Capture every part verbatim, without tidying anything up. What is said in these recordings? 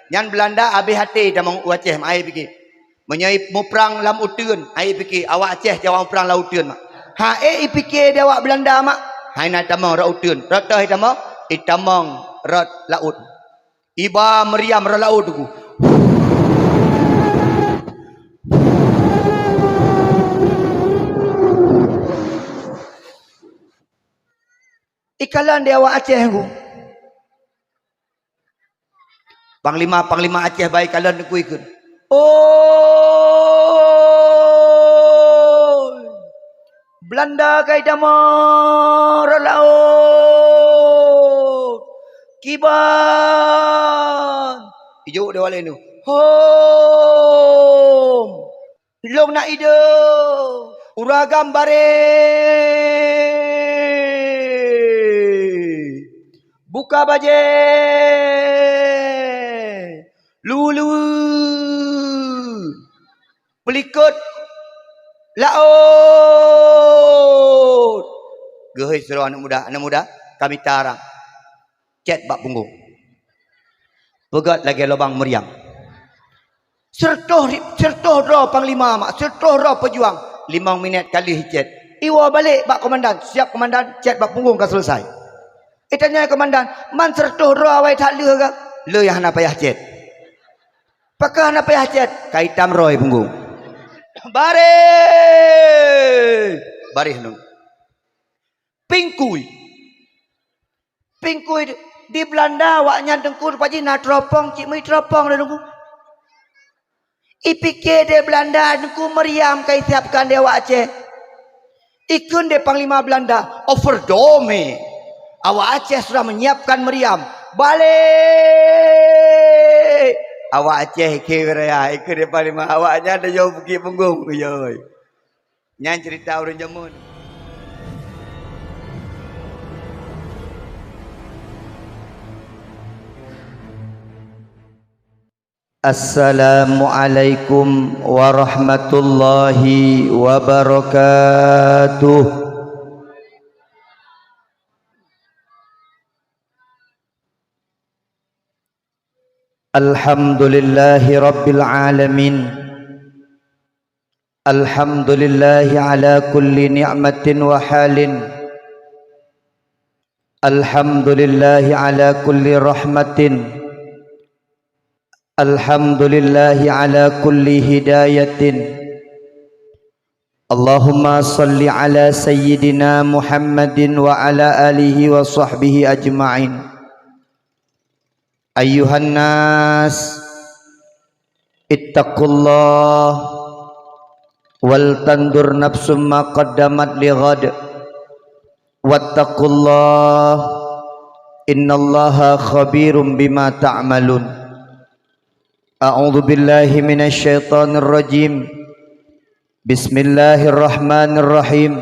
Nyan Beulanda habéh até tamong u Aceh, mak, ai pike. Meunyoe muprang lam uteuen, ai pike, awak Aceh cit awak muprang lam uteuen, mak. Ha, eh, ipike di awak Beulanda, mak. Hai na tamong rot uteuen, rot toh itamong, itamong rot laôt. Iba meuriam rot laôt tu. Ikalon di awak Aceh ku. Panglima-panglima Aceh bai kalon ku ikheun. Oi! Beulanda ka itamong rot laôt. Kiban! Ijok di awak laén tu. Hom! Lôn na idong, ureueng agam bareh, buka bajée, luweue-luweue, peulikot laôt. Geuhôi sidroe aneuk muda, aneuk muda, ka mita arang. Cét bak punggong. Peugét lagée lubang meuriam. Siratoh ri-, siratoh droe panglima, mak, siratoh droe peujuang. Limong minét ka lheueh cét. Iwoe balek bak komandan, siap komandan, cét bak punggong ka seuleusai. Itanyong komandan, "Man siratoh droe awai that lheueh ka?" "Lheueh hana payah cét." "Pakon hana payah cét?" "Ka itam roe punggong." "Bareh!" "Bareh nyoe." Pingkui. Pingkui di Beulanda, awaknyan Teungku rupa jih na teuropong, cit meuteupong lé Teungku. Ipike di Beulanda Teungku meuriam ka isiapkan di awak Aceh. Ikheun di panglima Beulanda, "Overdome." Awak Aceh sudah menyiapkan meuriam. Balek! Awak Aceh ikheun raya, ikheun di panglima. Awaknyan tajok bukét punggong. Yoi. Nyan ceurita ureueng jameun. Assalamualaikum warahmatullahi wabarakatuh. Alhamdulillahi rabbil alamin. Alhamdulillahi ala kulli ni'matin wa halin. Alhamdulillahi ala kulli rahmatin. Alhamdulillahi ala kulli hidayatin. Allahumma salli ala sayyidina Muhammadin wa ala alihi wa sahbihi ajma'in. Ayyuhan nas, ittaqullah, wal tandur nafsum ma qaddamat li ghad, wattaqullah, innallaha khabirum bima ta'malun. A'udzu billahi minasy syaithanir rajim. Bismillahirrahmanirrahim.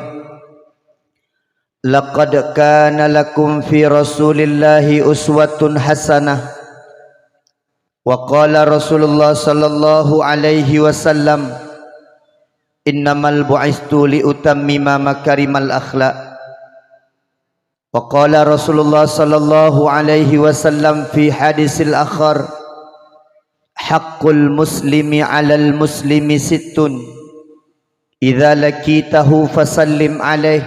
Laqad kana lakum fi Rasulillahi uswatun hasanah. Wa qala Rasulullah sallallahu alaihi wasallam, "Innamal bu'istu li utammima makarimal akhlaq." Wa qala Rasulullah sallallahu alaihi wasallam fi hadisil akhar, "Haqqul muslimi 'alal muslimi sittun. Idza laqitahu fasallim 'alaihi,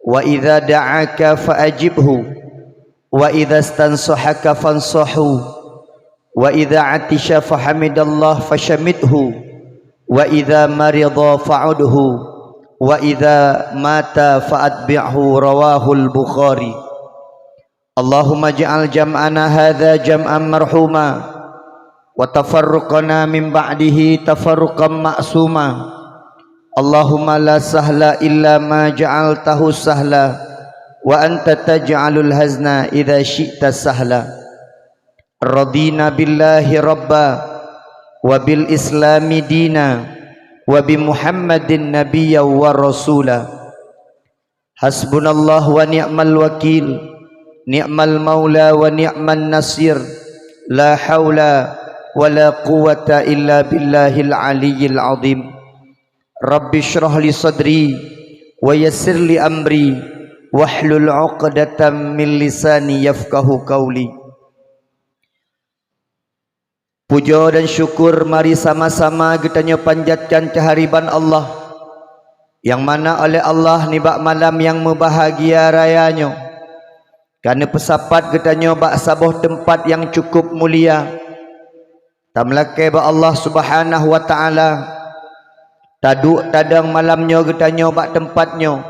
wa idza da'aka faajibhu, wa idza stansahaka fansahu, wa idza 'atisha fahamidallah fasyamithu, wa idza marida fa'udhu, wa idza mata faatbi'hu." Rawahul Bukhari. Allahumma ij'al jam'ana hadza jam'an marhuma, wa tafarruqana min ba'dihi tafarruqan ma'suma. Allahumma la sahla illa ma ja'altahu sahla, wa anta taj'alul hazna idza syi'ta sahla. Radina billahi rabba, wa bil islami dina, wa bi Muhammadin nabiyya wa rasula. Hasbunallah wa ni'mal wakil, ni'mal maula wa ni'man nasir, la haula wa la quwwata illa billahil aliyyil azim. Rabbi shrah li sadri, wa yassir li amri, wahlul 'uqdatam min lisani yafqahu qauli. Pujoe dan syukur mari sama-sama geutanyoe panjatkan keuhariban Allah, nyang mana oleh Allah nibak malam nyang meubahagia raya nyoe, ka neupeusapat geutanyoe bak saboh teumpat nyang cukup mulia. Tameulakée bak Allah Subhanahu wa Ta'ala, taduek tadong malam nyoe geutanyoe bak teumpat nyoe,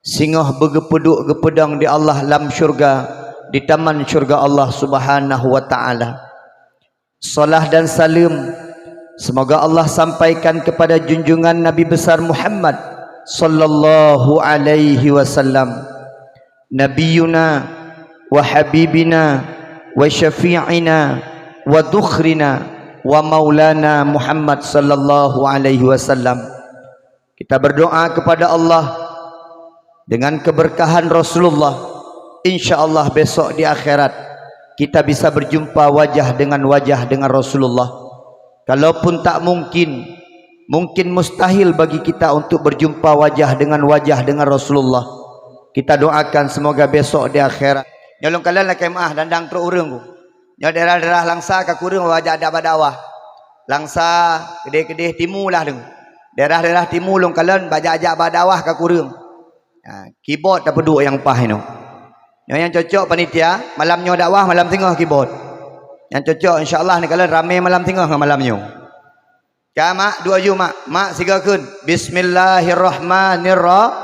singoh beugeupeuduek geupeudong di Allah lam syurga, di taman syurga Allah Subhanahu wa Ta'ala. Salah dan saleuem semoga Allah sampaikan kepada junjungan Nabi besar Muhammad sallallahu alaihi wasallam, nabiyuna wa habibina wa syafi'ina wa dhukhrina wa maulana Muhammad sallallahu alaihi wasallam. Kita berdoa kepada Allah dengan keberkahan Rasulullah. Insya Allah besok di akhirat kita bisa berjumpa wajah dengan wajah dengan Rasulullah. Kalaupun tak mungkin, mungkin mustahil bagi kita untuk berjumpa wajah dengan wajah dengan Rasulullah, kita doakan semoga besok di akhirat. Nyoe lôn kalon lakée meu'ah dandang trok ureuëng ku. Nyoe daerah-daerah Langsa ka kureueng bak jak bak dakwah. Langsa, keudeh-keudeh timu lah deungoe. Daerah-daerah timu lôn kalon bak jak bak dakwah ka kureueng. Ha, keyboard tapeuduek nyang paih nyoe. Nyoe nyang cocok panitia, malam nyoe dakwah, malam singoh keyboard. Nyang cocok insya Allah neukalon ramé malam singoh ngon malam nyoe. Ka mak, duek ju mak, mak sigoe kheun. Bismillahirrahmanirrahim.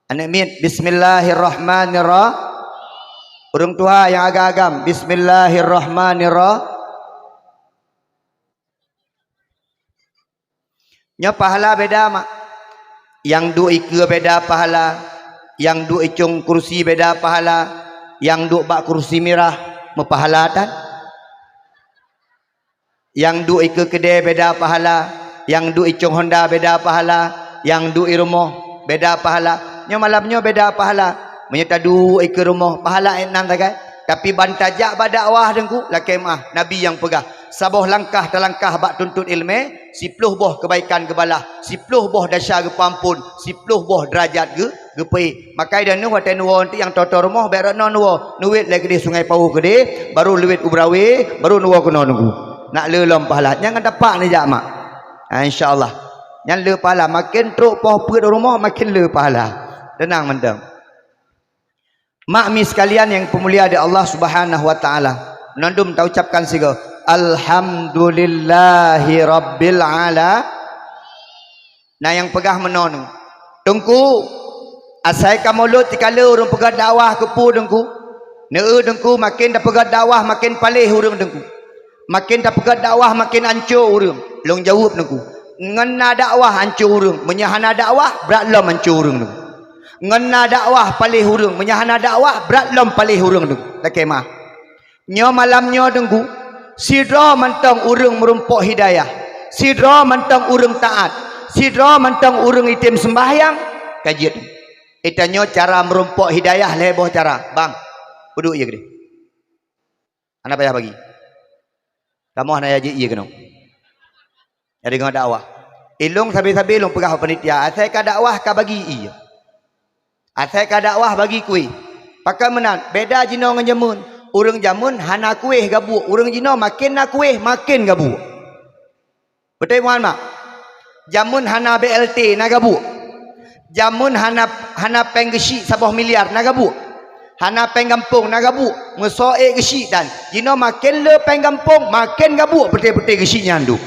Aneuk miet, bismillahirrahmanirrahim. Ureuëng tuha nyang agam-agam, bismillahirrahmanirrahim. Nyoe pahala beda mak. Nyang duek ikeue beda pahala, nyang duek icong kursi beda pahala, nyang duek bak kursi mirah meupahala tan. Nyang duek ikeue keudè beda pahala, nyang duek icong honda beda pahala, nyang duek irumoh beda pahala. Nyoe malam nyoe beda pahala. Meunyoe taduek ikeue rumoh, pahala ék nan sagai. Tapi ban tajak bak dakwah deungku, lakée meu'ah, Nabi nyang peugah, saboh langkah talangkah bak tuntot iéleumé, siploh boh keubaikan geubalah, siploh boh desya geupeuamphon, siploh boh deurajat geu-, geupeuék. Makai dan neuh watée neuwoe eunteuk nyang toe-toe rumoh bék rot noe neuwoe, neuwet lé keudeh Sungai Pauh keudeh, baru leuwet u Brawé, baru neuwoe keunoe neugui. Nak le lom pahala. Nyang ka tapak neujak mak. Ha, insya Allah. Nyan le pahala. Maken trok poh peuet u rumoh, maken le pahala. Teunang mantong. Mak mi sekalian nyang peumulia di Allah Subhanahu wa Ta'ala, mandum taucapkan sigoe, Alhamdulillahi Rabbil Ala-, na nyang peugah meunoe, Teungku, asai ka mulod sikale ureuëng peugah dakwah keupeue Teungku? Neu Teungku, maken tapeugah dakwah maken paléh ureuëng Teungku. Maken tapeugah dakwah maken anco ureuëng. Lôn jaweueb Teungku, ngon na dakwah anco ureuëng, meunyoe hana dakwah brat lom anco ureuëng Teungku. Ngon na dakwah paléh ureuëng, meunyoe hana dakwah brat lom paléh ureuëng Teungku. Lakée meu'ah. Nyoe malam nyoe Teungku, sidroe mantong ureuëng meurumpok hidayah, sidroe mantong ureuëng taát, sidroe mantong ureuëng item seumbahyang, ka jeuet. Itanyoe cara meurumpok hidayah lhée boh cara. Bang, peuduek ie keudeh. Hana payah bagi. Kamoe hana yah jeuet ie keunoe. Jadi deungoe dakwah. Ilong sabe-sabe lôn peugah bak panitia, asai ka dakwah ka bagi ie. Asai ka dakwah bagi kueh. Pakon meunan, beda jinoe ngon jameun. Ureuëng jameun hana kueh gabuek, ureuëng jinoe maken na kueh maken gabuek. Beutôi muhan mak? Jameun hana B L T na gabuek. Jameun hana, hana péng geusyik saboh miliar na gabuek. Hana péng gampông na gabuek. Meusoe ék geusyik dan jinoe maken le péng gampông maken gabuek peuté-peuté geusyik nyan duek.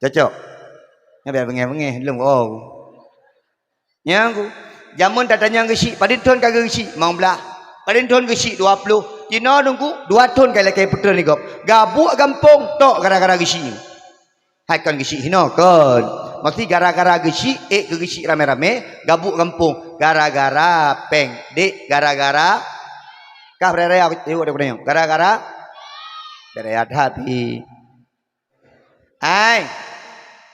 Cocok? Nyan biar beungéh-beungéh lom oh. Nyang ku, jameun tatanyong geusyik, padum thon ka geusyik? Limong blaih. Padum thon geusyik? Dua ploh. Jinoe Teungku, dua thon ka lakée peutrön lé gob. Gabuek gampông tok gara-gara geusyik. Hai kon geusyik hinoe kon. Maksud gara-gara geusyik, ék keu geusyik ramé-ramé, gabuek gampông gara-gara péng, dek gara-gara kah raya-raya. Gara-gara raya that pih. Hai,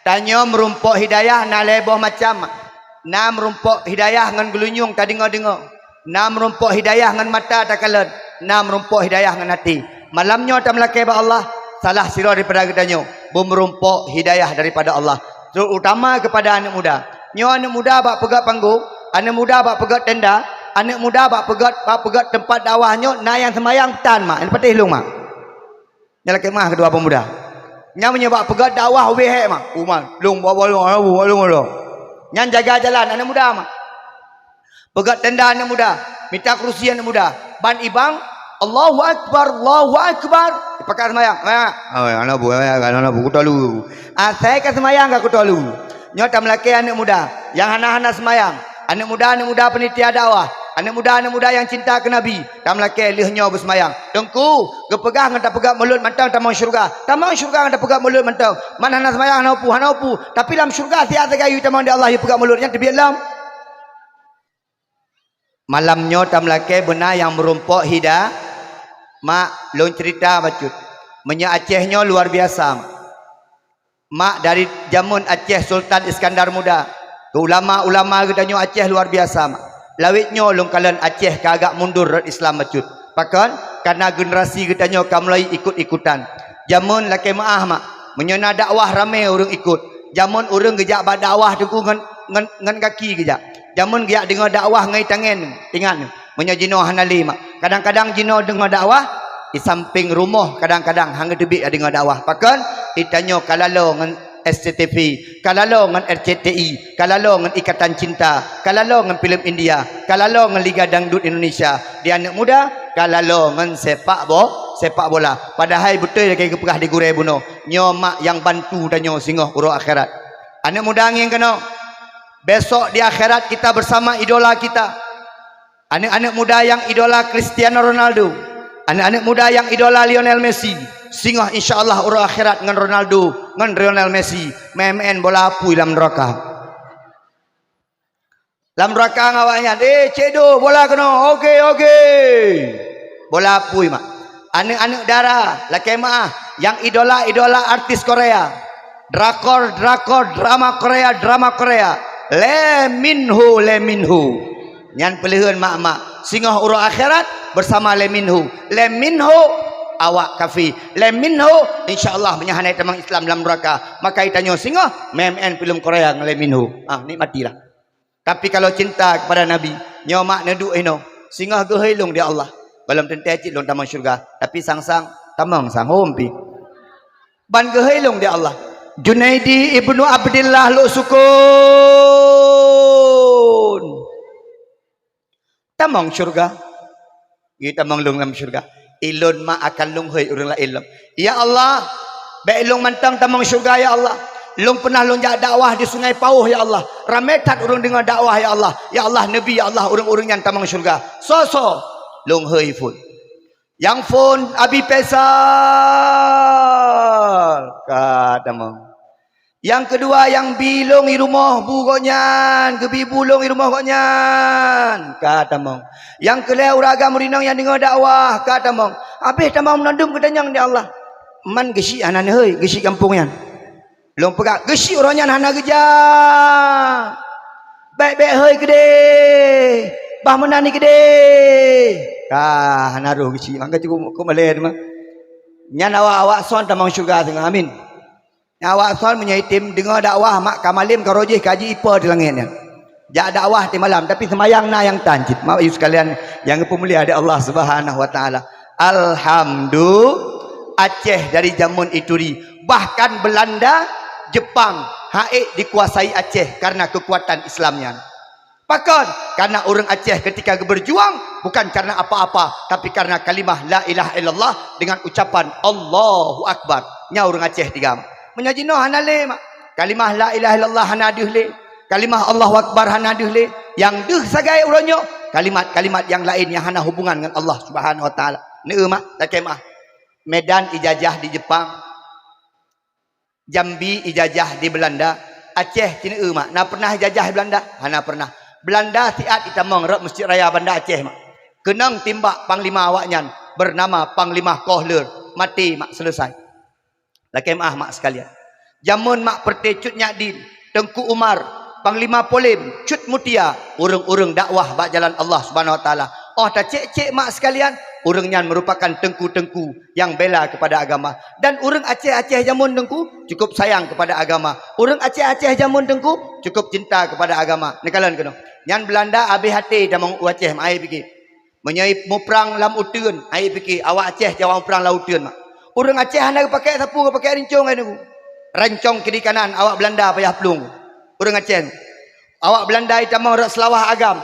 tanyoe meurumpok hidayah na lhée boh macam. Na meurumpok hidayah ngon geulinyueng tadeungoe-deungoe. Na meurumpok hidayah ngon mata takalon. Na meurumpok hidayah ngon até. Malam nyoe tameulakée bak Allah, salah sidroe daripada geutanyoe beumeurumpok hidayah daripada Allah, terutama kepada aneuëk muda. Nyoe aneuëk muda bak peugét panggong, aneuëk muda bak peugét tenda, aneuëk muda bak peugét, bak peugét teumpat dakwah nyoe na nyang seumayang tan mak, patéh lôn mak. Nyan lakée meu'ah keudua pemuda. Nyan meunyoe bak peugét dakwah ubé hék mah. Umat, lôn bawa lôn, abu, lôn, lôn. Nyan jaga jalan aneuk muda mah. Peugét tenda aneuk muda, mita kerusi aneuk muda. Ban ibang, "Allahu Akbar, Allahu Akbar." Pakat seumayang. Seumayang. Aneuk bu, seumayang, aneuk bu, kutolu. Asai ka seumayang ka kutolu. Nyoe tameulakée aneuk muda nyang hana-hana seumayang. Aneuk muda, aneuk muda panitia dakwah. Aneuk muda, aneuk muda nyang cinta keu Nabi. Tameulakée lheueh nyoe beuseumayang. Teungku, geupeugah ngon tapeugét mulod mantong tamong syeuruga. Tamong syeuruga ngon tapeugét mulod mantong. Man hana seumayang hana upu, hana upu. Tapi lam syeuruga siat sagai yue tamong di Allah yue peugét mulod nyan teubiet lom. Malam nyoe tameulakée beuna nyang meurumpok hida, mak lôn ceurita bacut. Meunyoe Aceh nyoe luar biasa, mak. Mak dari jameun Aceh Sultan Iskandar Muda, keu ulama-ulama geutanyoe Aceh luar biasa, mak. Lawét nyoe lôn kalon Aceh ka agak mundur rot Islam bacut. Pakon? Karena generasi geutanyoe ka mulai ikut-ikutan. Jameun lakée meu'ah, mak. Meunyoe na dakwah ramé ureuëng ikut. Jameun ureuëng geujak bak dakwah teungku ngon, ngon, ngon gaki geujak. Jameun geujak deungoe dakwah ngon itangen, ingat. Meunyoe jinoe hana lé, mak. Kadang-kadang jinoe deungoe dakwah di sampéng rumoh, kadang-kadang hana teubiet deungoe dakwah. Pakon? Itanyoe ka lalo ngon S C T V, ka lalo ngon R C T I, ka lalo ngon Ikatan Cinta, ka lalo ngon filem India, ka lalo ngon Liga Dangdut Indonesia. Di aneuk muda, ka lalo ngon sepak bo-, sepak bola. Padahai beutôi lagée geupeugah di gurée bunoe, nyoe mak nyang bantu tanyoe singoh uroe akhirat. Aneuk muda ngieng keunoe, besok di akhirat kita bersama idola kita. Aneuk-aneuk muda nyang idola Cristiano Ronaldo, aneuk-aneuk muda nyang idola Lionel Messi, singoh insya Allah uroe akhirat ngon Ronaldo, ngon Lionel Messi, main-main bola apui lam neuraka. Lam neuraka ngon awaknyan, "Eh, Cek Do, bola keunoe. Oke, oke." Bola apui, mak. Aneuk-aneuk dara, lakée meu'ah, nyang idola-idola artis Korea. Drakor, drakor, drama Korea, drama Korea. Lee Min Ho, Lee Min Ho. Nyan peuleuheuen mak-mak. Singoh uroe akhirat bersama Lee Min Ho. Lee Min Ho awak kafé. Lee Min Ho, insya Allah, meunyo hana tamong Islam lam neuraka. Maka itanyoe singoh main-main filem Korea ngon Lee Min Ho. Ah, nikmatilah. Tapi kalau cinta kepada Nabi, nyoe mak neuduek inoe, singoh geuhôi lôn di Allah. Gohlom teuntée cit lôn tamong syeuruga, tapi sang-sang tamong sang hom pih. Ban geuhôi lôn di Allah. Junaidi ibnu Abdillah Lhoksukon. Tamong syeuruga. Geutamong lôn lam syeuruga. Ilôn mak akan lôn hôi ureuëng laén lom. Ya Allah, bék lôn mantong tamong syeuruga, ya Allah. Lôn peunah lôn jak dakwah di Sungai Pauh, ya Allah. Ramé that ureuëng deungoe dakwah, ya Allah. Ya Allah, neubi, ya Allah, ureuëng-ureuëng nyan tamong syeuruga. Soe-soe? Lôn hôi phon. Nyang phon Abi Faisal. Ka tamong. Nyang keudua nyang bi lôn i rumoh bu gobnyan, geubi bu lôn i rumoh gobnyan, ka tamong. Nyang keulhée ureuëng agam rinong nyang deungoe dakwah, ka tamong. Habéh tamong meunandum geutanyong di Allah. Man geusyik hana neuhôi, geusyik gampông nyan. Lôn peugah, geusyik uroe nyan hana geujak. Bék-bék hôi keudeh, bah meunan keudeh. Ka hana roh geusyik, maka cukup keu malée teuma. Nyan awak-awak son tamong syeuruga singoh. Amin. Awak son meunyoe item deungoe dakwah mak ka malem ka roh jih ka jiipo di langét nyan. Jak dakwah di malam, tapi seumayang na nyang tan cit. Mak ayue sekalian nyang geupeumulia di Allah Subhanahu wa Taala. Alhamdu-, Aceh dari jameun ituri, bahkan Belanda, Jepang, haék dikuasai Aceh karena kekuatan Islam nyan. Pakon? Karena ureuëng Aceh ketika geuberjuang bukan karena apa-apa, tapi karena kalimah la ilaha illallah dengan ucapan Allahu Akbar. Nyan ureuëng Aceh tigam. Meunyoe jinoe hana lé, mak. Kalimah la ilaha illallah hana deuh lé. Kalimah Allahu Akbar hana deuh lé. Nyang deuh sagai uroe nyoe kalimat-kalimat nyang laén nyang hana hubungan ngon Allah Subhanahu wa Taala. Neu, mak, lakée meu'ah. Medan ijajah di Jepang. Jambi ijajah di Belanda, Aceh cit neu, mak. Na pernah ijajah Belanda? Hana pernah. Belanda siat itamong rot Mesjid Raya Banda Aceh, mak. Keunong timbak panglima awaknyan bernama Panglima Kohler, maté, mak, selesai. Lakée meu'ah, mak sekalian. Jameun Mak Peureute Cut Nyak Dien, Teungku Umar, Panglima Polem, Cut Mutia, ureuëng-ureuëng dakwah bak jalan Allah Subhanahu wa Taala. Oh tacék-cék, mak sekalian, ureuëng nyan merupakan teungku-teungku nyang bela kepada agama. Dan ureuëng Aceh-Aceh jameun teungku cukup sayang kepada agama. Ureuëng Aceh-Aceh jameun teungku cukup cinta kepada agama. Neukalon keunoe. Nyan Belanda habéh até tamong u Aceh, mak, ayue pike. Meunyoe muprang lam uteuen, ayue pike, awak Aceh cit awak muprang lam uteuen, mak. Ureuëng Aceh hana geupakék sapeue, geupakék rincong, hai Teungku. Rancong kiri kanan, awak Beulanda payah plueng. Ureuëng Aceh. Awak Beulanda itamong rot seulawah agam.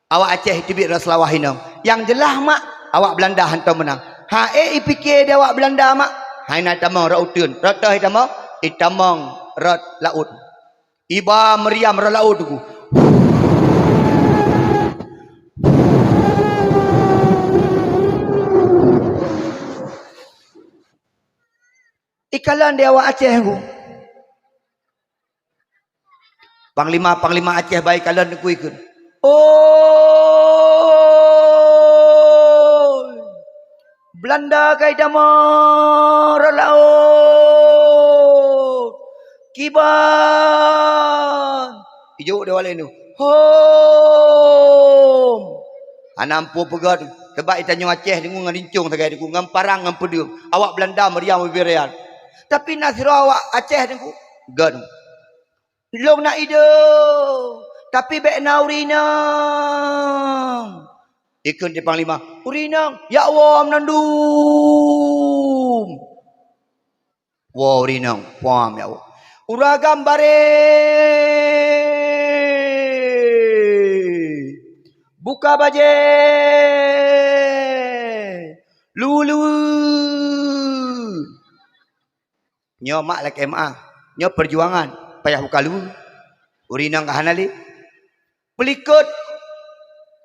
Awak Aceh iteubiet rot seulawah inong. Nyang jeulaih mak, awak Beulanda hantom meunang. Ha ék ipike di awak Beulanda mak, hai na itamong rot uteuen. Rot toh itamong, itamong rot laôt. Iba meriam rot laôt Teungku. Ikalon di awak Aceh Teungku. Panglima-panglima Aceh ba ikalon Teungku ikheun. Oi! Beulanda ka itamong rot laôt. Kiban! Ijok di awak laén tu. Hom! Hana amphon peugah tu. Sabab itanyoe Aceh Teungku ngon rincong sagai Teungku, ngon parang, ngon peudeueng. Awak Beulanda meriam ubé-ubé. Tapi na sidroe awak Aceh Teungku. Gét. Lôn na idong, tapi bék na ureuëng inong. Ikheun di panglima, ureuëng inong, jak woe mandum. Woe ureuëng inong, pam jak woe. Ureuëng agam bareh. Buka bajée. Lulu. Nyoe mak lakée meuáh. Nyoe peujuangan. Payah buka lu. Ureuëng inong ka hana lé. Peulikot.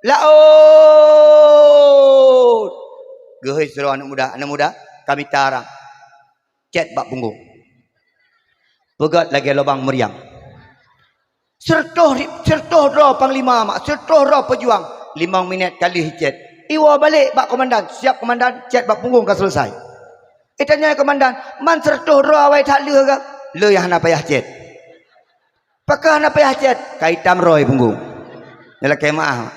Laôt. Geuhôi sidroe aneuëk muda. Aneuëk muda, ka mita arang. Cét bak punggong. Peugét lagée lubang meriam. Sireutoh ri-, sireutoh droe panglima mak, sireutoh droe peujuang, limong minét ka lheueh cét. Iwoe balek bak komandan, siap komandan, cét bak punggong ka seuleusai. Itanyong komandan, "Man sireutoh droe awai that lheueh ka?" "Le nyang hana payah cét." "Pakon hana payah cét?" "Ka itam roe punggong." Nyan lakée meuáh.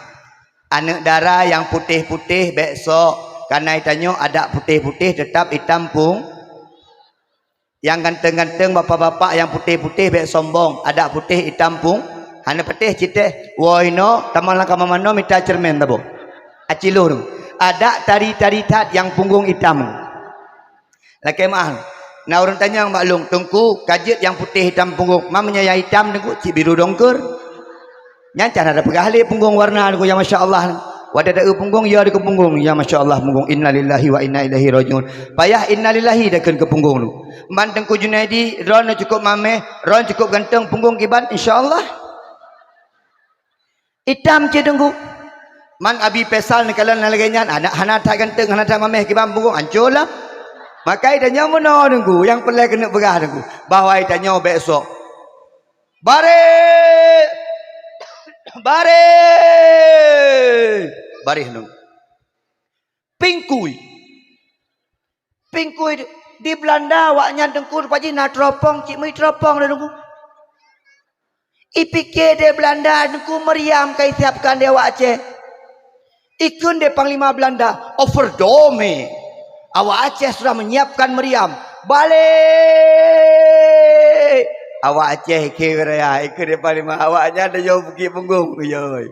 Aneuëk dara nyang putéh-putéh bék sok, kareuna itanyoe adak putéh-putéh teutap itam pung-, Nyang ganteng-ganteng, bapak-bapak nyang putéh-putéh bék sombong, adak putéh itam pung-, hana patéh cit teh. Woe inoe, tamong lam kama manoe mita ceureumen taboh. Aci lôn, adak tari-tari that nyang punggong itam. Lakée meuáh, na ureuëng tanyong bak lôn, "Teungku, ka jeuet nyang putéh itam punggong, ma meunyoe nyang itam Teungku, cit biru dongkeur?" Nyan cah na tapeugah lé punggong warna Teungku nyang masya Allah. Watée taeu punggong, ya dikeue punggong, ya masya Allah punggong. Innalillahi wa inna ilaihi rajiun. Payah innalillahi takheun keu punggong tu. Man Teungku Junaidi, droeneuh cukôp mameh, droeneuh cukôp ganteng, punggong kiban, insya Allah. Itam cit Teungku. Man Abi Faisal neukalon lagée nyan, aneuk hana that ganteng, hana that mameh, kiban punggong, ancô lah. Maka itanyoe meunoe Teungku, nyang peureulée keuneuk peugah Teungku, bahwa itanyoe bék sok. Bareh! Bareh! Bareh nyoe. Pingkui. Pingkui di Beulanda awaknyan Teungku, rupa jih na tropong, cit meuteupong lé Teungku. Ipike di Beulanda Teungku, meriam ka isiapkan di awak Aceh. Ikheun di panglima Beulanda, "Overdome." Awak Aceh sudah menyiapkan meriam. "Balek!" Awak Aceh ikheun raya, ikheun di panglima. Awaknyan dah jauh bukit punggong, yoi.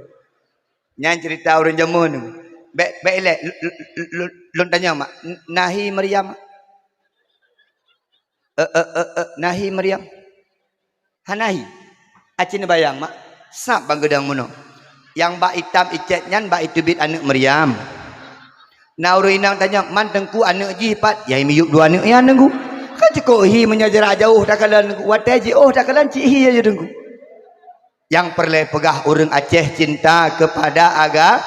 Nyan cerita ureuëng jameun. Bék, bék ilée, l-, l-, l-, l-, lôn tanyong mak, "Nahi meriam?" "Eh, eh, eh, eh, nahi meriam?" "Hana hi." Aci neubayang mak, sab bang geudong meunoe. Nyang bak itam icét nyan bak iteubiet aneuëk meriam. Na ureuëng inong tanyong, "Man Teungku aneuëk jih pat?" "Nyang miyueb dua aneuëk nyan Teungku." Kan cukôp hi meunyoe jarak jauh takalon Teungku. Watée jiôh takalon cit hi aja Teungku. Nyang peureulée peugah ureuëng Aceh cinta kepada aga-,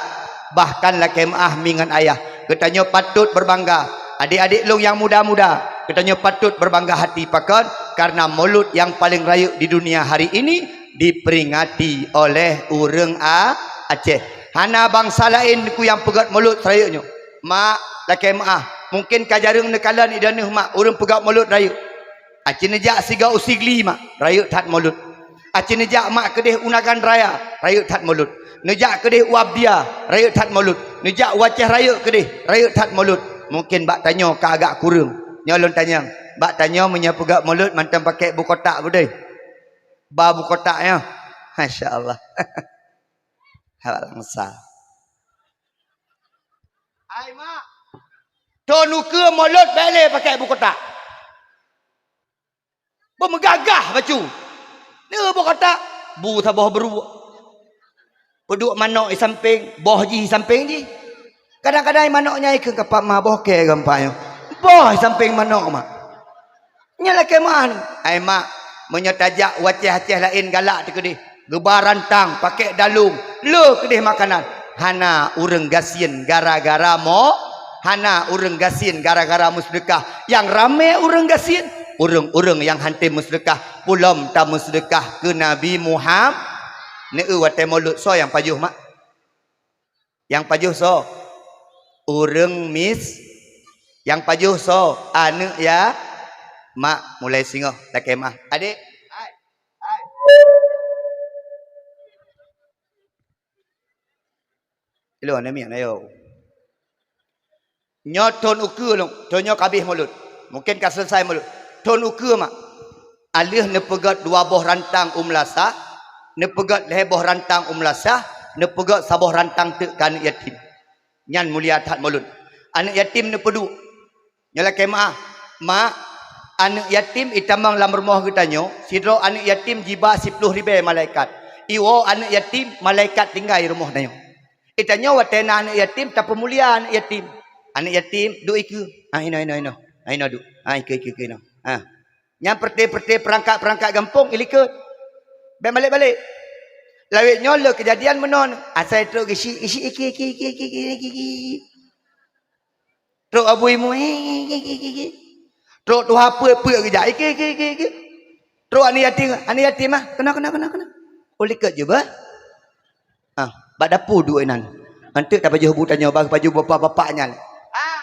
bahkan lakée meuáh mi ngon ayah. Geutanyoe patut berbangga. Adik-adik lôn nyang muda-muda, geutanyoe patut berbangga hati. Pakon? Karena Maulud nyang paleng rayeuk di dunia hari ini diperingati oleh ureuëng A-, Aceh. Hana bansa laén Teungku nyang peugét Maulud seurayeuk nyoe. Mak, lakée meuáh, mungken ka jareueng neukalon i droeneuh mak ureuëng peugét Maulud rayeuk. Aci neujak sigoe u Sigli mak, rayeuk that Maulud. Aci neujak mak keudeh u Nagan Raya, rayeuk that Maulud. Neujak keudeh u Abdia, rayeuk that Maulud. Neujak u Aceh Rayeuk keudeh, rayeuk that Maulud. Mungken bak tanyoe ka agak kureueng. Nyoe lôn tanyong, bak tanyoe meunyoe peugét Maulud mantong pakék bu kotak beudôh? Ba bu kotak nyoe. Masya Allah. Haba langsa. Hai mak. Thon ukeue mulod bèk lé pakai bu kotak. Beumeugagah bacut. Neu bu kotak, bu saboh beuruk. Peuduek manok di sampéng, boh jih di sampéng jih. Kadang-kadang manok nyan ikheun ka pat ma boh kèe geuh pat nyoe. Boh di sampéng manok mak. Nyan lakèe meu'ah. Ai mak, meunyoe tajak u Aceh-Aceh laén galak teuh keudeh. Geuba rantang, pakèk dalông, le keudeh makanan. Hana ureueng gasien gara-gara mo, hana ureueng gasien gara-gara meuseudeukah. Nyang ramè ureueng gasien, ureueng-ureueng nyang hana meuseudekah, peulom tameuseudeukah keu Nabi Muham-, neu watèe Maulud soe nyang pajoh mak? Nyang pajoh soe? Ureueng mis-, nyang pajoh soe? Aneuk ya-, mak mulai singoh lakèe meu'ah. Adek, hai, hai. Ilôn, na mieng, ayo. Nyoe thon ukeue lôn, thon nyoe ka abéh Maulud. Mungken ka seuleusoe Maulud. Thon ukeue mak. Aleuh neupeugöt dua boh rantang u meulasah, neupeugöt lhèe boh rantang u meulasah, neupeugöt saboh rantang teuk keu aneuk yatim. Nyan mulia that Maulud. Aneuk yatim neupeuduek. Nyoe lakèe meu'ah, mak, aneuk yatim itamong lam rumoh geutanyoe, sidroe aneuk yatim jiba siploh ribèe malaikat. Iwoe aneuk yatim, malaikat tinggai rumoh tanyoe. Geutanyoe watèe na aneuk yatim, tapeumulia aneuk yatim. Aneuk yatim, duek ikeue. Ha, inoe, inoe, inoe. Ha, inoe duek. Ha, ikeue, ikeue, ikeue inoe. Ha. Nyang peureute-peureute peurangkat-peurangkat gampông ilikot. Bèk balek-balek. Lawét nyoe le keujadian meunoe. Asai trok geusyik, geusyik, ikeue, ikeue. Trok Abu Imu, eh, eh, eh, eh, eh, eh. Trok tuha peuet-peuet geujak, eh, eh, eh, eh, eh, eh. Trok aneuk yatim, aneuk yatim ah, keunoe, keunoe, keunoe, keunoe. Oh, likot jeuet bah. Ah, bak dapu duek inan. Anteuk tapajoh bu tanyoe, bah pajoh bapak-bapak nyan. Ah,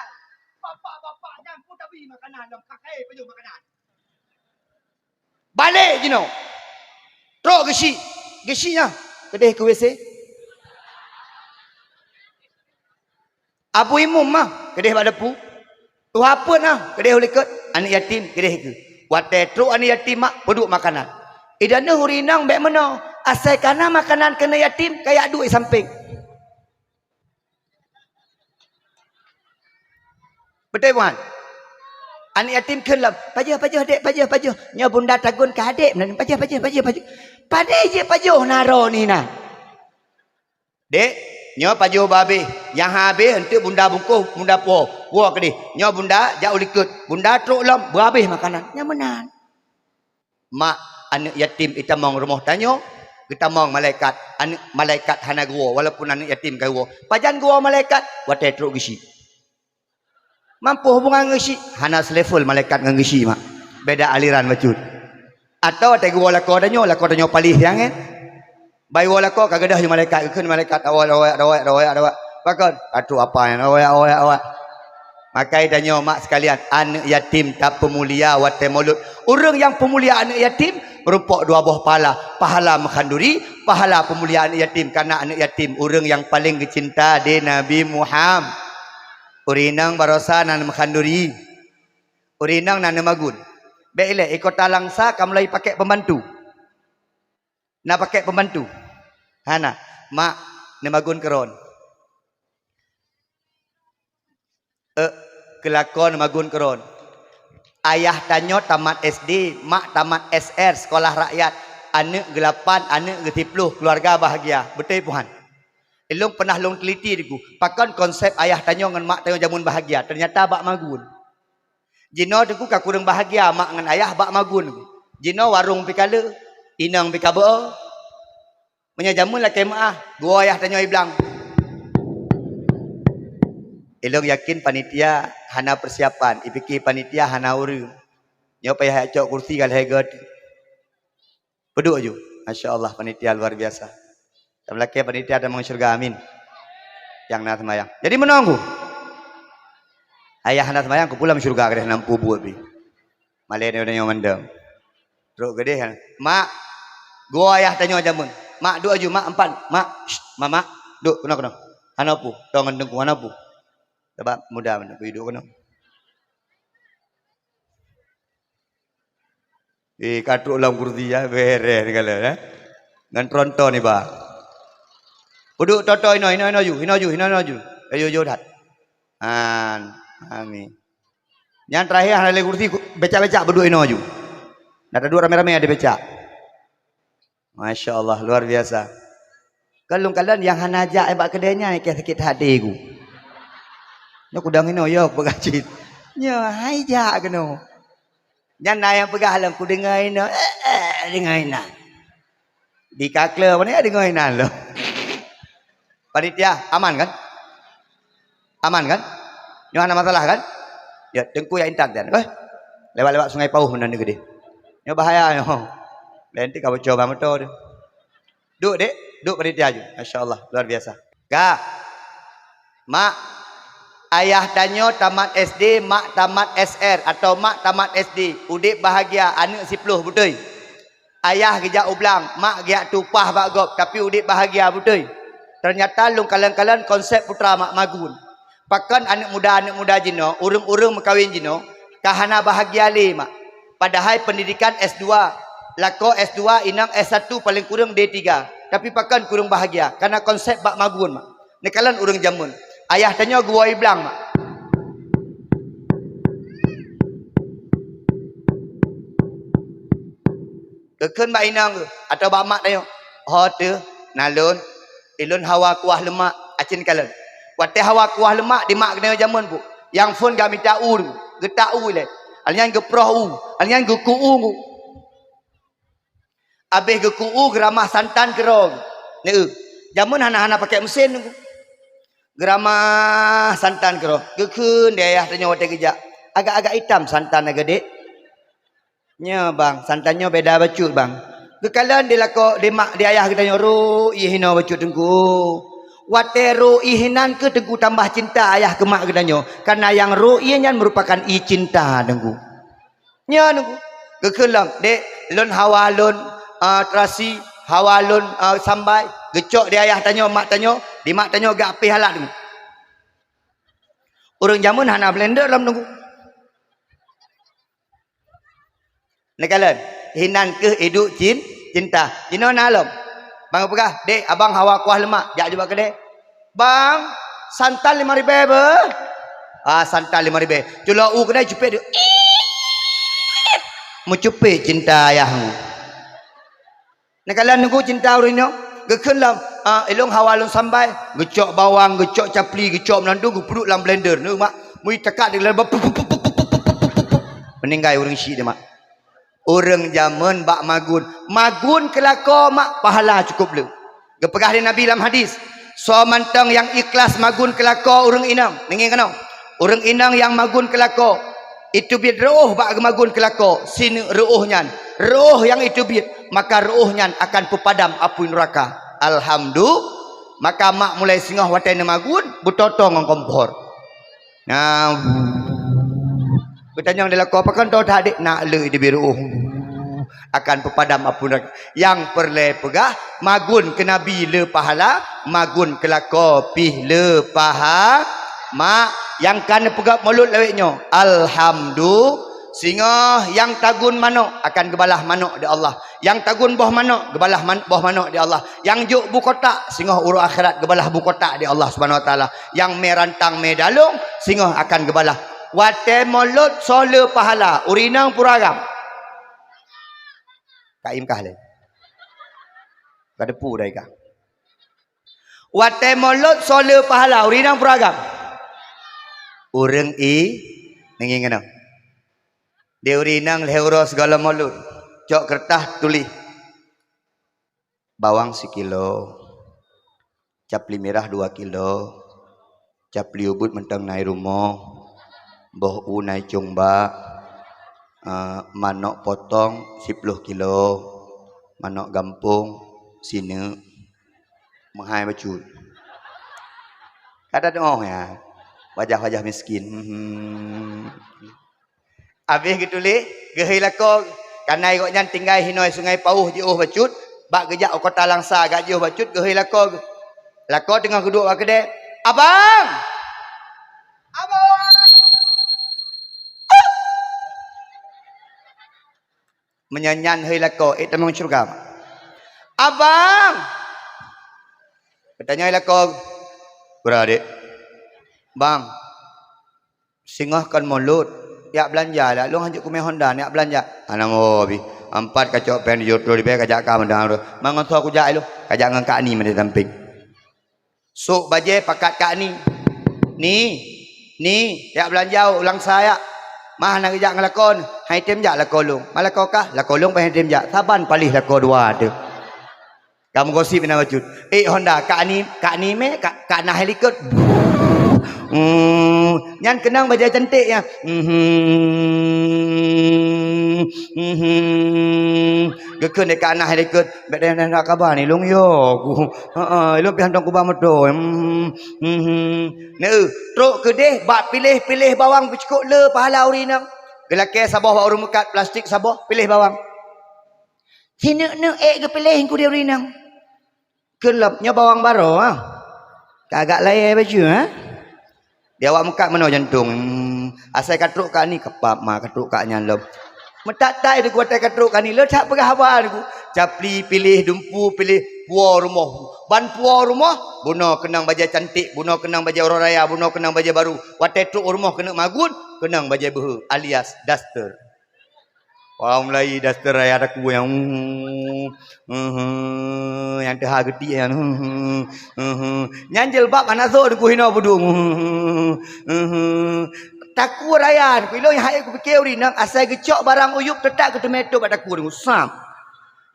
bapak-bapak nyan pun tabi makanan lom, kakai pajoh makanan. Balek jinoe. Trok geusyik. Geusyik nyan. Keudeh keu W C. Abu Imum mah. Keudeh bak dapu. Tuha peuet mah. Keudeh u likot. Aneuk yatim. Keudeh keu. Watèe trok aneuk yatim mak. Peuduek makanan. Idaneuh ureueng inong bèk meunoe. Asai ka na makanan keu aneuk yatim. Kajak duek sampéng. Beutôi bukan? Aneuk yatim kheun lom, "Pajoh, pajoh, dek, pajoh, pajoh. Nyoe bunda tagun keu adek meunan. Pajoh, pajoh, pajoh, pajoh." Padahai jih pajoh na droeneuh na. "Dek, nyoe pajoh beu abéh. Nyang han abéh, eunteuk bunda bungkôh, bunda puwoe. Puwoe keudeh. Nyoe bunda jak u likot. Bunda trok lom, beu abéh makanan." Nyan meunan. Mak aneuk yatim itamong rumoh tanyoe, geutamong malaikat, aneuk malaikat hana geuwoe, walaupun aneuk yatim ka geuwoe. Pajan geuwoe malaikat? Watèe trok geusyik. Mampôh hubungan ngon geusyik? Hana selevel malaikat ngon geusyik, mak. Beda aliran bacut. Atau watèe geuwoe lakoe tanyoe, lakoe tanyoe paléh siat nyan. Bai woe lakoe ka geudoh ju malaikat, geukheun malaikat, "Awak, awak, awak, awak, awak." Pakon? Ka trok apa nyan? "Awak, awak, awak." Maka tanyoe mak sekalian, aneuk yatim tapeumulia watèe Maulud. Ureueng nyang peumulia aneuk yatim, meurumpok dua boh pahala. Pahala meukhaduri, pahala peumulia aneuk yatim. Karena aneuk yatim ureueng nyang paleng geucinta di Nabi Muham-, ureueng inong barosa nan meukhaduri. Ureueng inong nan neumagun. Bèk ilèe, di kota Langsa ka mulai pakèk pembantu. Na pakèk pembantu? Hana. Mak, neumagun keu droen. Eh, keu lakoe neumagun keu droen. Ayah tanyoe tamat S D, mak tamat S R, sekolah rakyat. Aneuk geulapan, aneuk geusiploh, keuluwarga bahagia. Beutôi, Tuhan? Ilôn peunah lôn teuliti diku, pakon konsep ayah tanyoe ngon mak tanyoe jameun bahagia, teunyata bak magun. Jinoe teungku ka kureueng bahagia mak ngon ayah bak magun. Jinoe warong pih ka le, inong pih ka beu-o. Meunyoe jameun lakèe meu'ah, geuwoe ayah tanyoe i blang. Ilôn yakin panitia hana persiapan, ipike panitia hana ureueng. Nyoe payah jak cok kursi ka lhèe gèt. Peuduek ju. Masya Allah, panitia luar biasa. Tameulakèe panitia tamong syeuruga, amin. Nyang na seumayang. Jadi meunoe ku. Ayah na seumayang, ku pulang syeuruga keudeh nam peubuet pih. Malèe nyoe, nyoe mandum. Trok keudeh, "Mak, geuwoe ayah tanyoe jameun. Mak, duek ju, Mak, empan. Mak, syt, Mak, Mak, duek keunoe, keunoe. Hana peue, toe ngon teungku, hana peue." Sabab muda meunan, duek keunoe. Eh, ka trok lam kursi, ya, beres segala, ya. Ngon tronton iba. Peuduek toto inoe, inoe, inoe ju, inoe ju, inoe, inoe ju. Ayo, jo that. An. Amin. Nyang terakhir hana lé kursi, becak-becak beuduek inoe ju. Nak taduek ramé-ramé ada becak. Masya Allah, luar biasa. Kan lôn kalon nyang hana jak bak keudè nyan nyang sakét hati ku. Nyoe kudong inoe yo peugah cit. Nyoe hai jak keunoe. Nyan na nyang peugah lom kudeungoe inoe, eh, eh, deungoe inan. Di kakle mana deungoe inan lom. Panitia, aman kan? Aman kan? Nyoe hana masalah kan? Ya, Teungku ya intat dan. Eh, lewat-lewat Sungai Pauh meunan di keudeh. Nyoe bahaya nyoe. Lain ti ka boco ban moto tu. Duek dek, duek panitia ju. Masya Allah, luar biasa. Ka. Mak, ayah tanyoe tamat S D, mak tamat S R atau mak tamat S D. Udeb bahagia, aneuk siploh, beutôi? Ayah geujak u blang, mak geujak tueng upah bak gob, tapi udeb bahagia, beutôi? Teunyata lôn kalon-kalon konsep putra mak magun. Pakon aneuk muda-aneuk muda jinoe, ureueng-ureueng meukawen jinoe, ka hana bahagia lé mak. Padahai pendidikan S dua, lakoe S dua, inong S satu, paléng kureueng D tiga. Tapi pakon kureueng bahagia? Karena konsep bak magun mak. Neukalon ureueng jameun. Ayah tanyoe geuwoe blang mak. Geukheun bak inong geuh atau bak mak tanyoe, "Ho teuh, na lôn, ilôn hawa kuah leumak, aci neukalon." Watèe hawa kuah leumak di mak geutanyoe jameun bu, nyang phôn geumita u, geutak u ilèe. Alinyan geuproh u, alinyan geukeu u. Abéh geukeu u geuramah santan keudroe. Neu, jameun hana-hana pakèk meusén. Geuramah santan keudroe. Geukheun di ayah tanyoe watèe geujak, "Agak-agak itam santan lagèe dek." "Nyoe bang, santan nyoe beda bacut bang." Geukalon di lakoe, di mak, di ayah geutanyoe, rô ié hinoe bacut Teungku. Watèe rô ié hinan keuh Teungku tambah cinta ayah keu mak geutanyoe. Karena nyang rô ié nyan merupakan ié cinta Teungku. Nyoe Teungku. Geukheun lom, "Dek, lôn hawa lôn, ah, terasi, hawa lôn, ah, sambai." Geucok di ayah tanyoe, mak tanyoe, di mak tanyoe geuapéh alat Teungku. Ureueng jameun hana blender lom Teungku. Neukalon, hinan keuh iduek cin-, cinta. Jinoe na lom. Bang peugah, "Dek, abang hawa kuah leumak, jak ju bak keudè." "Bang, santan limong ribèe beuh." "Ah, santan limong ribèe." Culok u keudè cupet deuh. Meucupet cinta ayah nyoe. Neukalon Teungku cinta ureueng nyoe, geukheun lom, ah, ilôn hawa lôn sambai, geucok bawang, geucok capli, geucok meunan dum, geupeuduek lam blender. Neu mak, mui takat di dalam, meuninggai ureueng syiek di mak. Ureueng jameun bak magun, magun keu lakoe mak pahala cukup le. Geupeugah lé Nabi lam hadis, "Soe mantong nyang ikhlas magun keu lakoe ureueng inong." Neungieng keunoe, ureueng inong nyang magun keu lakoe, iteubiet reuôh bak geumagun keu lakoe, sineuk reuôh nyan, reuôh nyang iteubiet, maka reuôh nyan akan peupadam apui nuraka. Alhamdu-, maka mak mulai singoh watèe neumagun, beutoe-toe ngon kompor. Nah, geutanyong di lakoe, "Pakon toe that, Dek?" "Nak le iteubiet reuôh." Akan peupadam apui nuraka. Nyang peureulèe peugah, magun keu Nabi le pahala, magun keu lakoe pih le paha-, mak, nyang ka neupeugah mulod lawét nyoe, alhamdu-, singoh nyang tagun manok akan geubalah manok di Allah. Nyang tagun boh manok geubalah man-, boh manok di Allah. Nyang jok bu kotak, singoh uroe akhirat geubalah bu kotak di Allah Subhanahu Wa Taala. Nyang mé rantang mé dalong, singoh akan geubalah. Watèe mulod soe le pahala, ureueng inong peue ragam. Ka im kah lé. Ka depu dai kah. Watèe mulod soe le pahala, ureueng inong peue ragam. Ureueng i, neungieng keunoe. Di ureueng inong lhèe uroe sigohlom mulod. Cok keureutah tuléh. Bawang sikilo, capli mirah dua kilo, capli ubit mantong na i rumoh, boh u na i cong bak, eh, manok potong siploh kilo, manok gampông sineuk, meuhai bacut. Ka tatu'oh nyan, wajah-wajah miskin. Hmm. Abéh geutuléh, geuhôi lakoe, kareuna gobnyan tinggai hinoe Sungai Pauh jiôh bacut, bak geujak u Kota Langsa gak jiôh bacut, geuhôi lakoe. Lakoe teungoh geuduek bak keudè, "Abang! Abang!" Meunyan-nyan hôi lakoe, ék tamong syeuruga. "Abang!" Geutanyong lakoe, "Peue, Dek?" "Bang, Singoh kon mulod, jak beulanja lah. Lôn hanjeuet kumè Honda, jak beulanja. Hana mo bih. Ampat kacok péng tujoh ploh ribèe, kajak ka mantong. Mangat soe kujak ilôn, kajak ngon Kak Ni mantong sampéng. Sôk bajèe pakat Kak Ni. Ni, Ni, jak beulanja u Langsa jak. Mah hana geujak ngon lakoe, han item jak lakoe lôn. Ma lakoe kah? Lakoe lôn paih han item jak. Saban paléh lakoe dua teuh. Ka meugosip na bacut. Eh, Honda, Kak Ni, Kak Ni mè, Kak, Kak Nah likot. Hmm, nyan keunong bajèe cantik nyan. Mhm. Mhm. Geukheun lé Kak Nah likot. Bèk deh, deh, deh, kaba ni, lôn yo. Heeh, lôn pih hantom kuba moto. Hmm. Mhm. Neu, trok keudeh bak piléh-piléh bawang peucukôp le pahala ureueng inong. Geulakèe saboh bak ureueng meukat, plastik saboh, piléh bawang. Sineuk-neuk ék geupiléh keu ureueng inong. Kheun lom, nyoe bawang barô, ha? Ka agak layèe bacut, ha? Di awak meukat meunoe jantong. Hmm, asai ka trok Kak Ni, keupap ma ka trok Kak nyan lom. Meutat-tat teungku, watèe ka trok Kak Ni, le that peugah haba teungku. Capli piléh, dumpu piléh, puwoe rumoh. Ban puwoe rumoh, bunoe keunong bajèe cantik, bunoe keunong bajèe uroe raya, bunoe keunong bajèe barô. Watèe trok u rumoh keuneuk magun, keunong bajèe beuhe alias daster. Wah, mulai daster raya takue nyang, nyang teuha geutik nyan. Nyan jilbab hana sôk teungku, hinoe peudong. Takue raya teungku, ilôn nyang hana kupike ureueng inong asai geucok barang u yup teutap geuteumé tôp bak takue teungku. Sam.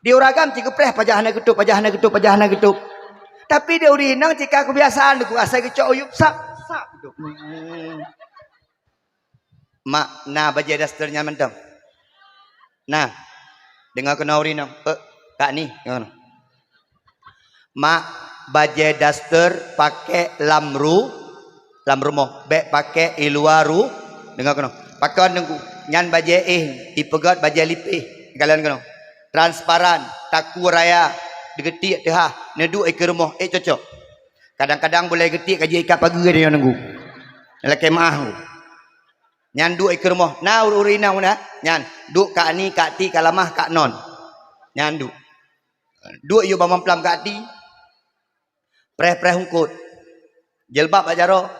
Di ureueng agam cit geupreh pajah hana geutôp, pajah hana geutôp, pajah hana geutôp. Tapi di ureueng inong cit ka keubiasaan teungku, asai geucok u yup sap, sap geutôp. Mak, na bajèe daster nyan mantong? Na. Deungö keunoe ureueng inong. Eh, Kak Ni, deungö keunoe. Mak, bajèe daster pakèk lam ru-, lam rumoh. Bèk pakèk i luwa ru-, deungö keunoe. Pakon teungku? Nyan bajèe éh, ipeugöt bajèe lipéh. Kalon keunoe. Transparan, takue raya, digeutik teuhah, neuduek i keu rumoh, ék cocok. Kadang-kadang bulèe geutik ka jiikat pageue nyoe teungku. Lakèe meu'ah teungku. Nyan duek i keu rumoh. Na ureueng-ureueng inong na? Nyan. Duek Kak Ni, Kak Ti, Kak Lamah, Kak Non. Nyan duek. Duek yue bak mamplam Kak Ti. Preh-preh eungkôt. Jilbab bak jaroe.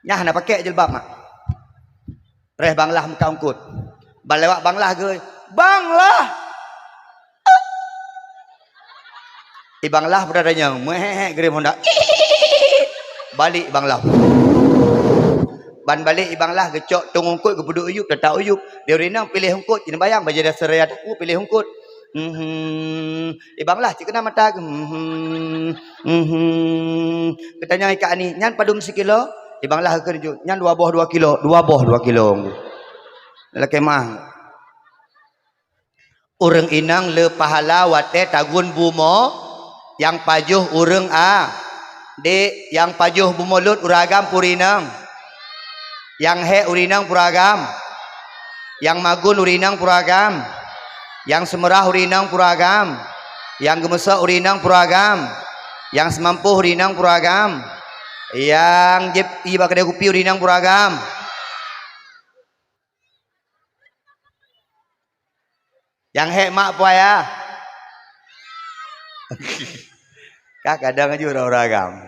Nyan hana pakèk jilbab, Mak. Preh Bang Lah meukat eungkôt. Ban lewat Bang Lah geuh, "Bang Lah!" I Bang Lah peue tanyong, meuhèk-hèk geurem honda. Balek i Bang Lah. Ban balek i Bang Lah geucok tông eungkôt geupeuduek u yup, teutap u yup. Di ureueng inong piléh eungkôt, ci neubayang bajèe daster raya takue piléh eungkôt. Mhm. I Bang Lah cit keunan mata geuh. Mhm. Mhm. Geutanyong i Kak Ni, "Nyan padum sikilo?" I Bang Lah geukheun jeuet, "Nyan dua boh dua kilo, dua boh dua kilo." Lakèe meu'ah. Ureueng inong le pahala watèe tagun bumoe, nyang pajoh ureueng a. Dek, nyang pajoh bumoe lôt ureueng agam peue ureueng inong? Nyang hék ureueng inong peue ureueng agam? Nyang magun ureueng inong peue ureueng agam? Nyang seumeurah ureueng inong peue ureueng agam? Nyang geumeusok ureueng inong peue ureueng agam? Nyang seumampôh ureueng inong peue ureueng agam? Nyang jieb ie bak keudè kupi ureueng inong peue ureueng agam? Nyang hék mak peue ayah? Ka kadang aju ureueng-ureueng agam.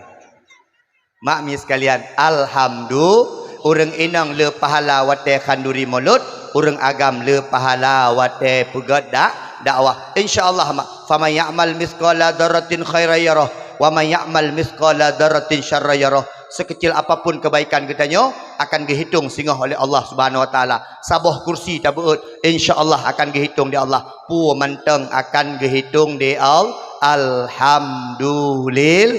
Mak mi sekalian, alhamdu-, ureueng inong le pahala watèe khanduri mulod, ureueng agam le pahala watèe peugöt dak-, dakwah. Insya Allah, mak, faman ya'mal mitsqala dzarratin khairan yarah, wa man ya'mal mitsqala dzarratin syarran yarah. Sekecil apapun kebaikan geutanyoe akan geuhitong singoh oleh Allah Subhanahu wa Taala. Saboh kursi tabeuet, insya Allah akan geuhitong di Allah. Peue mantong akan geuhitong di Al-, Alhamdulillah.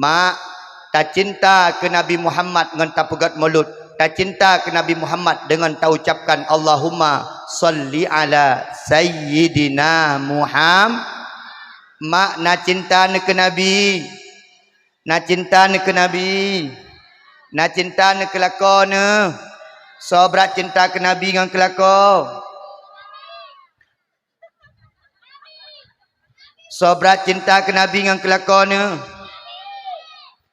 Mak, tacinta keu Nabi Muhammad ngon tapeugöt mulod. Tacinta keu Nabi Muhammad deungon taucapkan Allahumma shalli ala sayyidina Muham-, Mak, na cinta neukeu Nabi. Na cinta neukeu Nabi. Na cinta neukeu lakoe neuh. Soe brat cinta keu Nabi ngon keu lakoe? Soe brat cinta keu Nabi ngon keu lakoe neuh?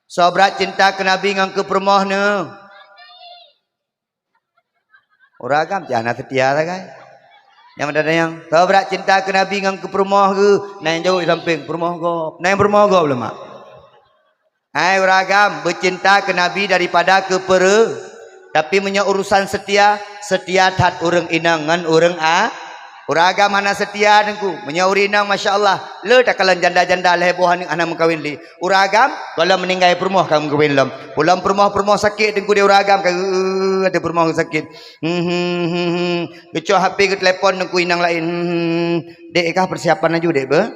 Soe brat cinta keu Nabi ngon keu peurumoh neuh? Ureueng agam cit hana seutia sagai. Nyang meunan nyang, soe brat cinta keu Nabi ngon keu peurumoh geuh, na nyang jaweueb di sampéng, peurumoh gob. Na nyang peurumoh gob lé mak. Hai ureuëng agam, beucinta keu Nabi daripada keu peureuë. Tapi meunyoe urusan seutia, seutia that ureuëng inong ngon ureuëng a-, ureuëng agam hana seutia, Teungku. Meunyoe ureuëng inong, masya Allah, le takalon janda-janda lhée boh aneuëk hana meukawen lé. Ureuëng agam, gohlom meuninggai peurumoh ka meukawen lom. Ulôn peurumoh-peurumoh sakét, Teungku, di ureuëng agam, ka, eh, ada peurumoh sakét. Hmm, hmm, hmm, hmm. Geucok H P geutelepon, Teungku, inong laén. Hmm, hmm, hmm. Dek, kah persiapan laju, Dek, beuh?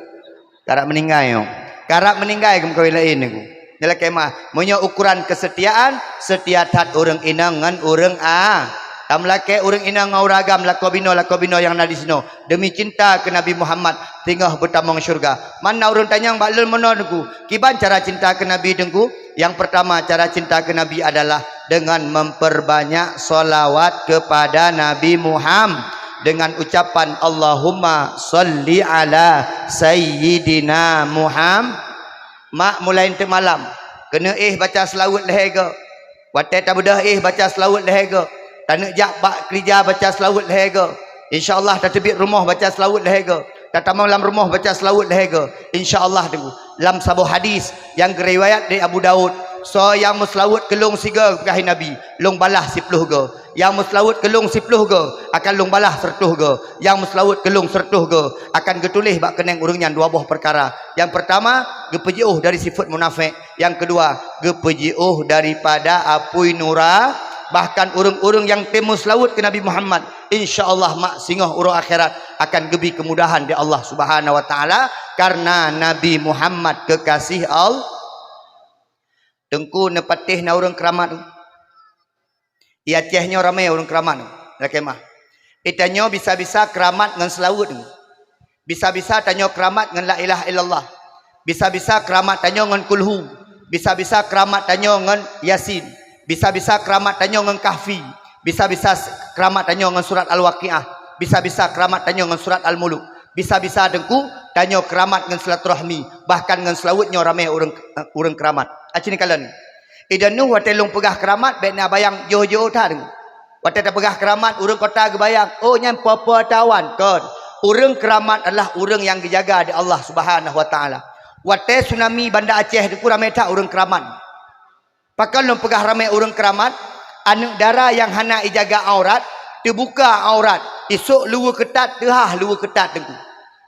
Karab meuninggai nyoe. Karab meuninggai keu meukawen laén, Teungku. Nyan lakée meuah, meunyoe ukuran keusetiaan, seutia that ureuëng inong ngon ureuëng a-, tameulakée ureuëng inong ngon ureuëng agam lakoe binoe, lakoe binoe nyang na disinoe, demi cinta keu Nabi Muhammad, singoh beutamong syeuruga. Man na ureuëng tanyong bak lôn meunoe, Teungku, kiban cara cinta keu Nabi, Teungku? Yang pertama, cara cinta keu Nabi adalah dengan memperbanyak salawat kepada Nabi Muhammad dengan ucapan, "Allahumma salli ala Sayyidina Muhammad." Mak, mulai eunteuk malam, keuneuk éh baca seulaweuet lhée goe. Watée tabeudôh éh baca seulaweuet lhée goe. Taneuk jak bak keurija baca seulaweuet lhée goe. Insya Allah tateubiet rumoh baca seulaweuet lhée goe. Tatamong lam rumoh baca seulaweuet lhée goe. Insya Allah, Teungku. Lam saboh hadis nyang geuriwayat dari Abu Daud, "Soe nyang meuseulaweuet keu lôn sigoe," peugah Nabi, "lôn balaih siploh goe. Nyang meuseulaweuet keu lôn siploh goe, akan lôn balaih seureutoh goe. Nyang meuseulaweuet keu lôn seureutoh goe, akan geutuléh bak keuneung ureuëng nyan dua boh peukara. Nyang peurtama, geupeujiôh dari sifeuet munafék. Nyang keudua, geupeujiôh daripada apui nura." Bahkan ureuëng-ureuëng nyang tém meuseulaweuet keu Nabi Muhammad, insya Allah, mak, singoh uroe akhirat akan geubi keumudahan di Allah Subhanahu wa Taala, karena Nabi Muhammad keukasih Allah. Teungku, neupatéh na ureuëng keuramat. Di Aceh nyoe ramé ureuëng keuramat. Lakée meuah. Di tanyoe bisa-bisa keuramat ngon seulaweuet. Bisa-bisa tanyoe keuramat ngon la ilaha illallah. Bisa-bisa keuramat tanyoe ngon kulhu. Bisa-bisa keuramat tanyoe ngon Yasin. Bisa-bisa keuramat tanyoe ngon Kahfi. Bisa-bisa s-, keuramat tanyoe ngon surat Al-Waqiah. Bisa-bisa keuramat tanyoe ngon surat Al-Muluk. Bisa-bisa, Teungku, tanyoe keuramat ngon silaturahmi, bahkan ngon seulaweuet nyoe ramé ureuëng, ureuëng keuramat. Aci neukalon. Idan Nuh watée lôn peugah keuramat, bék na bayang jôh-jôh that. Watée tapeugah keuramat, ureuëng kota geubayang, "Oh, nyan peue-peue tawan." Kon. Ureuëng keuramat adalah ureuëng nyang geujaga di Allah Subhanahu wa Taala. Watée tsunami Banda Aceh, Teungku, ramé that ureuëng keuramat. Pakon lôn peugah ramé ureuëng keuramat? Aneuëk dara nyang hana ijaga aurat, teubuka aurat, isok luweue keutat, teuhah luweue keutat, Teungku.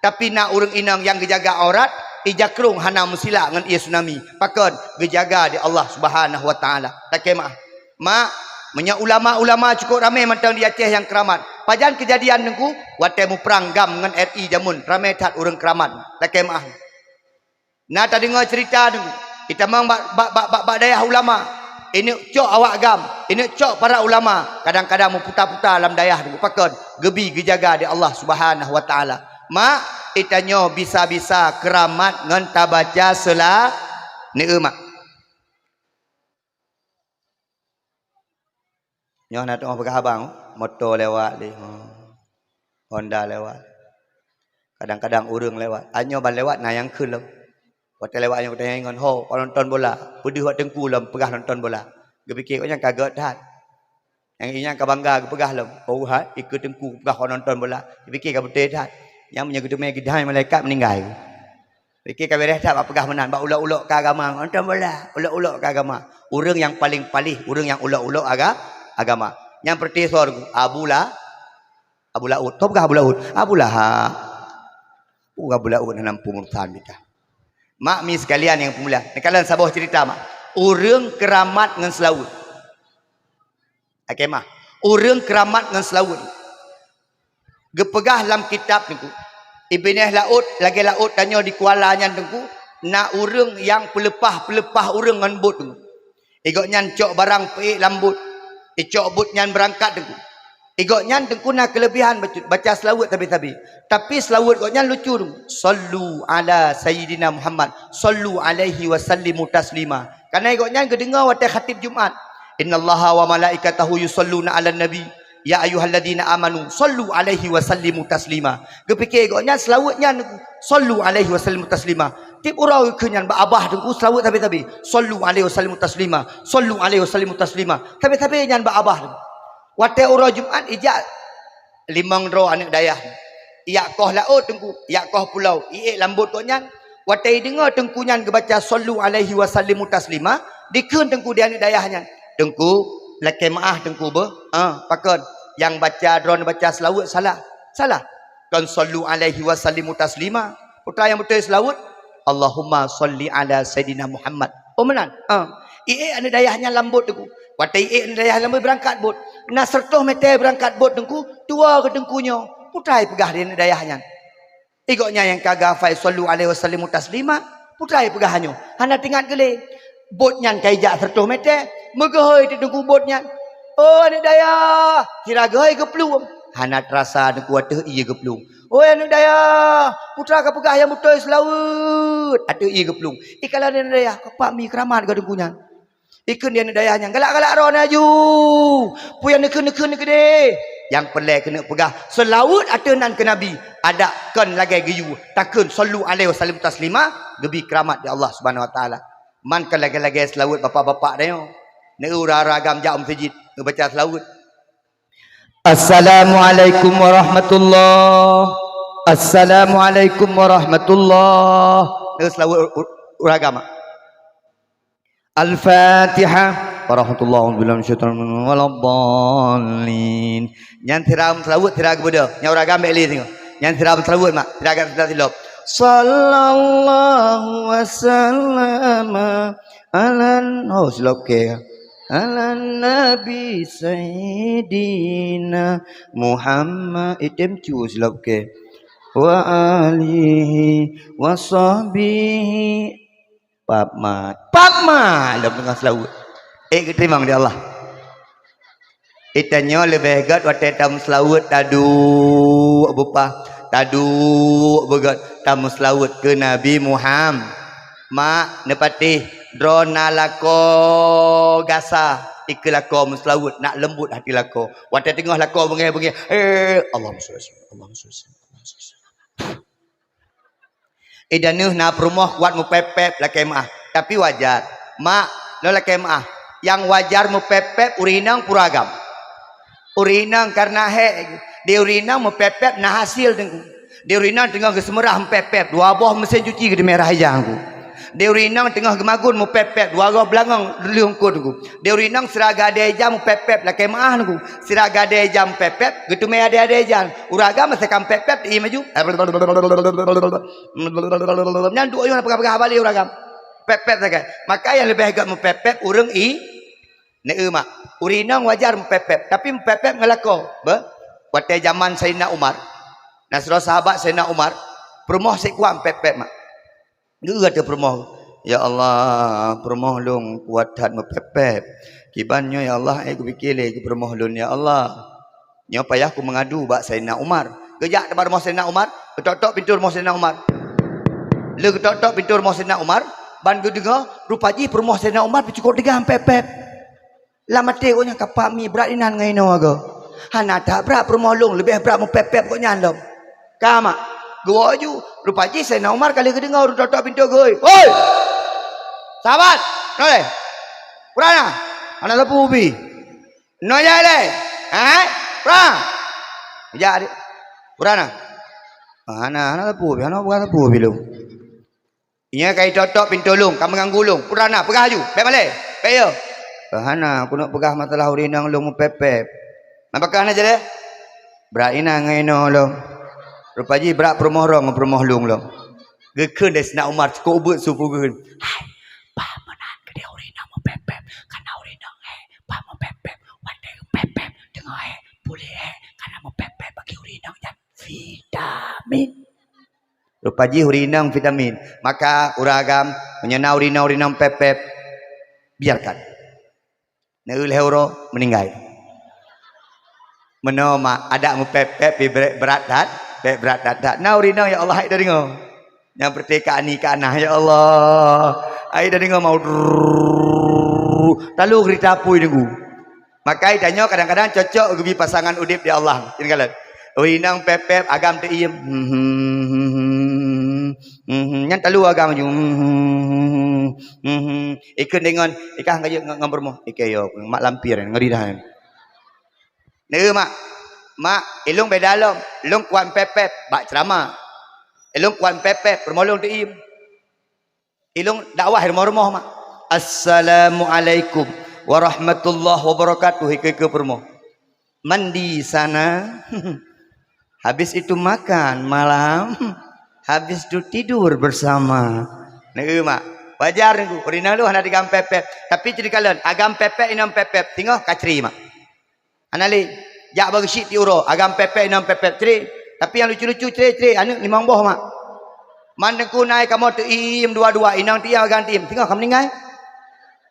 Tapi na ureuëng inong nyang geujaga aurat, ijakrong hana meusilak ngon ié tsunami. Pakon? Geujaga di Allah Subhanahu wa Taala. Lakée meuah. Mak, meunyoe ulama-ulama cukôp ramé mantong di Aceh nyang keuramat, pajan keujadian, Teungku? Watée muprang GAM ngon R I jameun, ramé that ureuëng keuramat. Lakée meuah. Na tadeungoe ceurita, Teungku, itamong bak, bak, bak, bak, bak dayah ulama. Ineuk cok awak GAM, ineuk cok para ulama, kadang-kadang meuputa-puta lam dayah, Teungku. Pakon? Geubi geujaga di Allah Subhanahu wa Taala. Mak, itanyoe bisa-bisa keuramat ngon tabaca seula-, neueu, Mak. Nyoe na teungoh peugah abang, moto lewat lé, ha. Honda lewat. Kadang-kadang ureuëng lewat. Anyoe ban lewat na nyang kheun lom. Watée lewat nyoe, watée nyan ngon, "Ho, penonton bola." Peudeuh bak teungku lom peugah nonton bola. Geupike gobnyan ka gét that. Nyang inyan ka bangga geupeugah lom, "Oh, hai, ikeue teungku peugah ho nonton bola." Geupike ka beutôi that. Nyang meunyoe geuteumé geudai malaikat meuninggai. Pike ka beureh that bak peugah meunan, bak ulok-ulok keu agama, nonton bola, ulok-ulok keu agama. Ureuëng nyang paleng palih, ureuëng nyang ulok-ulok aga-, agama. Nyang peureuté soe, Abu La-, Abu Laôt. Soe peugah Abu Laôt? Abu Lahab. Peugah Abu Laôt hana muphom urosan kita. Mak mi sekalian nyang peumulia, neukalon saboh ceurita, mak. Ureuëng keuramat ngon seulaweuet. Akhé mah, ureuëng keuramat ngon seulaweuet. Geupeugah lam kitab, Teungku, i binéh laôt, lagée laôt tanyoe di kuala nyan, Teungku, na ureuëng nyang peuleupah-peuleupah ureuëng ngon bot, Teungku. Igobnyan cok barang peuék lam bot, icok bot nyan beurangkat, Teungku. Igobnyan, Teungku, na keuleubihan bacut, baca seulaweuet sabe-sabe. Tapi seulaweuet gobnyan lucu, Teungku. "Shallu ala Sayyidina Muhammad, shallu alaihi wa sallimu taslima." Karena igobnyan geudeungoe watée khatib Jumat, "Innallaha wa malaikatahu yushalluna 'alan nabi, ya ayyuhalladzina amanu shallu 'alaihi wa sallimu taslima." Geupike gobnyan seulaweuet nyan, "Shallu 'alaihi wa sallimu taslima." Tieb uroe geukheun nyan bak babah, Teungku, seulaweuet sabe-sabe, "Shallu 'alaihi wa sallimu taslima, shallu 'alaihi wa sallimu taslima." Sabe-sabe nyan bak babah, Teungku. Watée uroe Jumat ijak limong droe aneuëk dayah, ijak koh laôt, Teungku, ijak koh pulo, iék lam bot gobnyan. Watée deungoe teungku nyan geubaca sallu alaihi wa sallimu taslima, dikheun teungku di aneuk dayah nyan, "Teungku, lakée meuáh teungku beuh." "Ah, pakon?" "Nyang baca droeneuh baca seulaweuet salah." "Salah." "Kon sallu alaihi wa sallimu taslima." "Peue nyang beutôi seulaweuet?" "Allahumma salli ala Saidina Muhammad." "Oh, meunan?" "Ah." Iék aneuk dayah nyan lam bot teungku. Watée iék aneuk dayah lam bot beurangkat bot. Na seureutoh mètè beurangkat bot teungku, tuwoe keu teungku nyoe. Peue peugah di aneuk dayah nyan? Igoe nyan nyang ka geuhafai sallu alaihi wa sallimu taslima. Peue peugah nyoe? Hana teuingat geuh lé. Bot nyan ka ijak seureutoh mètè, meugeuhôi teungku bot nyan. "Oh, aneuk dayah!" Sira geuhôi geuplueng. Hana teurasa teungku ateueh ié geuplueng. "Oi, aneuk dayah! Peue ka peugah nyang beutôi seulaweuet?" Ateueh ié geuplueng. Ikalon aneuk dayah, "Kapa mi keuramat geuh teungku nyan?" Ikheun di aneuk dayah nyan, "Galak-galak droeneuh aju! Peue nyang neukheun-neukheun keudéh? Nyang peureulée keuneuk peugah seulaweuet ateueh nan keu Nabi, adak kon lagée geuyue takheun sallu alaihi wa sallimu taslima, geubi keuramat di Allah Subhanahu wa Taala." Man kon lagée-lagée seulaweuet bapak-bapak tanyoe. Neu ureueng agam jak u meuseujid, neubaca seulaweuet. "Assalamualaikum warahmatullah. Assalamualaikum warahmatullah." Neu seulaweuet u-, u-, ureueng agam. Al-Fatihah. Warahmatullahi wabarakatuh. Waladdallin. Nyan sira meuseulaweuet, sira geubeudôh. Nyan ureueng agam bék lé singoh. Nyan sira meuseulaweuet mak, sira geubeudôh silop. Sallallahu wasallama alan, oh, silop keu. Alan Nabi Sayyidina Muhammad. Item cu silop keu. Wa alihi wa sahbihi. Pap mat. Pap mat! Lom teungoh seulaweuet. Eh, geuteurimong di Allah. Itanyoe leubeh gét watée tameuseulaweuet taduek beupah, taduek beugét tameuseulaweuet keu Nabi Muham-, Mak, neupatéh, droe na lakoe gasa, ikeu lakoe meuseulaweuet, nak leumbot hati lakoe. Watée teungoh lakoe beungéh-beungéh, eh, Allahumma shalli ala Sayyidina, Allahumma shalli ala Sayyidina. Idaneuh na peurumoh kuat meupép-pép lakée meuáh, tapi wajar. Mak, lôn lakée meuáh, nyang wajar meupép-pép ureueng inong pura agam. Ureueng inong kareuna hék, di ureueng inong meupép-pép na hasil teungku. Di ureueng inong teungoh geuseumeurah meupép-pép, dua boh meusén cuci geuteumé rhah ija teungku. Di ureueng inong teungoh geumagun meupép-pép, dua boh beulangong lheueh eungkôt teungku. Di ureueng inong sira geuadée ija meupép-pép lakée meuáh teungku. Sira geuadée ija meupép-pép, geuteumé adée-adée ija. Ureueng agam masa ka meupép-pép, di maju. Nyan duek nyoe peugah-peugah bali ureueng agam. Pép-pép sagai. Maka nyang leubeh gét meupép-pép ureueng i-, neu mak. Ureueng inong wajar meupép-pép, tapi meupép-pép ngon lakoe. Beh, watée jaman Saidina Umar, na sidroe sahabat Saidina Umar, peurumoh sép kuat meupép-pép mak. Geuh ateueh peurumoh, "Ya Allah, peurumoh lôn kuat that meupép-pép. Kiban nyoe ya Allah, eh, kupike lé keu peurumoh lôn ya Allah. Nyoe payah kumeungadu bak Saidina Umar." Geujak teuma rumoh Saidina Umar, geutok-tok pintoe rumoh Saidina Umar. Lheueh geutok-tok pintoe rumoh Saidina Umar, ban geudeungoe, rupa jih peurumoh Saidina Umar pih cukôp teuga meupép-pép. Lam até gobnyan, "Kapa mi brat inan ngon inoe agoe. Hana that brat peurumoh lôn, leubeh brat meupép-pép gobnyan lom." Ka mak, geuwoe ju, rupa jih Saidina Umar ka lheueh geudeungoe, geutok-tok pintoe geuhôi. "Hoi! Sahabat! Noleh! Pura na? Hana sapeue pih. Nyoe jai lé. Hai! Pura!" Jak deh. "Pura na? Hana, hana sapeue pih, hana bukan sapeue pih lôn." Nyan ka jitok-tok pintoe lôn, ka meuganggu lôn. Pura na, peugah laju. Bék malée. Bék yo. Hana, keuneuk peugah masalah ureueng inong lôn meupép-pép. Napa kah na jadeh? Brat inan ngon inoe lom. Rupa jih brat peurumoh droe ngon peurumoh lôn lom. Geukheun lé Saidina Umar cukôp ubeut su peugah. Hai, bah meunan keudeh ureueng inong meupép-pép. Kana ureueng inong, eh, bah meupép-pép. Watée meupép-pép, teungoh, eh, puléh, eh, kana meupép-pép bagi ureueng inong nyan. Vitamin. Rupa jih ureueng inong vitamin. Maka ureueng agam, meunyoe na ureueng inong-ureueng inong pép-pép, biarkan. Neu lhée uroe meuninggai. Meunoe mak, adak meupép-pép pih brat, brat that, pép brat that, that. Na ureueng inong ya Allah hai tadeungoe. Nyang peureuté ka ani ka anah ya Allah. Hai tadeungoe mau drrrr. Talo keurita apui deungoe. Maka tanyoe kadang-kadang cocok geubi pasangan udeb di Allah. Kira-kira. Ureueng inong pép-pép agam teuiem. Nyan talu agam ju. Ikheun deungon ikah ngajak ngon peurumoh. Ikah yo, mak lampir ngeri dah. Neu mak. Mak, ilong beda lom. Ilong kuat pép-pép bak ceramah. Ilong kuat pép-pép peurumoh lôn teuiem. Ilong dakwah rumoh-rumoh mak. "Assalamualaikum warahmatullahi wabarakatuh," ike-ike peurumoh. "Mandi sana." Habis itu makan malam. Habis itu tidur bersama. Nah, mak. Wajar nunggu. Ureueng inong lu hana digam pepet. Tapi cerita kalian, agam pepet inong pepet. Tinggal kacri mak. Hana lé. Jak bak geusyik tiep uroe, agam pepet inong pepet, cre. Tapi nyang lucu-lucu, cre, cre, aneuk limong boh mak. Man teungku nai kamoe teuiem dua-dua, inong teuiem, agam teuiem. Singoh ka meuninggai.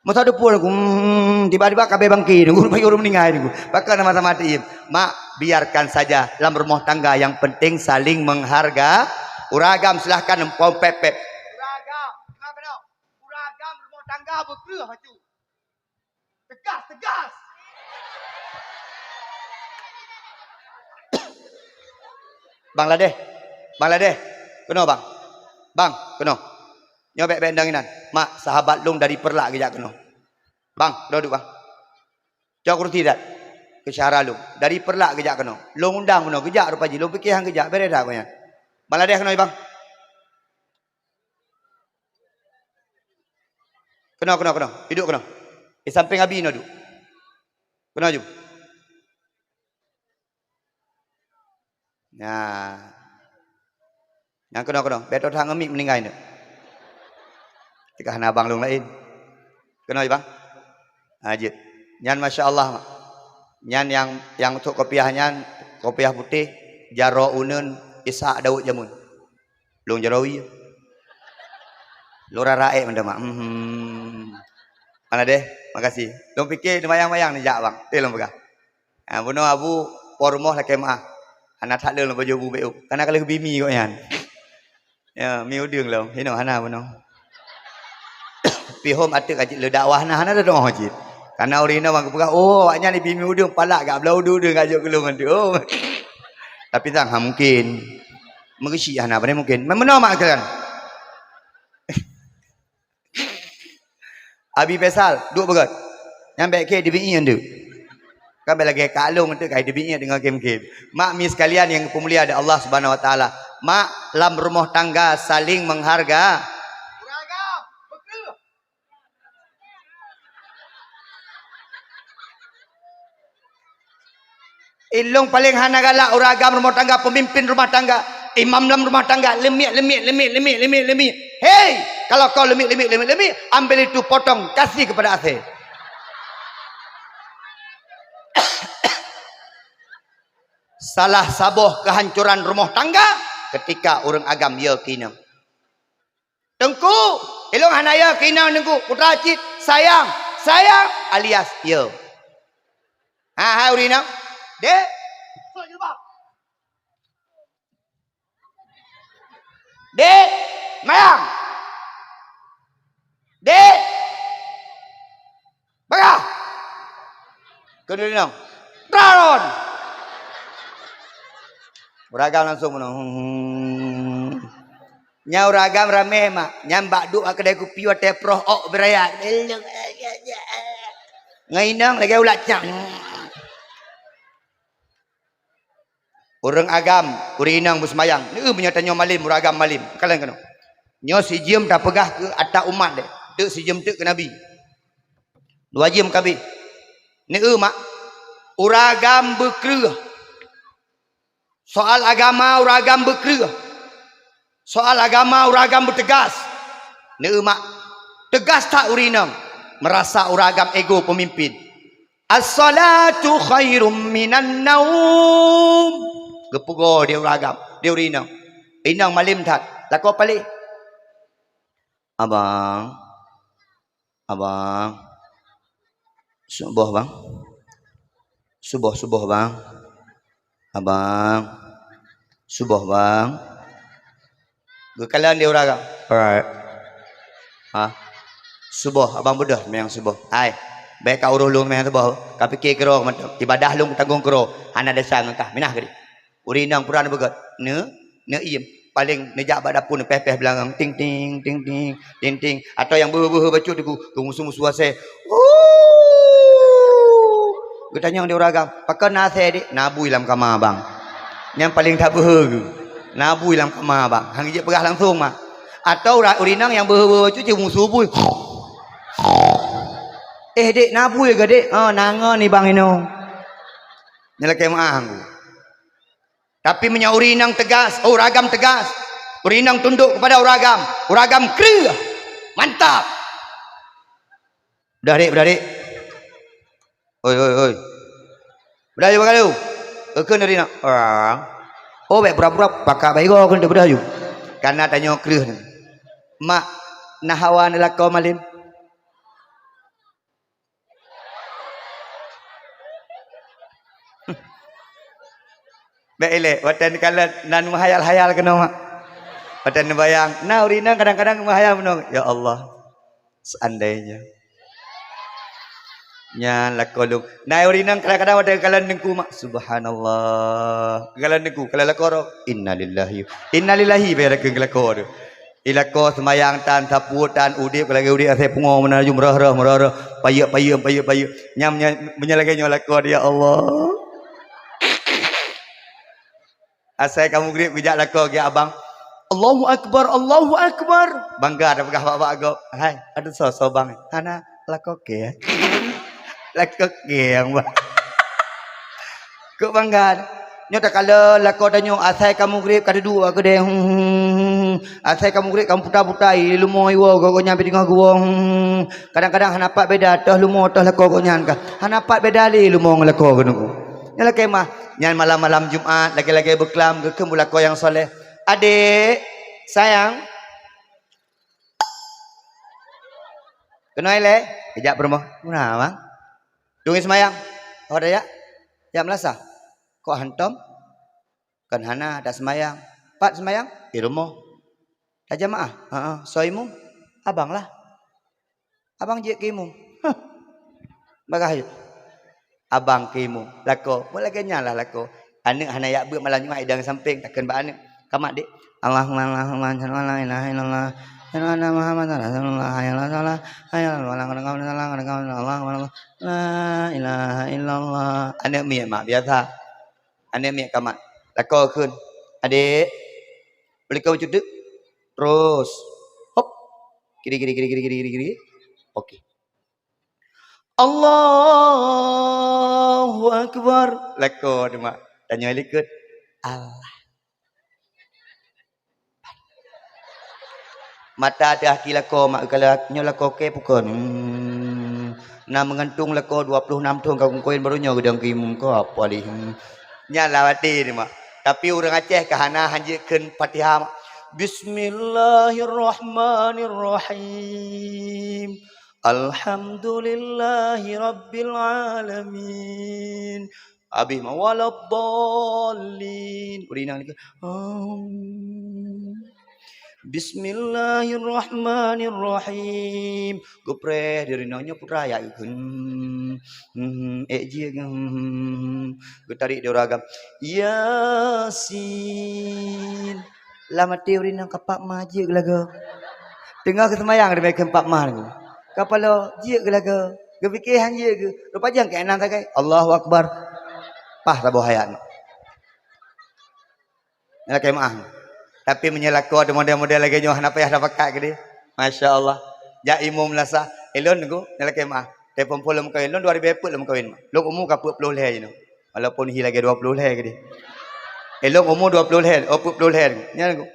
Masa depan aku, hmm, tiba-tiba kabeh bangke, nunggu bagi ureueng meuninggai nunggu. Pakon sama-sama teuiem. Mak, biarkan saja dalam rumah tangga, yang penting saling mengharga. Ureueng agam silahkan empon pepet. Ureueng agam, ureueng agam rumah tangga beukreueh aju. Tegas, tegas. Bang Ladeh. Bang Ladeh. Keunoe, Bang. Bang, keunoe. Nyoe bèk-bèk ndang inan. Mak, sahabat lôn dari Peureulak geujak keunoe. Bang, keunoe duek, Bang. Cok kursi dat. Keu syedara lôn. Dari Peureulak geujak keunoe. Lôn undang keunoe. Geujak rupa jih. Lôn pike han geujak. Bèrèh that gobnyan. Bang Ladeh keunoe, Bang. Keunoe, keunoe, keunoe. Iduek keunoe. Di sampéng Abi nyoe duek. Keunoe ju. Nah. Nyang keunoe, keunoe. Bèk tô that ngon mic meuninggai nyoe. Teuka hana abang lôn laén. Keunoe ju, Bang. Ha, jeuet. Nyan masya Allah. Nyan nyang, nyang trok kopiah nyan, kopiah putéh, jaroe uneuen Ishak Daud jameun. Lôn jaroe wie. Lôn rara ék mantong mak. Hmm. Mana deh? Makasih. Lôn pike neubayang-bayang neujak bang. Teuh lôn peugah. Ha, bunoe abu po rumoh lakèe meu'ah. Hana that lôn baju abu beu. Kana ka lheueh bi mi gobnyan. Ya, mi udeueng lom. Hino hana bunoe. Pihom ateueh ka cit leudak wah na hana teudoh cit. Kana ureueng inong bang geupeugah, "Oh, awaknyan ibi mi udeueng palak gak blah udeueng gak jok keulong antu." Oh. Tapi sang ha mungkin. Meugeusyi hana pane mungkin. Meunoe mak kalian. Abi Faisal, duek beugöt. Nyang bèk khe dibi-i antu. Kan bèk lagèe kalong antu kai dibi-i deungon khem-khem. Mak mi sekalian yang dipeumulia di Allah Subhanahu Wa Taala. Mak, lam rumoh tangga saling mengharga. Ilong paleng hana galak ureueng agam rumoh tangga, pemimpin rumah tangga, imam lam rumah tangga, leumiek, leumiek, leumiek. Hei, kalau kau leumiek, leumiek, leumiek, leumiek, ambil itu potong, kasih kepada Asèe. Salah saboh kehancuran rumoh tangga ketika ureueng agam yo keu inong. Teungku, ilong hana yo keu inong teungku. Putra cit, sayang, sayang alias yo. Ha, hai ureueng inong. Dek. Dek, mayang. Dek. Bagah. Keuneuk inong. Tron. Ureueng agam langsung meunoe. Hmm. Nyan ureueng agam ramè mak. Nyan bak duek kedai kupi watèe proh ok beuraya. Ngon inong lagèe ulat cang. Ureueng agam, ureueng inong beuseumayang. Neu meunyoe tanyoe malem, ureueng agam malem. Kalon keunoe. Nyoe sijeuem tapeugah keu ata umat deh. Teuk sijeuem teuk keu Nabi. Dua jeuem kabeh. Neu mak, ureueng agam beukreueh. Soal agama ureueng agam beukreueh. Soal agama ureueng agam beuteugas. Neu mak, teugas that ureueng inong. Meurasa ureueng agam ego peumimpin. "As-salatu khairum minan naum." Geupeugo di ureueng agam, di ureueng inong. Inong malem that, lakoe paleng. Abang, abang. Suboh bang. Suboh, suboh bang. Abang. Suboh bang. Geukalon di ureueng agam. Alright. Ha? Suboh, abang beudôh seumayang suboh. Hai, bèk ka uroh lôn seumayang suboh. Ka pike keudroe mantong. Ibadah lôn tanggong keudroe. Hana desya ngon kah. Minah keudéh. Ureueng inong pura neubeugöt. Neu, neuiem. Paleng neujak bak dapur neupèh-pèh beulangöng. Ting, ting, ting, ting, ting, ting. Atau nyang beuhe-beuhe bacut teungku. Keu musu-musu asèe. Wuh! Geutanyong di ureueng agam, "Pakon na asèe, Dek?" "Na bui lam kama, Bang." Nyang paleng that beuhe geuh. "Na bui lam kama, Bang." Han geujeuet peugah langsong, mak. Atau ura-, ureueng inong nyang beuhe-beuhe bacut cit musoh bui. "Eh, dek, na bui keu, dek?" "Oh, na ngon nibak inong." Nyan lakèe meu'ah. Tapi meunyoe ureueng inong teugas, oh, ureueng agam teugas, ureueng inong tunduk kepada ureueng agam, ureueng agam kreueh, mantap. Beudah, dek, beudah, dek. Oi, oi, oi. Beudah yu bak kalu. Keu kheun dari nak. Ah. Oh, bèk pura-pura pakak bak igoe kheun beudah yu. Kana tanyoe kreueh ni. Mak, na hawa neulakoe malem? Bèk ilèe, watèe neukalon nan meuhayal-hayal keunoe, mak. Watèe neubayang, na ureueng inong kadang-kadang meuhayal meunoe, "Ya Allah, seandainya." Nyan lakoe lôn. Na ureueng inong kadang-kadang watèe neukalon teungku, mak, "Subhanallah." Neukalon teungku, kalon lakoe droe, "Innalillahi." Innalillahi bèk lakèe keu lakoe tu. Ilakoe seumayang tan, sapeue tan, udép lagèe udép asèe pungo meunan laju meureuh-reuh, meureuh-reuh, payeuk-payeuk, payeuk-payeuk. Nyan, nyan, meunyoe lagèe nyoe lakoe, ya Allah. Asai ka mugrib geujak lakoe keu abang. "Allahu Akbar, Allahu Akbar." Bangga tapeugah bak-bak gob. "Hai, adak soe, soe bang?" "Hana, lakoe kèe." Lakoe kèe, bang. Kok bangga. Nyoe takalon lakoe tanyoe asai ka mugrib ka duduek bak keudè. Hmm, hmm, hmm, hmm. Asai ka mugrib ka puta-puta i leumo iwoe gobnyan pih teungoh geuwoe. Hmm, hmm, hmm. Kadang-kadang hana pat beda toh leumo toh lakoe gobnyan ka. Hana pat beda lé leumo ngon lakoe keuneuk. Nyan lakèe meu'ah. Nyan malam-malam Jumat lagèe-lagèe beuklam geukheun bak lakoe nyang soleh. "Adek, sayang." Keunoe ilèe, geujak peurumoh. "Meunan, bang?" "Dong seumayang." "Oh, dak jak? Jak meulasah?" "Kok hantom?" "Kon hana, dak seumayang." "Pat seumayang?" "Di rumoh." "Dak jamaah?" "Heeh." "Soe imum?" "Abang lah." "Abang jeuet keu imum." "Hah. Bagah jeuet." Abang keu imum. Lakoe. Buet lagèe nyan lah lakoe. Aneuk hana jak beuet malam Jumat idong sampéng, takheun bak aneuk. "Kamat, dek." "Allahumma, Allahumma, asyhadu an la ilaha illallah, asyhadu anna Muhammadar Rasulullah, hayya 'alas shalah, hayya 'alal falah, qad qamat shalah, qad qamat shalah, Allahu Akbar, la ilaha illallah." Aneuk miet mak biasa. Aneuk miet kamat. Lakoe kheun, "Adek, beulikot bacut teuk." Terus. Hop. Kiri, kiri, kiri. Oke. "Allahu Akbar." Lakoe teuma. Tanyoe likot. Allah. Mata teuh aki lakoe mak, geukala nyoe lakoe kèe pukon. Hmm. Na meugantung lakoe dua puluh enam thon ka geukawén baru nyoe geudong keu imum, keu apa lé. Hmm. Nyan lah watèe teuma. Tapi ureueng Aceh ka hana hanjeuet kheun Fatihah mak. Bismillahirrahmanirrahim. Alhamdulillahi rabbil alamin. Abéh ma waladdallin. Ureueng inong ni ke, "Amin. Bismillahirrahmanirrahim." Geupreh di ureueng inong nyoe putra ya geukheun. Hmm, hmm, hmm. Ék jih, hmm, hmm, hmm, hmm. Geutarék di ureueng agam. Yasin. Lam até ureueng inong ka pat ma jeuet geulagoe. Teungoh geuseumayang teuma kheun pat ma nyoe. Ka paloe jeuet geulagoe. Geupike han jeuet geu. Rupa jih keunan sagai. Allahu Akbar. Pah saboh ayat nyoe. Nyan lakèe meu'ah. Tapi meunyoe lakoe teuh model-model lagèe nyoe hana payah tapakat keudeh. Masya Allah. Jak imum lasah. Ilôn nyoe lakèe meu'ah. Telepon phon lom kawin. Lôn dua ribèe peuet lom kawin. Lôn umu ka peuet ploh lhèe jinoe. Walaupun hi lagèe dua ploh lhèe keudeh. Eh, lôn umu dua ploh lhèe, oh, peuet ploh lhèe. Nyan aku.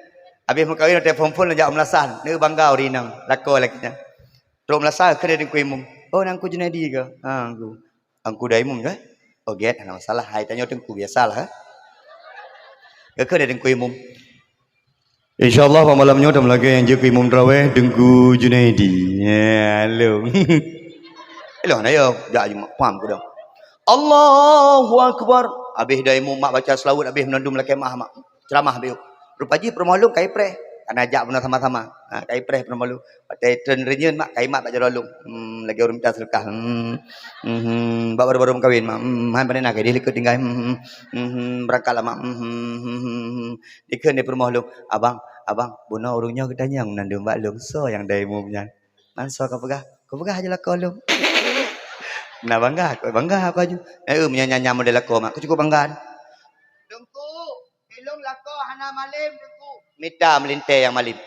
Habéh meukawen, telepon phon jak meulasah. Neu bangga ureueng inong, lakoe lagèe nyan. Trok meulasah, kheun di Teungku Imum. "Oh, Teungku Junaidi ke?" "Ha, Teungku." "Teungku dah imum ke?" "Oh, gèt, hana masalah. Hai tanyoe Teungku, biasalah, eh." Geukheun di Teungku Imum. Insya Allah, bak malam nyoe tameulakèe nyang jeuet keu imum tarawèh, Teungku Junaidi. Ya, halo. Ilôn ayo, jak Jumat, paham ku dah. Allahu Akbar. Habéh dah imum mak baca seulaweuet, habéh meunandum lakèe meu'ah mak. Ceuramah habéh. Rupa jih peurumoh lôn ka ipreh. Kana jak bunoe sama-sama. Ha, ka ipreh peurumoh lôn. Watèe treun reunyeun mak, ka imat bak jaroe lôn. Hmm, lagèe ureueng mita seudeukah. Hmm, hmm, hmm. Bak baru-baru meukawen mak. Hmm, han pandai na keu deh likot tinggai. Hmm, hmm, hmm, hmm. Beurangkat lah mak. Hmm, hmm, hmm, hmm, hmm, hmm. Dikheun di peurumoh lôn, "Abang, abang, bunoe ureueng nyoe geutanyong meunandum bak lôn, soe nyang dai imum nyan?" "Man soe ka peugah?" "Ka peugah aja lakoe lôn." Nah, bangga, bangga aku aju. Eh, meunyan nyan model lakoe mak, aku cukup bangga. "Teungku, ilôn lakoe hana malem, Teungku." Mita meulintèe nyang malem.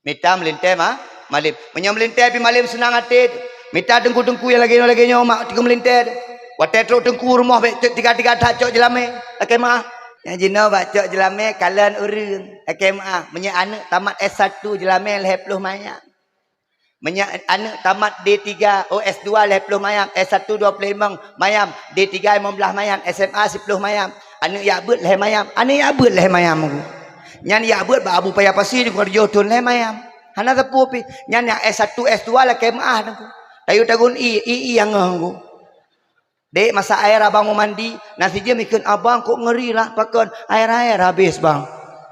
Mita meulintèe ma-, malem. Meunyoe meulintèe pih malem seunang até, mita teungku-teungku nyang lagèe nyoe, lagèe nyoe mak teungku meulintèe. Watèe trok teungku rumoh bèk cok tiga-tiga that cok jeulamèe, lakèe meu'ah. Nyang jinoe bak cok jeulamèe kalon ureueng, lakèe meu'ah. Meunyoe aneuk tamat S satu jeulamèe lhèe ploh mayam. Meunyoe aneuk tamat D tiga, oh, S dua lhèe ploh mayam, S satu dua ploh limong mayam, D tiga limong blaih mayam, S M A siploh mayam. Aneuk jak beuet lhèe mayam, aneuk jak beuet lhèe mayam. Nyan jak beuet bak Abu Paya Pasi di Kuarjo thon lhèe mayam. Hana sapeue pih. Nyan nyang S satu, S dua lakèe meu'ah teungku. Tayue tagun ie, ie, ie nyang ngeh teungku. Dek, masak air abang mau mandi, na sijeuem ikheun abang kok ngeri lah, pakon air-air habéh bang.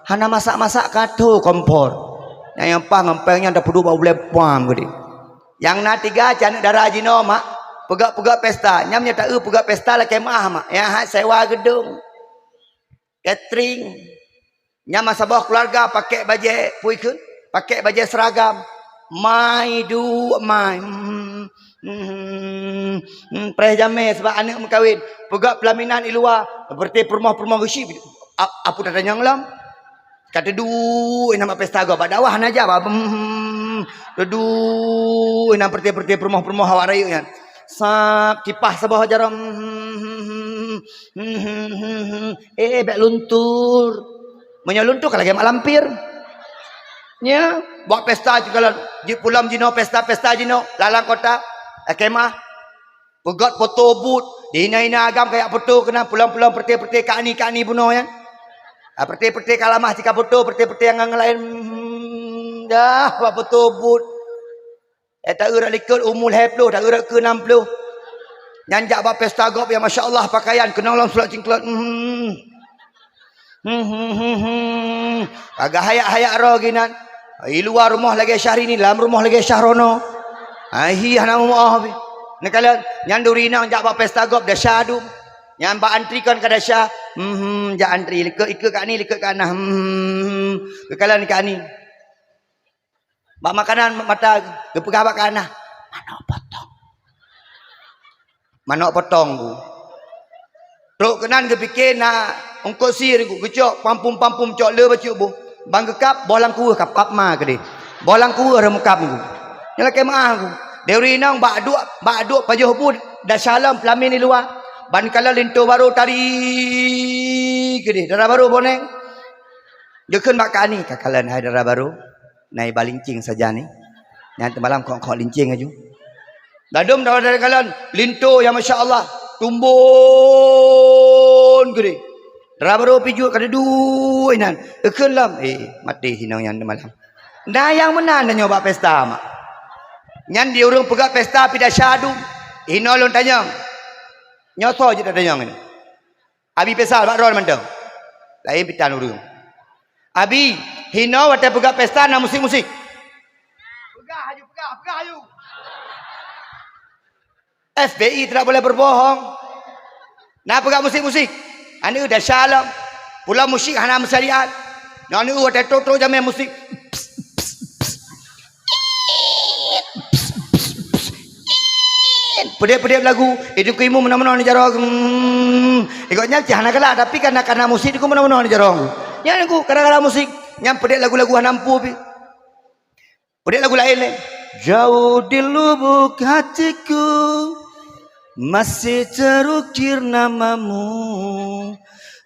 Hana masak-masak ka tho kompor. Nyang, nyang paih ngon péng nyan tapeuduek bak ulèe pam geude. Nyang na tiga cit aneuk dara jinoe mak, peugöt-peugöt pesta. Nyan meunyoe taeu peugöt pesta lakèe meu'ah mak. Nyang hat sewa geudong. Catering. Nyan meusaboh keuluwarga pakèk bajèe, peue kheun? Pakèk bajèe seragam. Mai duek mai. Hmm, hmm, hmm, hmm, preh jamèe sabab aneuk meukawen. Peugöt peulaminan i luwa, seperti peurumoh-peurumoh geusyik. A-, apu tatanyong lom. Ka teuduek inan bak pesta gob, bak dakwah hana jak, bak, hmm, teuduek inan seperti-seperti peurumoh-peurumoh awak rayeuk nyan. Sab kipah saboh jaroe. Hmm, hmm, hmm, hmm. Eh, eh, bèk luntur. Meunyoe luntur ka lagèe mak lampir. Nya, buat pesta juga lah. Jipulom jinoe pesta-pesta jinoe, lalang kota, eh, kemah. Peugöt foto but, di hina-hina agam kajak foto keunan, pulom-pulom peureté-peureté kani, kani bunoe nyan. Ah, peureté-peureté kalamah cika foto, peureté-peureté nyang laén, hmm, dah, buat foto but. Eh, ta-eu rot likot umu lhèe ploh, ta-eu rot keu nam ploh. Nyan jak bak pesta gob nyang masya Allah pakaian keunong lom sulot cingklot. Hmm. Hmm, hmm, hmm, hmm. Ka geuhayak-hayak roh ginan. I luwa rumoh lagèe Syahrini, lam rumoh lagèe Syahrono. Ai hi hana meu'oh pih. Neukalon, nyan duri inong jak bak pesta gob desya dum. Nyan bak antri kon ka desya. Hmm, hmm, jak antri. Likot, ikot kani, likot kana. Hmm, hmm, hmm. Geukalon kani. Bak makanan mata geupeugah bak kana, "Manok potong." Manok potong ku. Trok keunan geupike na eungkot sie ku, geucok pampum-pampum cok le bacut boh. Ban geukab boh lam kuweuh ka pap ma keudeh. Boh lam kuweuh reumukab ku. Nyan lakèe meu'ah ku. Deuri inong bak duek, bak duek pajoh bu desya lom peulamin di luwa. Ban kalon linto barô tari keudeh. Dara barô boneng. Geukheun bak kani, ka kalon hai dara barô. Na iba linceng sajan nyoe. Nyan teumalam khok-khok linceng laju. Ladôm dara-dara kalon, linto nyang masya Allah, tumbon geude. Dara barô pijuet ka duduek inan, eukheun lom, eh, maté inong nyan teumalam. Na nyang meunan tanyoe bak pesta mak. Nyan di ureueng peugah pesta pih desya dum. Inoe lôn tanyong. Nyoe soe jeuet tatanyong nyoe? Abi Faisal bak droe mantong. Laén pitan ureueng. Abi, hinoe watèe peugah pesta na musik-musik. Peugah aju, peugah, peugah aju. F P I tidak boleh berbohong. Na peugah musik-musik. Aneuk desya lom. Pula musik hana meusyariat. Nyoe aneuk watèe trok-trok jamèe musik. Peudép-peudép lagu, eh, Teungku Imum meunoe-meunoe neujaroe, hmm, eh, gobnyan cit hana galak, tapi kana-kana musik Teungku meunoe-meunoe neujaroe. Nyan Teungku, kana-kana musik, nyan peudép lagu-lagu hana mampu pih. Peudép lagu laén lé. Jauh di lubuk hatiku, masih terukir namamu.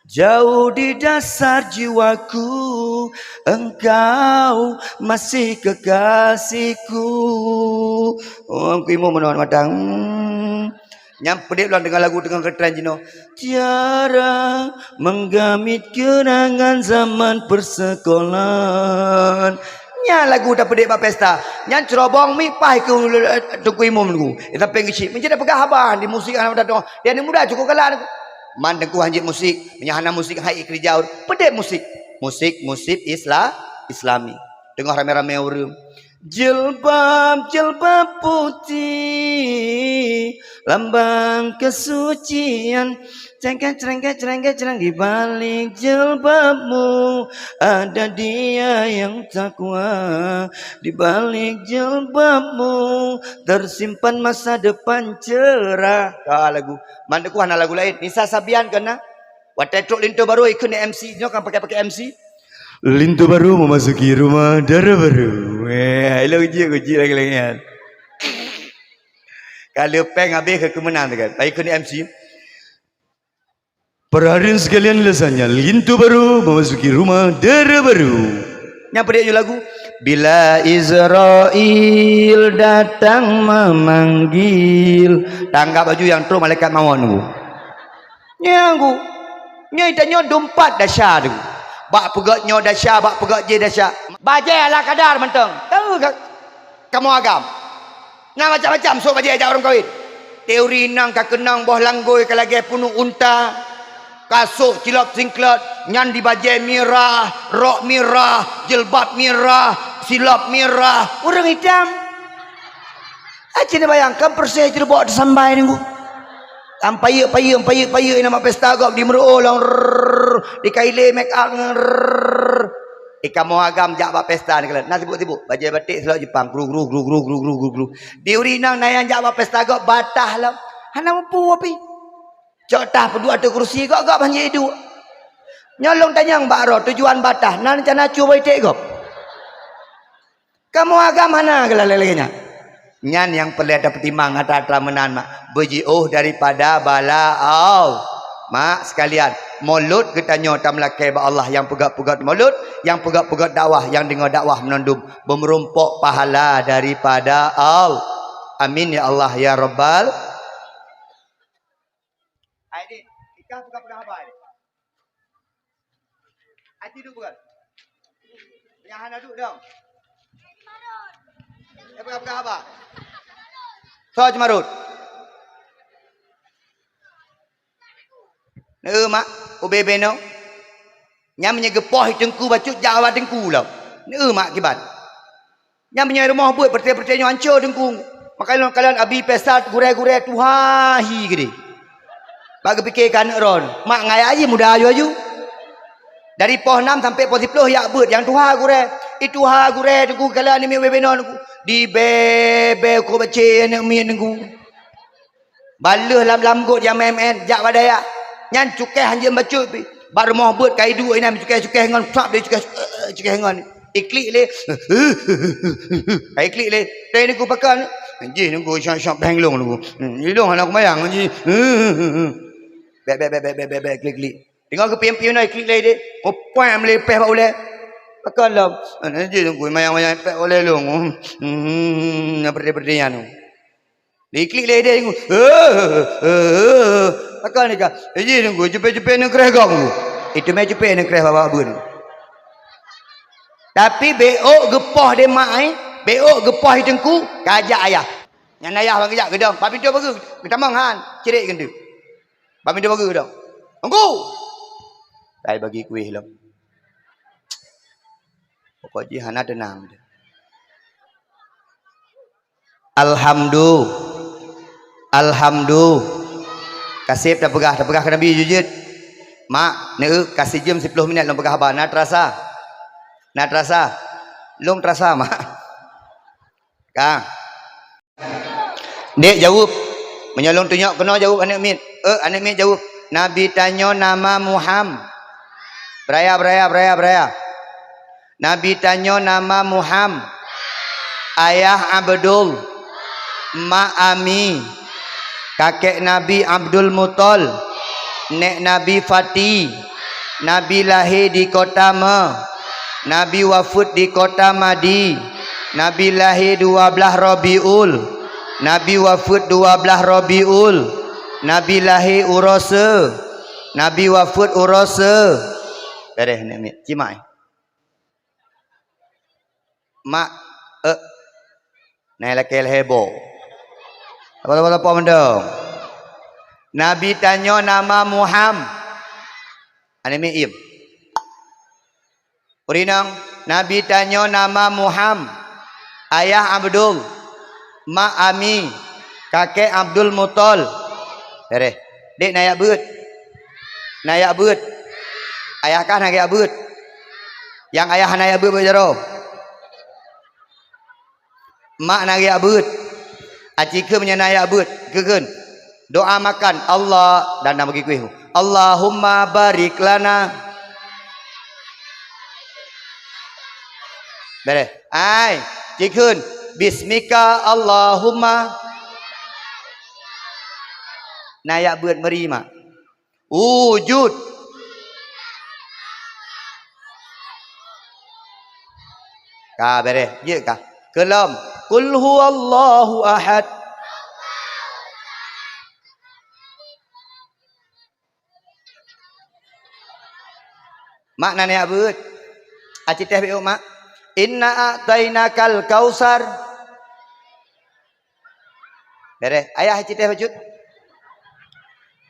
Jauh di dasar jiwaku, engkau masih kekasihku. Oh, Teungku Imum meunoe mantong. Hmm. Nyan peudép lom deungon lagu deungon keutren jinoe. Tiara menggamit kenangan zaman persekolahan. Nyan lagu tapeudép bak pesta. Nyan ceurobong miet paih keu Teungku Imum Teungku. Eh, sampai geuchik. Meunyoe tapeugah haba di musik aneuk muda tu. Di aneuk muda cukôp galak Teungku. Man Teungku hanjeuet musik. Meunyoe hana musik hai keurija ureueng. Peudép musik. Musik, musik Isla-, Islami. Teungoh ramé-ramé ureueng. Jilbab, jilbab putih, lambang kesucian. Cengket, cerengket, cerengket, cereng. Di balik jilbabmu ada Dia yang takwa. Di balik jilbabmu tersimpan masa depan cerah. Ah, lagu. Man Teungku hana lagu laén. Nisa Sabian kana. Watèe trok linto barô ikheun M C. Nyoe kan pakai-pakai M C. Linto barô memasuki rumah dara barô. Weh, ilong jeuet, jeuet lagèe-lagèe nyan. Ka le péng habéh keu keumeunang teuka. Baik keu M C. Para hadirin sekalian, biasanya linto baru memasuki rumah dara baru. Nyang peudeh nyoe lagu, "Bila Israel datang memanggil." Tanggap baju nyang trok malaikat mawöt nunggu. Nyang nunggu. Nyoe tanyoe dumpat dahsyat tu. Bak peugöt nyoe dahsyat, bak peugöt jéh dahsyat. Bajèe ala kadar mantong. Tahu ka-, kamoe agam. Na macam-macam sôk bajèe jak ureueng kawin. Teori nang ka keunong boh langgôi ka lagèe punuh unta. Ka sôk cilop singklot, nyan di bajèe mirah, rok mirah, jilbab mirah, silop mirah, ureueng itam. Aci neubayangkan peureuseh jilbab teusambai nunggu. Am payeuek-payeuek, payeuek-payeuek inan bak pesta gob di meureuoh lom, rrrr, di kailé make up, rrrr. Di kamoe agam jak bak pesta ni kalian. Na sibuk-sibuk. Bajèe batik silop Jepang. Gru, gru, gru. Di ureueng inong na nyang jak bak pesta gob batah lom. Hana mupu api. Cok tah peuduek ateueh kursi gob-gob han jeuet duek. Nyoe lôn tanyong bak droe tujuan batah. Na rencana cue bak iték gob. Kamoe agam hana geulalai lagèe nyan. Nyan nyang peureulèe tapeutimang atra-atra meunan, mak. Beujiôh daripada bala Allah. Mak sekalian, mulod geutanyoe tameulakèe bak Allah nyang peugöt-peugöt mulod, nyang peugöt-peugöt dakwah, nyang deungö dakwah meunondum. Beumeurumpok pahala daripada Allah. Amin ya Allah ya Rabbal. Aidin, ikah peugah-peugah haba, Aidin. Aci duek bukan? Nyang hana duek dong. Eh, peugah-peugah haba. Soe Jumarut? Neu mak, ubé beno. Nyan meunyoe geupoh i teungku bacut jak awak teungku lom. Neu mak kiban. Nyan meunyoe rumoh beuet, peureté-peureté nyoe hanco teungku. Maka lôn kalon Abi Faisal gurèe-gurèe tuha hi geude. Bak geupiké keu aneuk droe, mak ngon ayah jih muda aju-aju. Dari poh nam sampoe poh siploh yak beuet, nyang tuha gurèe. I tuha gurèe teungku kalon aneuk miet beubeunong teungku. Dibèe-bèe keu bacé aneuk miet teungku. Baleuh lam, lam gôt nyang meu'en-meu'en, jak bak dayah. Nyan cukéh hanjeuet bacut pih. Bak rumoh beuet ka iduek inan cukéh-cukéh ngon, sab lé cukéh, cukéh ngon. Iklik lé. Ka iklik lé. Teuh nunggu pakon. Jih nunggu syok-syok beng lông nunggu. Hmm, ilông hana kumayang jih. Bèk, bèk, bèk, klik, klik. Teungoh geupiôn-piôn iklik lé deh. Mupat meulipéh bak ulèe. Pakon lom. Jih nunggu mayang-mayang pèk ulèe lông. Hmm, nyang peureté-peureté nyan. Diklik lé deh, nunggu. Pakon ni ka? Iji nunggu, jipé-jipé neukreh gong. Itu mé jipé neukreh bak beun. Tapi bék geupoh deh mak ai, bék geupoh i teungku, kajak ayah. Nyan ayah bang kejak geudong, bak pintoe pageue, geutamong han, cirek geunteuk. Bak pintoe pageue geudong. Teungku! Ai bagi kueh lom. Pokok jih hana teunang. Alhamdu-, alhamdu-, kaseb tapeugah, tapeugah keu Nabi jujeuet. Mak, neueu, ka sijeuem siploh minèt lôn peugah haba. Na teurasa? Na teurasa? Lôn teurasa, Mak. Ka. Dek, jaweueb. Meunyoe lôn tunyok keunoe jaweueb aneuk miet. Eh, aneuk miet jaweueb. Nabi tanyoe nama Muham. Beraya, beraya, beraya, beraya. Nabi tanyoe nama Muham, ayah Abdul, mak Ami, kakek Nabi Abdul Mutol, nek Nabi Fati, Nabi lahé di kota Me, Nabi wafeuet di kota Madi, Nabi lahé dua blaih Rabiul, Nabi wafeuet dua blaih Rabiul, Nabi lahé uroe se, Nabi wafeuet uroe se. Beres, nek miet. Cimak, eh. Mak, eh. Nai lakèe lhèe boh. Apa-apa mantong. Nabi tanyoe nama Muham. Aneuk miet iem. Ureueng inong, Nabi tanyoe nama Muham. Ayah Abdul. Mak Ami. Kakek Abdul Mutol. Beres. Dek, na yak beuet. Na yak beuet. Ayah kah na yak beuet. Nyang ayah hana yak beuet bak jaroe. Mak na yak beuet. Aci keu meunyoe na yak beuet. Keukeuen. Doa makan. Allah, dan na bagi kueh. Allahumma barik lana. Bereh. Ai, cikheun. Bismika Allahumma. Na yak beuet meuri mak. Wujud. Ka bereh, jeuet ka. Keulom. Qul huwallahu ahad. Mak na neujak beuet. Aci teh beu mak. Inna a'tainakal kautsar. Bereh. Ayah aci teh bacut.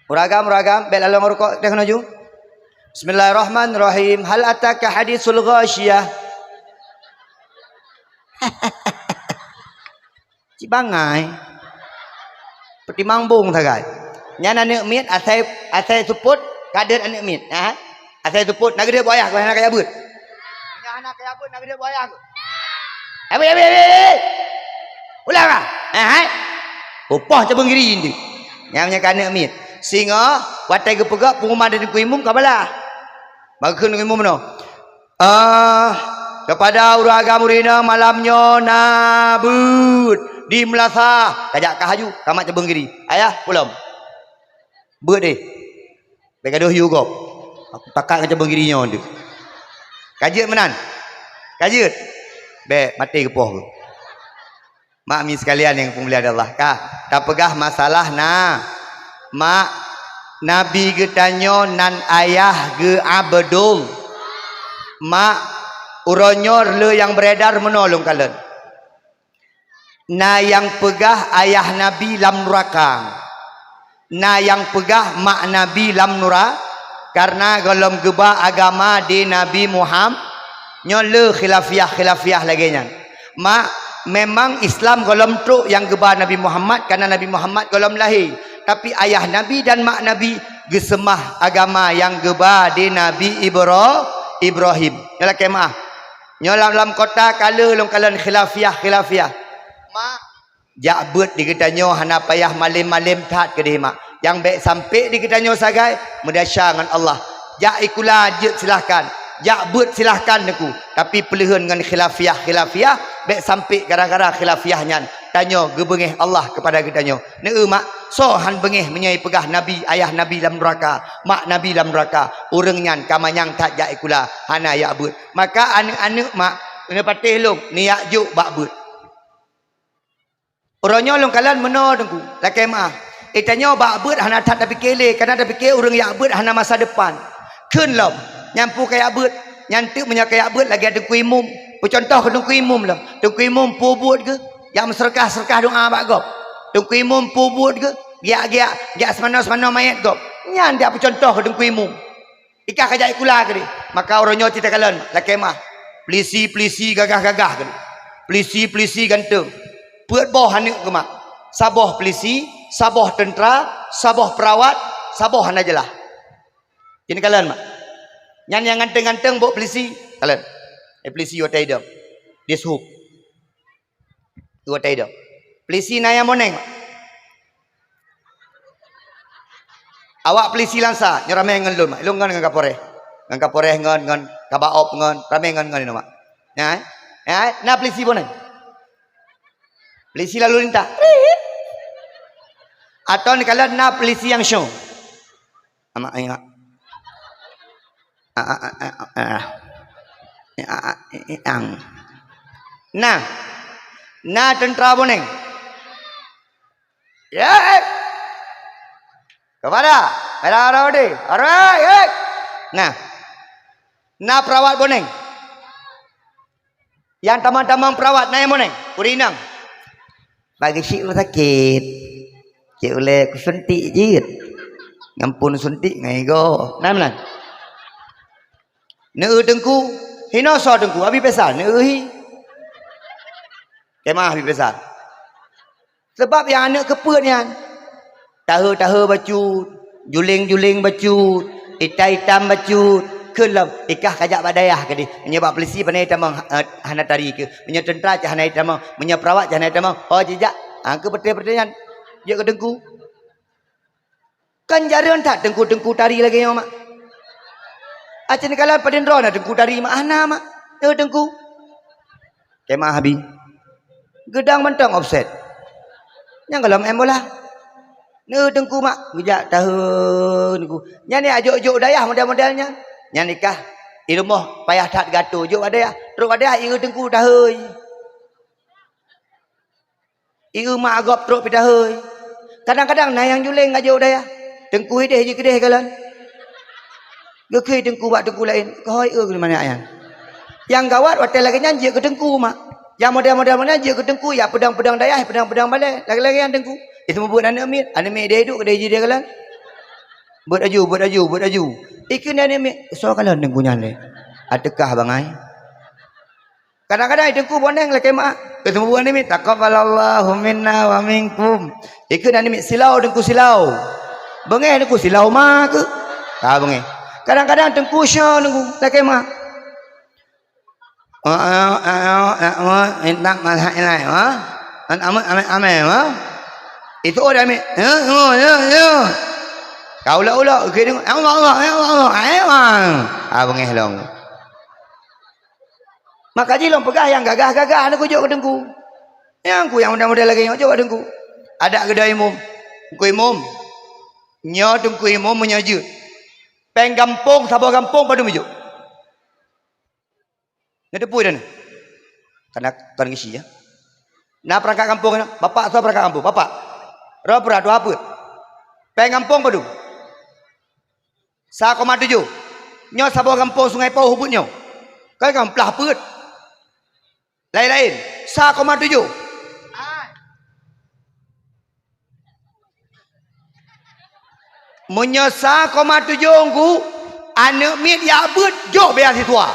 Uragam, uragam, bek lalong rukok teh keunoe ju. Bismillahirrahmanirrahim. Hal ataka hadisul ghasyiyah. Cik bangai. Peutimang bong sagai. Nyan aneuk miet asai, asai seupôt kadeuet aneuk miet. Ha? Asai seupôt na geudeuet boh ayah hana kaya beuet. Nyan hana kaya beuet na geudeuet boh ayah. Habéh, habéh, habéh, habéh. Ulang ah. Ha, hai. Upah cabang giri ni. Nyang nyan ka aneuk miet. Singoh watée geupeugah pengumuman dari Teungku Imum ka balah. Bak kheun Teungku Imum noh. Ah, kepada ureuëng agam ureuëng inong malam nyoe na beuet di meulasah. Kajak ka haju, kamat cabang giri. Ayah, pulom. Beuet deh. Bèk gadoh yue gob. Aku takat ngon cabang giri nyoe deh. Ka jeuet meunan? Ka jeuet? Bèk, maté geupoh keuh. Mak mi sekalian nyang dimuliakan Allah, ka tapeugah masalah na. Mak, Nabi geutanyoe nan ayah geuh Abdul. Mak, uroe nyoe le nyang beredar meunoe lôn kalon. Na nyang peugah ayah Nabi lam nuraka. Na nyang peugah mak Nabi lam nura-, karena gohlom geuba agama di Nabi Muham-, nyoe le khilafiah-khilafiah lagée nyan. Mak, memang Islam gohlom trok nyang geuba Nabi Muhammad, karena Nabi Muhammad gohlom lahé. Tapi ayah Nabi dan mak Nabi geuseumah agama nyang geuba di Nabi Ibra-, Ibrahim. Nyoe lakée meuah. Nyoe lam, lam kota ka lheueh lôn kalon khilafiah-khilafiah. Mak, jak beuet di geutanyoe hana payah malém-malém that keudeh mak. Nyang bèk sampai di geutanyoe sagai meudesya ngon Allah. Jak ikula jeuet silahkan. Jak beuet silahkan Teungku. Tapi peuleuheuen ngon khilafiah-khilafiah, bèk sampai gara-gara khilafiah nyan tanyoe geubeungéh Allah keupada geutanyoe. Neu mak, soe han beungéh meunyoe ipeugah Nabi, ayah Nabi lam nuraka, mak Nabi lam nuraka. Ureuëng nyan ka manyang that jak ikula, hana jak beuet. Maka aneuk-aneuk mak, neupatéh lôn, neujak jok bak beuet. Uroe nyoe lôn kalon meunoe Teungku, lakée meuah. Eh, tanyoe bak beuet hana that tapike lé, kana tapike ureuëng jak beuet hana masa depan. Kheun lom, nyang peue kajak beuet, nyan teuk meunyoe kajak beuet lagée Teungku Imum. Peucuntoh keu Teungku Imum lom. Teungku Imum peue buet geuh, jak meuseureukah-seureukah doá bak gob. Teungku Imum peue buet geuh, giak-giak, giak seumanoe-seumanoe manyét gob. Nyan jak peucuntoh keu Teungku Imum. Ikah kajak ikula keudeh. Maka uroe nyoe cit takalon, lakée meuah. Peulisi-peulisi gagah-gagah keudeh. Peulisi-peulisi ganteng. Peuet boh aneuk geuh mak. Saboh peulisi, saboh teuntra, saboh peurawat, saboh hana jeulaih. Cit kalon mak. Nyan nyang ganteng-ganteng bok peulisi. Kalon. Eh, peulisi watée idong. Dishub. Dua tai dong. Peulisi na nyang boneng. Awak peulisi lansa, nyoe ramé ngon lôn, mak. Lôn ngon, ngon Kapolres. Ngon Kapolres ngon, ngon Kabaop ngon, ramé ngon, ngon inoe, mak. Nyan, eh? Nyan, eh? Na peulisi boneng. Peulisi lalu lintas. Atau ni kalau na peulisi nyang show. Amak ingat. Ah, ah, ah, ah, ah. Ah, ah, eh, eh, ang. Nah. Nah, tentara boneng. Ya, eh. Kepada. Kepada orang udah. Orang, eh. Nah. Nah, perawat boneng. Nyang tamong-tamong perawat na nyang moneng, ureueng inong. Bak geuchik rumah sakit. Cit ulée kusuntik jeuet. Ngon phon suntik ngon igoe. Na meunan. Neueu teungku, hinoe soe teungku, abi pesa, neueu hi. Kemah abi pesa. Sabab nyang aneuk keupeuet nyan, tahe-tahe bacut, juléng-juléng bacut, itam-itam bacut, kheun lom, ikah kajak bak dayah keudeh. Meunyoe bak peulisi pane itamong, eh, hana tari keuh. Meunyoe teuntra cit hana itamong, meunyoe perawat cit hana itamong, oh jijak, ha, keu peureuté-peureuté nyan, jeuet keu teungku. Kan jareueng that teungku-teungku tari lagée nyoe, mak. Aci neukalon padum droe na teungku tari, mak, hana, mak. Nyoe teungku. Kemah habéh. Geudang mantong offset. Nyang gohlom M bola. Neu teungku mak, geujak tahe teungku. Nyan ya jok-jok dayah model-model nyan. Nyan nikah i rumoh payah that gato jok bak dayah. Trok bak dayah ieu teungku tahe. Ieu mak agop trok pih tahe. Kadang-kadang na nyang juleng ka jok dayah. Teungku ideh jikeudeh kalon. Geukheun teungku bak teungku laén, keuhai eu keulimanyak nyan. Nyang gawat watée lagée nyan jeuet keu teungku mak. Nyang model-model nyan jeuet keu teungku, ya peudong-peudong dayah, peudong-peudong balée. Lagée-lagée nyan teungku. Itu mubuet aneuk miet, aneuk miet ideh duek keudeh jideh kalon. Buet aju, buet aju, buet aju. Ikeu aneuk miet, soe kalon teungku nyan lé. Ateukah bangai. Kadang-kadang teungku boneng lakée mak. Keu teungku aneuk miet, taqabbalallahu minna wa minkum. Ikeu aneuk miet silau teungku silau. Beungéh teungku silau ma keu. Ka beungéh. Kadang-kadang teungku syo teungku lakée mak. Minta masak ilai, ha? An amai amai amai, ha? Itu ada amai. Ya, ya, ya, ya. Kau ulok-ulok, kini, ya Allah, Allah, ya Allah, Allah, ya Allah. Ah, beungéh long. Maka jih lôn peugah nyang gagah-gagah aneuk kujok keu teungku. Nyang ku nyang model-model lagée nyoe jok keu teungku. Adak geuda imum. Teungku imum. Nyoe teungku imum meunyoe jeuet. Péng gampông, saboh gampông padum jok. Neuteupeue dah nyoe. Kana kon gisi ya. Na peurangkat gampông nyoe, bapak soe peurangkat gampông, bapak. Roh peurat dua peuet. Péng gampông padum? Sa koma tujoh. Nyoe saboh gampông Sungai Pauh ubit nyoe. Kan gamplah peuet. Laén-laén, sa koma tujoh. Meunyoe sa koma tujoh ngku, aneuk miet jak beuet jok beasiswa.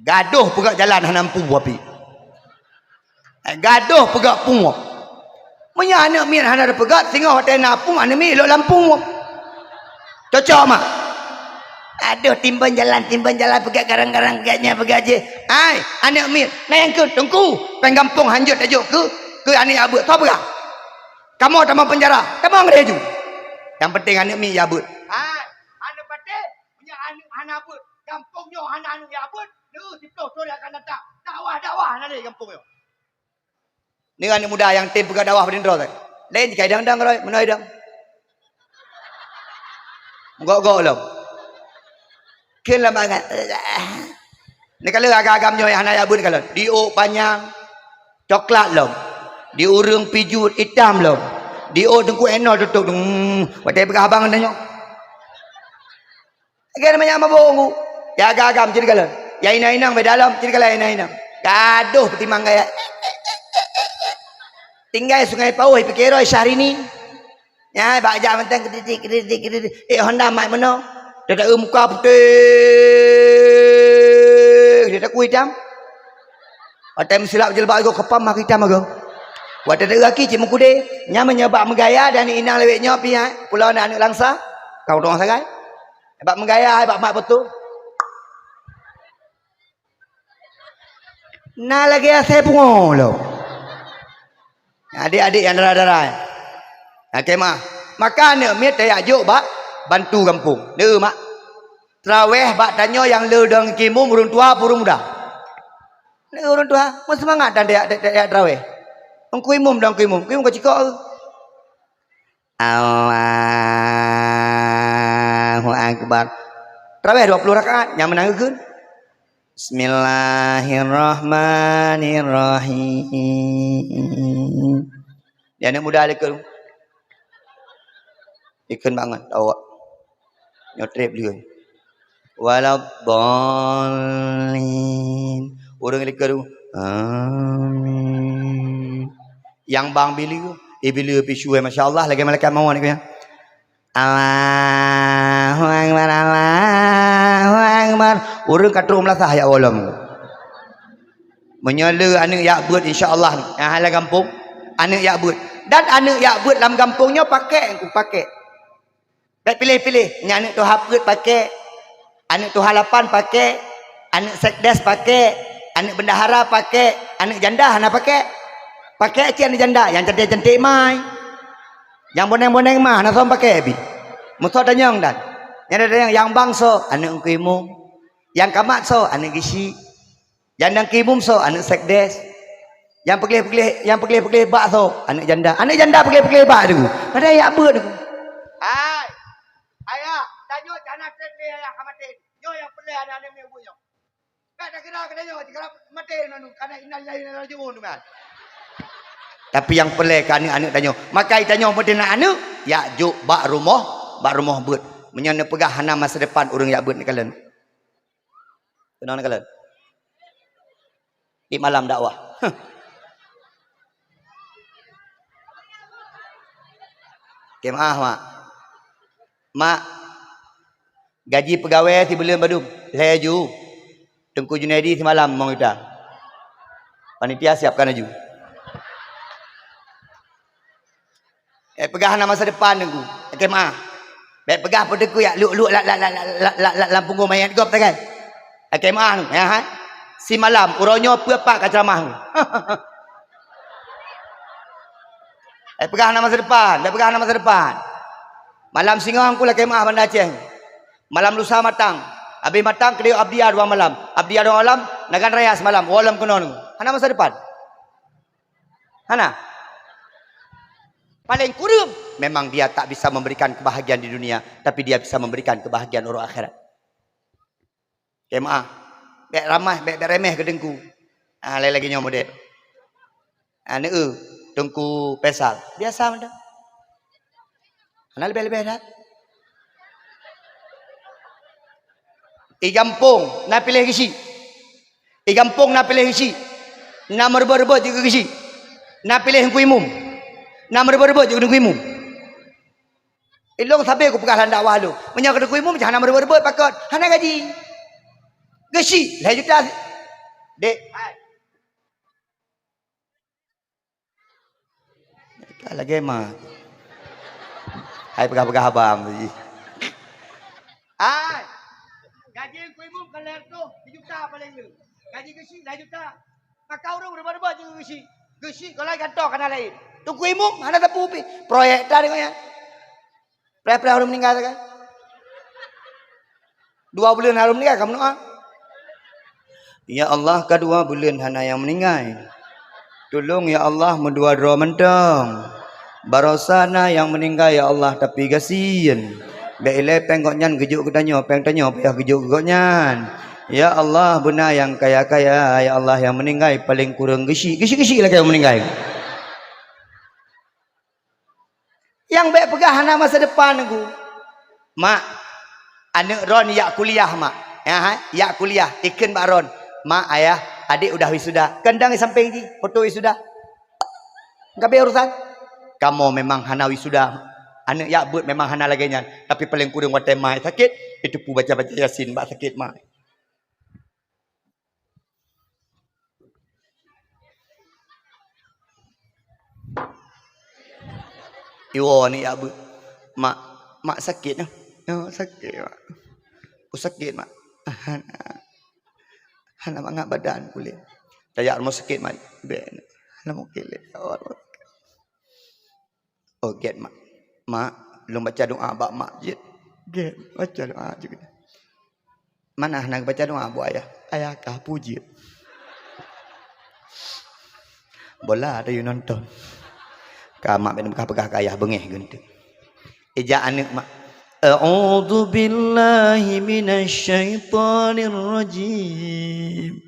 Gadoh peugah jalan hana mampu api. Gadoh peugah pungoh. Meunyoe aneuk miet hana teupeugah, singoh watée na pung aneuk miet lok lam pungoh. Cocok mak? Adoh timbon jalan, timbon jalan, peugah garang-garang, peugah nyan, peugah jih. Ai, aneuk miet, na nyang kheun, teungku, péng gampông hanjeuet tajok keu, keu aneuk jak beuet. Soe peugah? Kamoe tamong peunjara, tamong laju. Nyang penting aneuk miet jak beuet. Hai, aneuk patéh, meunyoe aneuk hana beuet, gampông nyoe hana aneuk jak beuet, lheueh siplôh thon nyang akan datang, dakwah-dakwah hana lé gampông nyoe. Ni aneuk muda nyang tem peugah dakwah padum droe. Laén jih kai dang-dang roi, meunoe dang. Gok-gok lom. Kheun lam angan. Ni ka lheueh agam-agam nyoe hana jak beuet kalon. Diok panyang, coklat lom. Di ureueng pijuet itam lom. Diok teungku enol tutup. Hmm, watée peugah abang nyoe. Lagée manyak mabök ngku. Ya agam-agam cit kalon. Ya inong-inong beda lom cit kalon inong-inong. Gadoh peutimang gaya. Tinggai Sungai Pauh, pike roi Syahrini. Ya, bak jak mantong kritik, kritik, kritik. Eh, Honda mai meunoe. Teuka muka putéh, dia takui itam. Watée meusilap jilbab igoe keupam mah itam agoe. Watée teuka gaki cit meukude. Nyan meunyoe bak meugaya dan inong lewet nyoe pih, eh. Pulo na aneuk langsa. Kau tuang sagai. Bak meugaya, bak mat beutôi. Na lagée asée pungoh lom. Adik-adik nyang dara-dara, eh. Oke mah. Maka aneuk miet tajak jok bak bantu gampông. Neu mak. Traweh bak tanyoe nyang le dong keu imum ureueng tuha peue ureueng muda? Neu ureueng tuha, meuseumangat dan tajak, tajak, tajak traweh. Engku imum dong keu imum, keu imum ka cikok. Allahu Akbar. Traweh dua puluh rakaat, nyang meunan geukheun. Bismillahirrahmanirrahim. Di aneuk muda likot. Ikheun bangat awak. Nyoe treb lé. Waladdallin. Ureueng likot. Amin. Nyang bang bileue, eh, bileue pih syue, masya Allah, lagée malaikat mawon nyan. Allahu Akbar, Allahu Akbar. Ureueng ka trok meulasah ya Allah. Meunyoe le aneuk jak beuet, insya Allah, nyang hana gampông, aneuk jak beuet. Dan aneuk jak beuet lam gampông nyoe pakek, pakek. Bék piléh-piléh, nyan aneuk tuha peuet pakek, aneuk tuha lapan pakek, aneuk sekdes pakek, aneuk bendahara pakek, aneuk janda hana pakek. Pakek cit aneuk janda, nyang cantik-cantik mai. Nyang boneng-boneng mah hana soe pakek pih. Meusoe tanyong dan. Nyang tanyong nyang bang soe, aneuk engku imum. Nyang kamat soe, aneuk gisi. Nyang dangke imum soe? Aneuk sekdes. Nyang peugleh-peugleh, nyang peugleh-peugleh bak soe? Aneuk janda. Aneuk janda peugleh-peugleh bak tu. Padahai yak beuet tu. Hai. Ayah, tanyoe hana treb lé ayah ka maté. Nyoe nyang peureulèe aneuk-aneuk miet ubeut nyoe. Ka takira keu tanyoe, jika maté nan, kana innalillahi wa inna ilaihi raji'un tu kan. Tapi nyang peureulèe keu aneuk-aneuk tanyoe. Maka tanyoe meudeh na aneuk, yak jok bak rumoh, bak rumoh beuet. Meunyoe neupeugah hana masa depan ureueng yak beuet neukalon. Keunong neukalon. Di malam dakwah. Oke, maaf, Mak. Mak, gaji peugawée sibuleuen bandum, lhèe ju. Teungku Junaidi simalam limong juta. Panitia siapkan laju. Eh, peugah hana masa depan Teungku. Oke, maaf. Bèk peugah peuteukui yak luk-luk la-, la-, lam punggong mayét gob tagai. Oke, maaf, ya, hai. Simalam, uroe nyoe peue pat ka ceramah. Eh, peugah hana masa depan, bèk peugah hana masa depan. Malam singoh Teungku lakèe meu'ah Banda Aceh. Malam lusa matang. Abéh matang keudéh Abdia dua malam. Abdia dua malam, Nagan Raya simalam. Woe lom keunoe. Hana masa depan. Hana. Paling kureueng, memang dia tak bisa memberikan kebahagiaan di dunia, tapi dia bisa memberikan kebahagiaan uroe akhirat. Jemaah, bèk ramah, bèk, bèk remeh keu Teungku. Ah, lagèe nyoe model. Ah, neu, Teungku Faisal. Biasa mantong. Hana leubeh-leubeh that. I gampông na piléh geuchik. I gampông na piléh geuchik. Na meureubot-reubot jeuet keu geuchik. Na piléh Teungku Imum. Na meureubot-reubot jeuet keu Teungku Imum. Ilôn sabe kupeugah lam dakwah lôn. Meunyoe keu Teungku Imum, hana meureubot-reubot pakot. Hana gaji. Geuchik, lhèe juta. Dek. Ka lagèe mak. Hai peugah-peugah abang tadi. Hai. Gaji Teungku Imum ka lhèe reutôh, sijuta paléng le. Gaji geuchik lhèe juta. Maka ureueng reubot-reubot jeuet geuchik. Geuchik gohlom gantoe kana laén. Teungku Imum hana sapeue pih. Proyek that deungon nyan. Preh-preh ureueng meuninggai sagai. Dua buleuen hana ureueng meuninggai ka meudoa. Ya Allah, ka dua buleuen hana nyang meuninggai. Tulông ya Allah, meudua droe mantong. Barosa na nyang meuninggai ya Allah, tapi gasien. Bèk ilèe pèng gobnyan geujok keu tanyoe, pèng tanyoe payah geujok keu gobnyan. Ya Allah, beuna nyang kaya-kaya, ya Allah, nyang meuninggai paleng kureueng geuchik. Geuchik-geuchik lakèe nyang meuninggai. Nyang bèk peugah hana masa depan Teungku. Mak, aneuk droen jak kuliah, Mak. Ya, hai, jak kuliah, ikheun bak droen. Mak, ayah, adék udah wisuda. Keundang di sampéng jih, foto wisuda. Ka abéh urusan. Kamoe memang hana wisuda. Aneuk jak beuet memang hana lagèe nyan. Tapi paleng kureueng watèe mak sakét, iteupeue baca-baca Yasin bak sakét mak. Iwoe aneuk jak beuet. Mak, mak sakét nyoe. Nyoe sakét, Mak. Oh, sakét, Mak. Hana, hana mangat badan kulét. Tajak rumoh sakét, Mak. Bèk. Hana mungken lé. Oh, gèt, Mak. Mak, lôn baca doa bak mak jeuet. Gèt, baca doa jeuet. Mana hana baca doa buet ayah? Ayah ka peue jeuet. Bola tayue nonton. Ka mak bèk peugah-peugah keu ayah beungèh geunteuk. Ijak aneuk mak. A'udzu billahi minasy syaithanir rajim.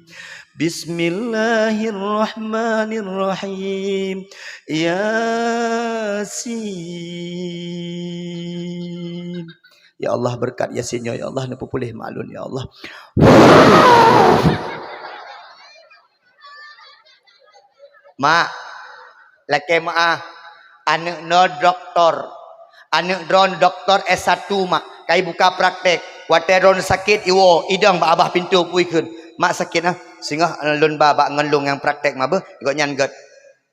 Bismillahirrahmanirrahim. Yasin. Ya Allah, beureukat Yasin nyoe, ya Allah, neupeupuléh mak lôn, ya Allah. Mak, lakèe meu'ah, aneuk nyoe doktor. Aneuk droen doktor S satu, Mak. Ka ibuka praktek. Watèe droen sakét, iwoe, idong bak babah pintoe peue ikheun. Mak sakét, ah. Singoh lôn ba bak ngon lôn nyang praktek mah beuh. Gobnyan gèt.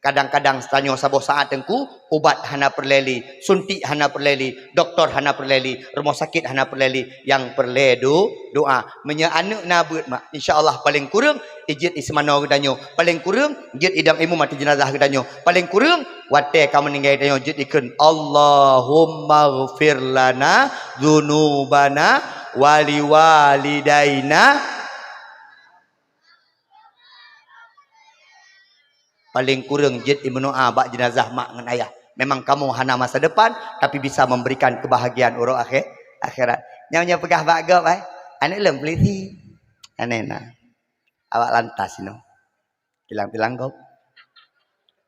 Kadang-kadang tanyoe saboh saat Teungku, ubat hana peureulèe lé, suntik hana peureulèe lé, doktor hana peureulèe lé, rumoh sakét hana peureulèe lé, nyang peureulèe do-, doa. Meunyoe aneuk na beuet, Mak, insya Allah paleng kureueng ijeuet iseumanoe geutanyoe, paleng kureueng jeuet idong imum ateueh jeunazah geutanyoe, paleng kureueng watèe ka meuninggai tanyoe jeuet ikheun, "Allahummaghfir lana dzunubana wa liwalidaina." Paléng kureueng jeuet imeunoa bak jeunazah mak ngon ayah. Memang kamoe hana masa depan, tapi bisa memberikan kebahagiaan uroe akhé-, akhirat. Nyang nyoe peugah bak gob, eh, aneuk lôn polisi. Aneh na. Awak lantas inoe. Tilang-tilang gob.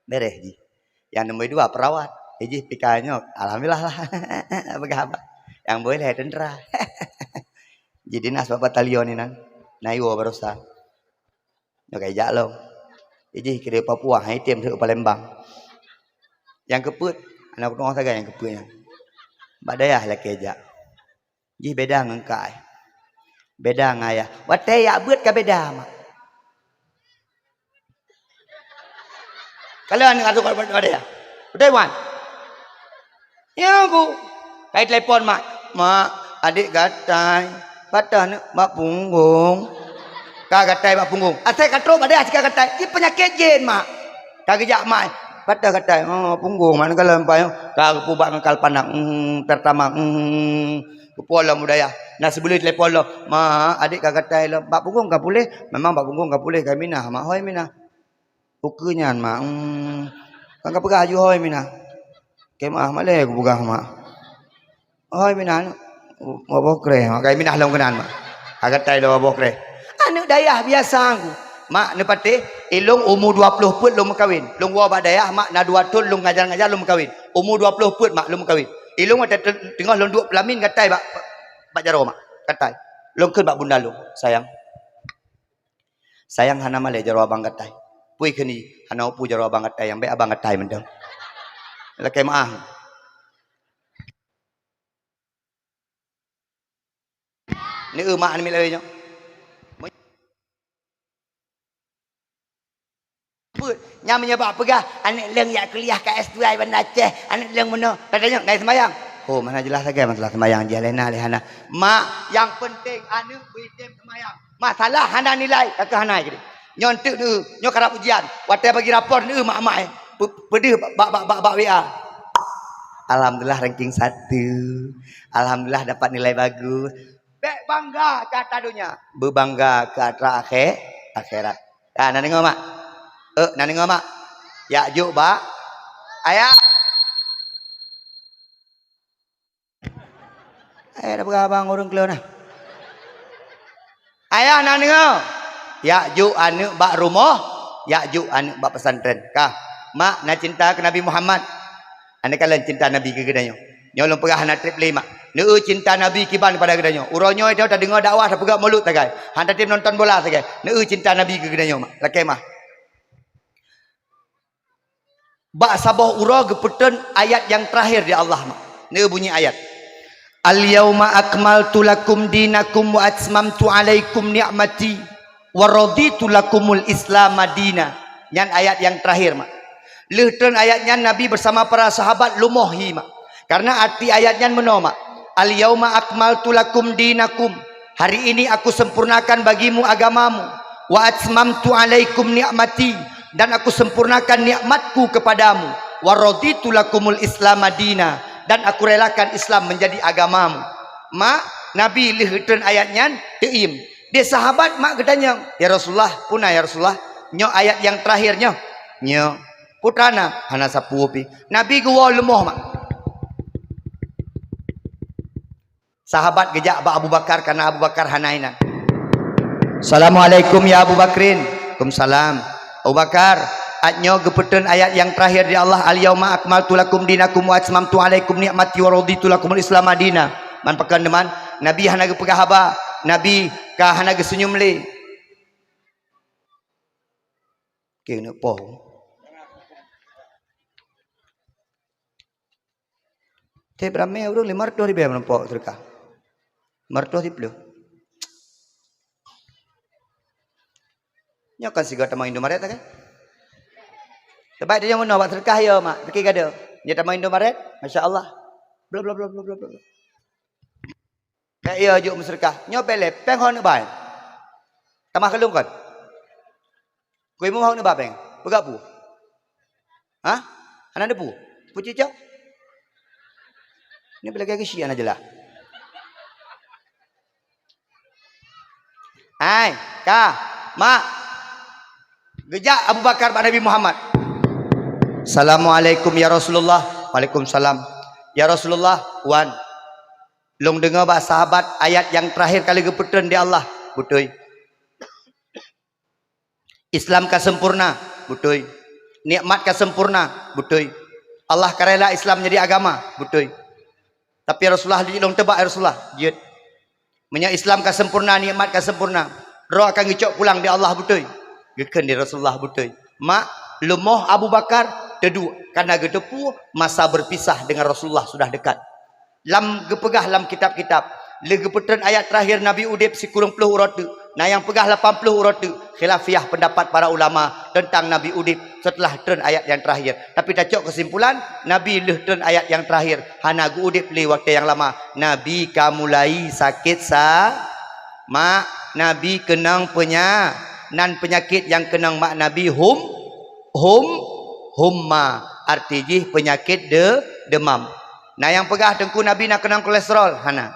Beres jih. Nyang nomor dua perawat. Eh, jih pika nyoe, alhamdulillah lah. Peugah apa? Nyang boleh tentara. Ji dinas bak batalion inan. Na iwoe barosa. Nyoe ka ijak lom. Ijih keudeh Papua, han item teuk u Palembang. Nyang keupeuet, aneuk tuha sagai nyang keupeuet nyan. Bak dayah lakée jak. Jih beda ngon kai. Beda ngon ayah. Watée jak beuet ka beda, mak. Kalau aneuk asuh bak dayah. Beutôi, wan? Ya, Bu. Kai telepon, Mak. "Mak, adék gatai. Patah neuk bak punggong." Ka gatai bak punggong. Asai ka trok bak dayah sika gatai. Ji peunyakét jén, Mak. Ka geujak, Mak. Patah gatai. Oh, punggong, Mak, neukalon pai. Ka geupubak ngon kal panak. Hmm, pertama. Hmm. Geupeu lom u dayah. Na sibuleuen telepon lom. "Mak, adék ka gatai lom. Bak punggong ka puléh?" "Memang bak punggong ka puléh, ka minah, Mak." "Hôi minah." Ukeue nyan, Mak. Hmm. Kan ka peugah aju hôi minah. Keu meu'ah malée kupeugah, Mak. Hôi minah, Mak, boh kreh, Mak. Kai minah lom keunan, Mak. Ka gatai lom boh kreh. Aneuk dayah biasa ku. Mak, neupatéh, ilong umu dua ploh peuet lom meukawen. Lôn woe bak dayah, Mak, na dua thon lôn ngajar-ngajar lôn meukawen. Umu dua ploh peuet, Mak, lôn meukawen. Ilong watée te-, teungoh lôn duek peulamin gatai bak, bak jaroe, Mak. Gatai. Lôn kheun bak bunda lôn, "Sayang. Sayang, hana malée jaroe abang gatai. Pui kheun i, hana upu jaroe abang gatai, nyang bék abang gatai mantong." Lakée meu'ah. Neu mak namiet lawée nyoe. Peuet, nyang meunyoe bak peugah, "Aneuk lôn jak kuliah ka S dua i Banda Aceh, aneuk lôn meunoe." Ka tanyong, "Ngai seumayang?" "Oh, mana jeulaih sagai masalah seumayang, jih lé na lé hana." Mak, nyang peunteng aneuk beuitem seumayang. Masalah hana nilai, ka keuh hana keudeh. Nyoe enteuk neu, nyoe karab ujian. Watée bagi rapor neu mak-mak, eh. Pe-, peudeuh bak, bak, bak, bak, bak W A. Alhamdulillah ranking satu. Alhamdulillah dapat nilai bagus. Bék bangga keu atra donya, beubangga keu atra akhé-, akhirat. Ka na deungoe, Mak? Eh, na deungoe, Mak? Jak jok bak ayah. Eh, dah peugah abang ureuëng keu lôn nah. Ayah na deungoe? Jak jok aneuk bak rumoh, jak jok aneuk bak pesantren. Ka, Mak na cinta keu Nabi Muhammad. Aneuk kalon cinta Nabi keu geutanyoe. Nyoe lôn peugah hana treb lé, Mak. Neu cinta Nabi kiban pada geutanyoe. Uroe nyoe tanyoe tadeungoe dakwah, tapeugah mulod sagai. Han tatem nonton bola sagai. Neu cinta Nabi keu geutanyoe, Mak. Lakée mah. Bak saboh uroe geupeutrön ayat nyang teurakhir di Allah, Mak. Neu bunyi ayat. "Al-yauma akmaltu lakum dinakum wa atmamtu alaikum ni'mati wa raditu lakumul Islama dina." Nyan ayat nyang teurakhir, Mak. Lheueh trön ayat nyan, Nabi beusama para sahabat lumoh hi, Mak. Karena arti ayat nyan meunoe, Mak. "Al-yauma akmaltu lakum dinakum." Hari ini aku sempurnakan bagimu agamamu. "Wa atmamtu alaikum ni'mati." Dan aku sempurnakan nikmatku kepadamu. "Wa raditu lakumul Islama dina." Dan aku relakan Islam menjadi agamamu. Mak, Nabi lheueh trön ayat nyan, teuiem. Di sahabat mak geutanyong, "Ya Rasulullah, puna ya Rasulullah? Nyoe ayat nyang teurakhir nyoe?" "Nyoe." "Putra na?" "Hana sapeue pih." Nabi geuwoe leumoh mak. Sahabat geujak bak Abu Bakar, karena Abu Bakar hana inan. "Assalamualaikum ya Abu Bakrin." "Waalaikumsalam." "Abu Bakar, ait nyoe geupeutrön ayat nyang teurakhir di Allah, "Al-yauma akmaltu lakum dinakum wa atmamtu alaikum ni'mati wa raditu lakumul Islama dina." Man pakon teuma, Nabi hana geupeugah haba, Nabi ka hana geusenyum lé. Oke, keuneuk poh. Tiep ramé ureuëng lima ratus ribèe meurumpok seudeukah. Lima ratus siplôh. Nyoe kan sigoe tamong Indomaret kan? Tebai tanyoe meunoe bak seudeukah yo mak, teuki gado. Nyoe tamong Indomaret, masya Allah. Bla bla bla bla bla bla. Bèk yo jok meuseudeukah. Nyoe bèk lé péng ho neuk bai. Tamah keulong kon. Kui muhoh neubak péng. Peugah pu. Hah? Hana neupu. Pu cicok. Ni lagèe geusyik hana jeulaih. Hai, ka, mak. Geujak Abu Bakar bak Nabi Muhammad. "Assalamualaikum ya Rasulullah." "Waalaikumsalam." "Ya Rasulullah, wan, lôn deungoe bak sahabat ayat nyang teurakhir ka lheueh geupeutreun di Allah." "Beutôi." "Islam ka sempurna." "Beutôi." "Nikmat ka sempurna." "Beutôi." "Allah ka rela Islam jadi agama." "Beutôi." "Tapi ya Rasulullah, jeuet lôn teubak ya Rasulullah." "Jeuet. Meunyoe Islam ka sempurna, nikmat ka sempurna, droe akan geucok pulang di Allah." "Beutôi." Geukheun di Rasulullah, "Beutôi." "Mak, leumoh Abu Bakar teuduek, karena geuteupeue masa berpisah dengan Rasulullah sudah dekat." Lam geupeugah lam kitab-kitab, lheueh geupeutreun ayat teurakhir Nabi udeb sikureueng ploh uroe teuk, na nyang peugah lapan ploh uroe teuk, khilafiyah pendapat para ulama tentang Nabi udeb setelah treun ayat nyang teurakhir. Tapi tacok keusimpulan, Nabi lheueh treun ayat nyang teurakhir hana geuudeb lé watée nyang lama. Nabi ka mulai sakét sa-, mak, Nabi keunong peunya-, nan peunyakét nyang keunong mak Nabi hum-, hum-, humma, arti jih peunyakét de-, demam. Na nyang peugah Teungku Nabi na keunong kolesterol? Hana.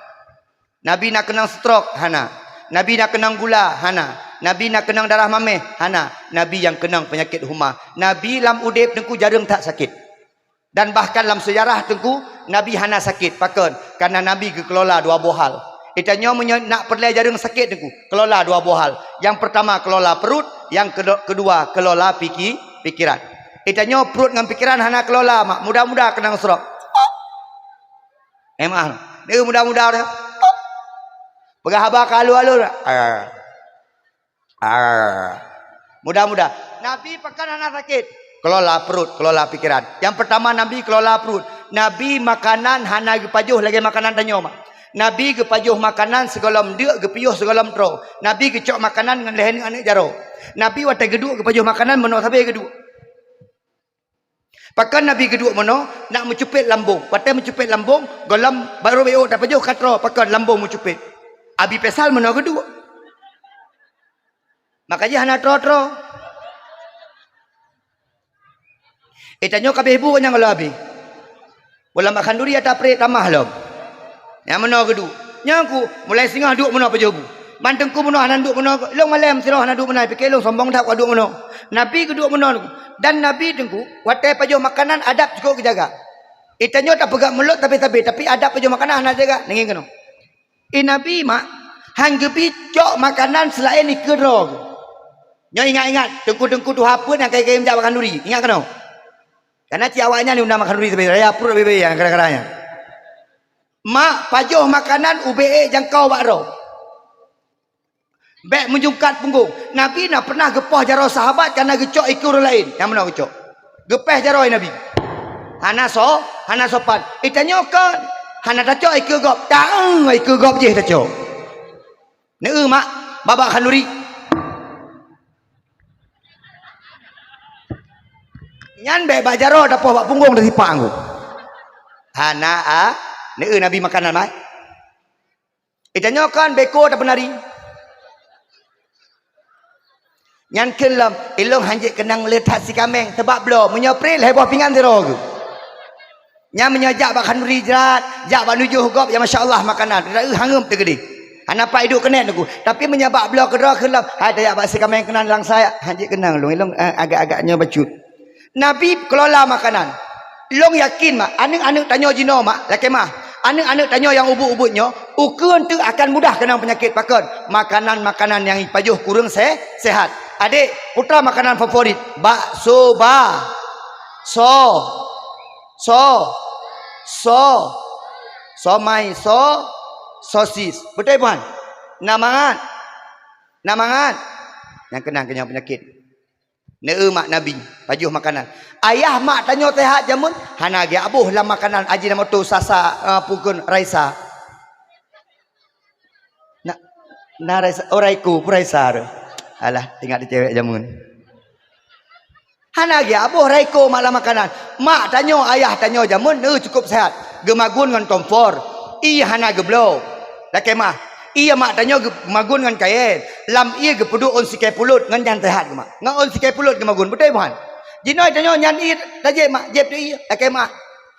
Nabi na keunong stroke? Hana. Nabi na keunong gula? Hana. Nabi na keunong darah maméh? Hana. Nabi nyang keunong peunyakét huma. Nabi lam udeb Teungku jareueng that sakét. Dan bahkan lam seujarah Teungku, Nabi hana sakét. Pakon? Karena Nabi geukeulola dua boh hal. Geutanyoe meunyoe nak peureulée jareueng sakét Teungku, keulola dua boh hal. Nyang peurtama keulola pruet, nyang keudo-, keudua keulola piki-, pikiran. Geutanyoe pruet ngon pikiran hana keulola, mak, muda-muda keunong stroke. Eh, maaf. Ni muda-muda dah. Peugah haba ka alu-alu dah. Ah. Ah. Muda-muda. Nabi pakon hana sakét? Kelola perut, kelola pikiran. Yang pertama Nabi kelola perut. Nabi makanan hana geupajoh lagée makanan tanyoe, mak. Nabi geupajoh makanan sigohlom deuk, geupiôh sigohlom troe. Nabi geucok makanan ngon lhée aneuëk jaroe. Nabi watée geuduek geupajoh makanan meunoe sabe geuduek. Pakon Nabi geuduek meunoe? Nak meucupet lambong. Watée meucupet lambong, gohlom barô bék tapajoh ka troe, pakon lambong meucupet. Abi Faisal meunoe geuduek. Maka jih hana troe-troe. Eh, tanyoe ka abéh bu nyang gohlom abéh. Bulan Khanduri ata pré tamah lom. Nyang meunoe geuduek. Nyan ku, mulai singoh duek meunoe pajoh bu. Ban Teungku meunoe hana duek meunoe, lôn malém sidroe hana duek meunoe, pike lôn sombong that ka duek meunoe. Nabi geuduek meunoe. Dan Nabi Teungku, watée pajoh makanan adab cukup geujaga. Eh, tanyoe tapeugah mulot tabe-tabe, tapi adab pajoh makanan hana jaga, neungieng keunoe. Eh, Nabi mak, han geubi cok makanan seulaén ikeue droe. Nyoe ingat-ingat, teungku-teungku tuha peuet nyang kayém jak bak khanduri. Ingat keunoe. Karena cit awaknyan undang bak khanduri sabe, raya pruet sabe-sabe nyang kadang-kadang nyan. Mak, pajoh makanan ubé ék jangkau bak droe. Bék meujungkat punggong. Nabi na pernah geupoh jaroe sahabat kana geucok ikeue ureuëng laén. Nyang meunoe geucok. Geupéh jaroe Nabi. Hana so-, hana sopan. Eh, tanyoe kon. Hana tacok ikeue gob. Taeu ikeue gob jih tacok. Neu mak, babak khanduri. Nyan bék bak jaroe tapoh bak punggong tasipak ngku. Hana a, neu Nabi makanan mai. Eh, tanyoe kon beko tapeunari. Nyan kheun lom, ilong hanjeuet keunong le that sikaméng, sabab bloe, meunyoe pré lhée boh pingan sidroe geuh. Nyan meunyoe jak bak khanduri jrat, jak bak nujoh gob, ya masya Allah makanan, raeu hangeup teugeudeh. Hana pat iduek keuneuk teungku. Tapi meunyoe bak bloe keudroe kheun lom, hai tajak bak sikaméng keunan langsai, hanjeuet keunong lôn, ilong, eh, agak-agak nyoe bacut. Nabi kelola makanan. Lôn yakin mak, aneuëk-aneuëk tanyoe jinoe mak, lakée mah. Aneuëk-aneuëk tanyoe nyang ubit-ubit nyoe, ukeue teuk akan mudah keunong peunyakét pakon. Makanan-makanan nyang ipajoh kureueng se-, sehat. Adek, putra makanan favorit, bakso ba. So. So. So. Somai so. Sosis. Beutôi bukan? Na mangat. Na mangat. Nyang keunong keunong peunyakét. Neu mak Nabi, pajoh makanan. Ayah mak tanyoe sehat jameun, hana geuaboh lam makanan Ajinomoto, Sasa, eh, pukon Raisa. Na, na Raisa, oh Raiko, pun Raisa tu. Alah, ingat di cewek jameun. Hana geuaboh Raiko mak lam makanan. Mak tanyoe, ayah tanyoe jameun, neu cukup sehat. Geumagun ngon komfor. Ie hana geubloe. Lakée mah. Ie mak tanyoe geumagun ngon kayée. Lam ie geupeuduek ôn sikai pulot ngon nyan sehat geuh mak. Ngon ôn sikai pulot geumagun. Beutôi bukan? Jinoe tanyoe nyan ie tajép mak, jép teu ie. Lakée mah.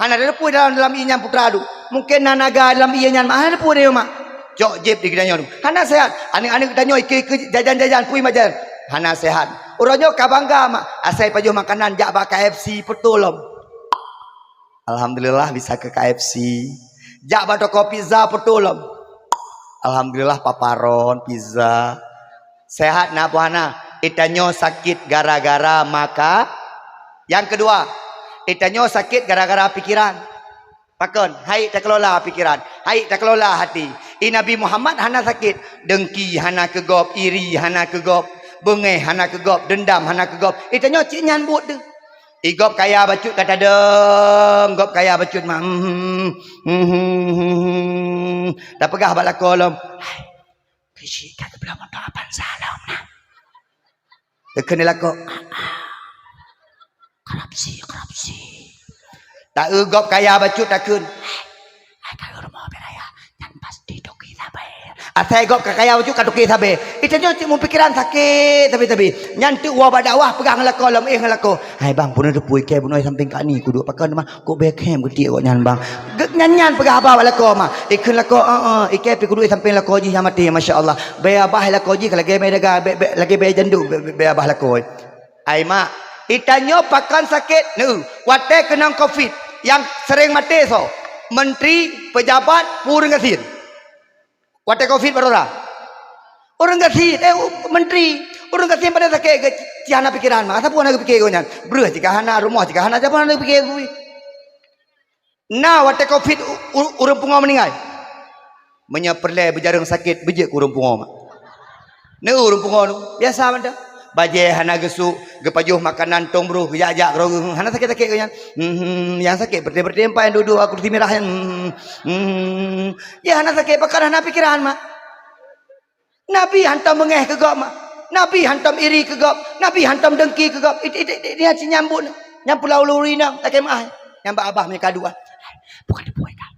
Hana teupeue dalam, dalam ie nyan putra tu. Mungken na naga dalam ie nyan mak. Hana teupeue tanyoe mak. Cok jép di geutanyoe tu. Hana sehat. Aneuëk-aneuëk tanyoe ikeue-ikeue jajan-jajan, pui majan. Hana sehat. Uroe nyoe ka bangga mak, asai pajoh makanan jak bak K F C, beutôi lom. Alhamdulillah bisa keu K F C. Jak bak toko pizza, beutôi lom. Alhamdulillah paparon, pizza. Sehat na, Abu Hana? Itanyoe sakét gara-gara maka. Nyang keudua, itanyoe sakét gara-gara pikiran. Pakon? Hai takelola pikiran, hai takelola hati. I Nabi Muhammad hana sakét, dengki hana keu gob, iri hana keu gob, beungéh hana keu gob, deundam hana keu gob. Itanyoe cit nyan buet teuh. I gob kaya bacut ka tadong, gob kaya bacut ma-, hmm, hmm, hmm, hmm, hmm. Tapeugah bak lakoe lom, "Hai, keuchik ka geubloe moto Avanza lom na." Keuneuk lakoe, "Ah, ah. Korupsi, korupsi." Taeu gob kaya bacut takheun, "Hai, hai, ka rumoh bak raya, nyan pasti toke sabe." Asai gob ka kaya bacut ka toke sabe. Itanyoe cit meupikiran sakét sabe-sabe. Nyan teuk woe bak dakwah peugah ngon lakoe lom, éh ngon lakoe, "Hai bang, bunoe teupeu ikei bunoe sampéng kani kuduek, pakon teuma kok bèk khem geutiek gobnyan bang." Geuh nyan-nyan peugah haba bak lakoe ma. Ikheun lakoe, "Eh, eh, ikei pih kuduek sampéng lakoe jih nyang maté, masya Allah. Bèk abah lakoe jih ka lagèe bèe daga, bèk, bèk, lagèe bèe janduk, bèk, bèk, bèk abah lakoe." Ai mak, itanyoe pakon sakét, neu, watèe keunong covid, nyang sering maté soe? Menteri, pejabat, ureueng gasien. Watèe covid baroe ra. Ureueng gasien, eh, u-, menteri, ureueng gasien pada sakét geuh, ci hana pikiran mak. Sapeue hana geupiké gobnyan? Breueh jih ka hana, rumoh jih ka hana, sapeue hana geupiké geuh? Na watèe covid u-, u-, ureueng pungo meuninggai. Meunyoe peureulèe beujareueng sakét, beujeuet keu ureueng pungo mak. Neu ureueng pungo neu, biasa mantong. Bajèe hana geusuk, geupajoh makanan tông broh, geujak-jak keudroe, hana sakét-sakét gobnyan. Hmm, nyang sakét peureté-peureté empat nyang duek-duek bak kursi mirah nyan. Hmm, hmm, ya hana sakét, pakon hana pikiran mak. Nabi hantom beungéh keu gob mak. Nabi hantom iri keu gob. Nabi hantom dengki keu gob. It, it, it, it, nyan si nyambut nyan. Nyan pula ulôn inong, lakèe meu'ah. Nyan bak abah meunyoe ka duek. Bukan dibuat kan.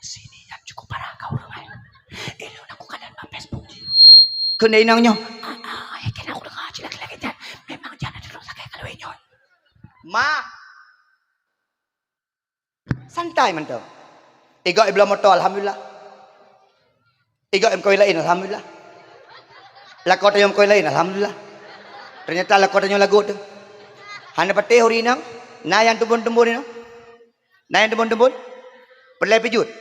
Sini nyan cukup parah kau ureueng ai. Ilôn aku kadang bak Facebook jih. Kheun inong nyoe. Ah, ah, ya kena aku dengar cit lagèe-lagèe nyan. Memang jih hana tudong sagai ka lheueh nyoe. Mak. Santai mantong. Igob ibloe moto, alhamdulillah. Igob imeukawen laén, alhamdulillah. Lakoe tanyoe meukawen laén, alhamdulillah. Teunyata lakoe tanyoe lagot teuh. Hana patéh ureueng inong, na nyang teumbon-teumbon inong. Na nyang teumbon-teumbon? Peureulèe pijuet.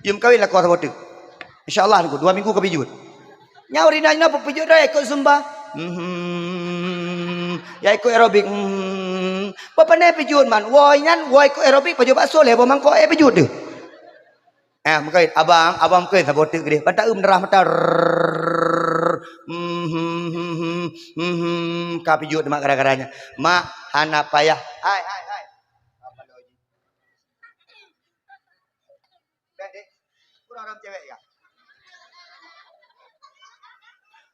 Yum kawen lakoe saboh teuk. Insya Allah, dua minggu ka pijuet. Nyan ureueng inong nyoe peupijuet droe ikot zumba. Hmm. Ya ikot aerobik. Hmm. Bak pane pijuet man. Woe nyan, woe ikot aerobik, pajoh bakso lhèe boh mangkok, eh, pijuet teuh. Eh, meukawen, abang, abang meukawen saboh teuk keudéh. Ban taeu meunarah mata. Rrrr. Hmm, hmm, hmm, hmm, hmm, hmm. Ka pijuet mak gara-gara nyan. Mak, hana payah. Hai, hai, hai. Apa lagi? Dek, dek. Kurang orang cewek ya?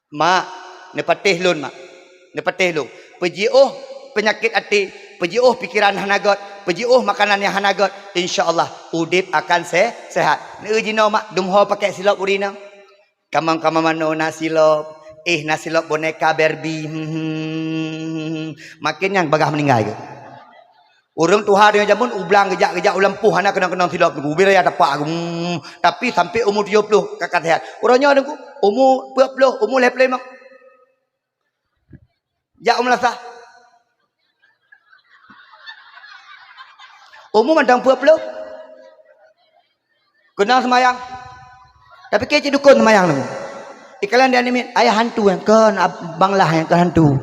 Mak, neupatéh lôn, mak. Neupatéh lôn. Peujiôh peunyakét até, peujiôh pikiran hana gèt, peujiôh makanan nyang hana gèt, insya Allah udép akan se-, sehat. Neu jinoe, mak, dum ho pakai silop ureueng inong. Kamang-kamang manoe na silop, éh na silop boneka Barbie. Hmm. Makin nyan bagah meuninggai geuh. Ureueng tuha donya jameun u blang geujak-geujak u lampôh hana keunong-keunong silop, ubé raya tapak. Hmm. Tapi sampai umu tujoh ploh ka, ka sehat. Uroe nyoe Teungku, umu peuet ploh, umu lhèe ploh limong. Jak u meulasah. Umu mantong peuet ploh. Keunong seumayang. Tapi keu cit dukon seumayang nyoe. Ikalon di aneuk miet, ayah hantu nyang kon, ab-, banglah nyang kon hantu.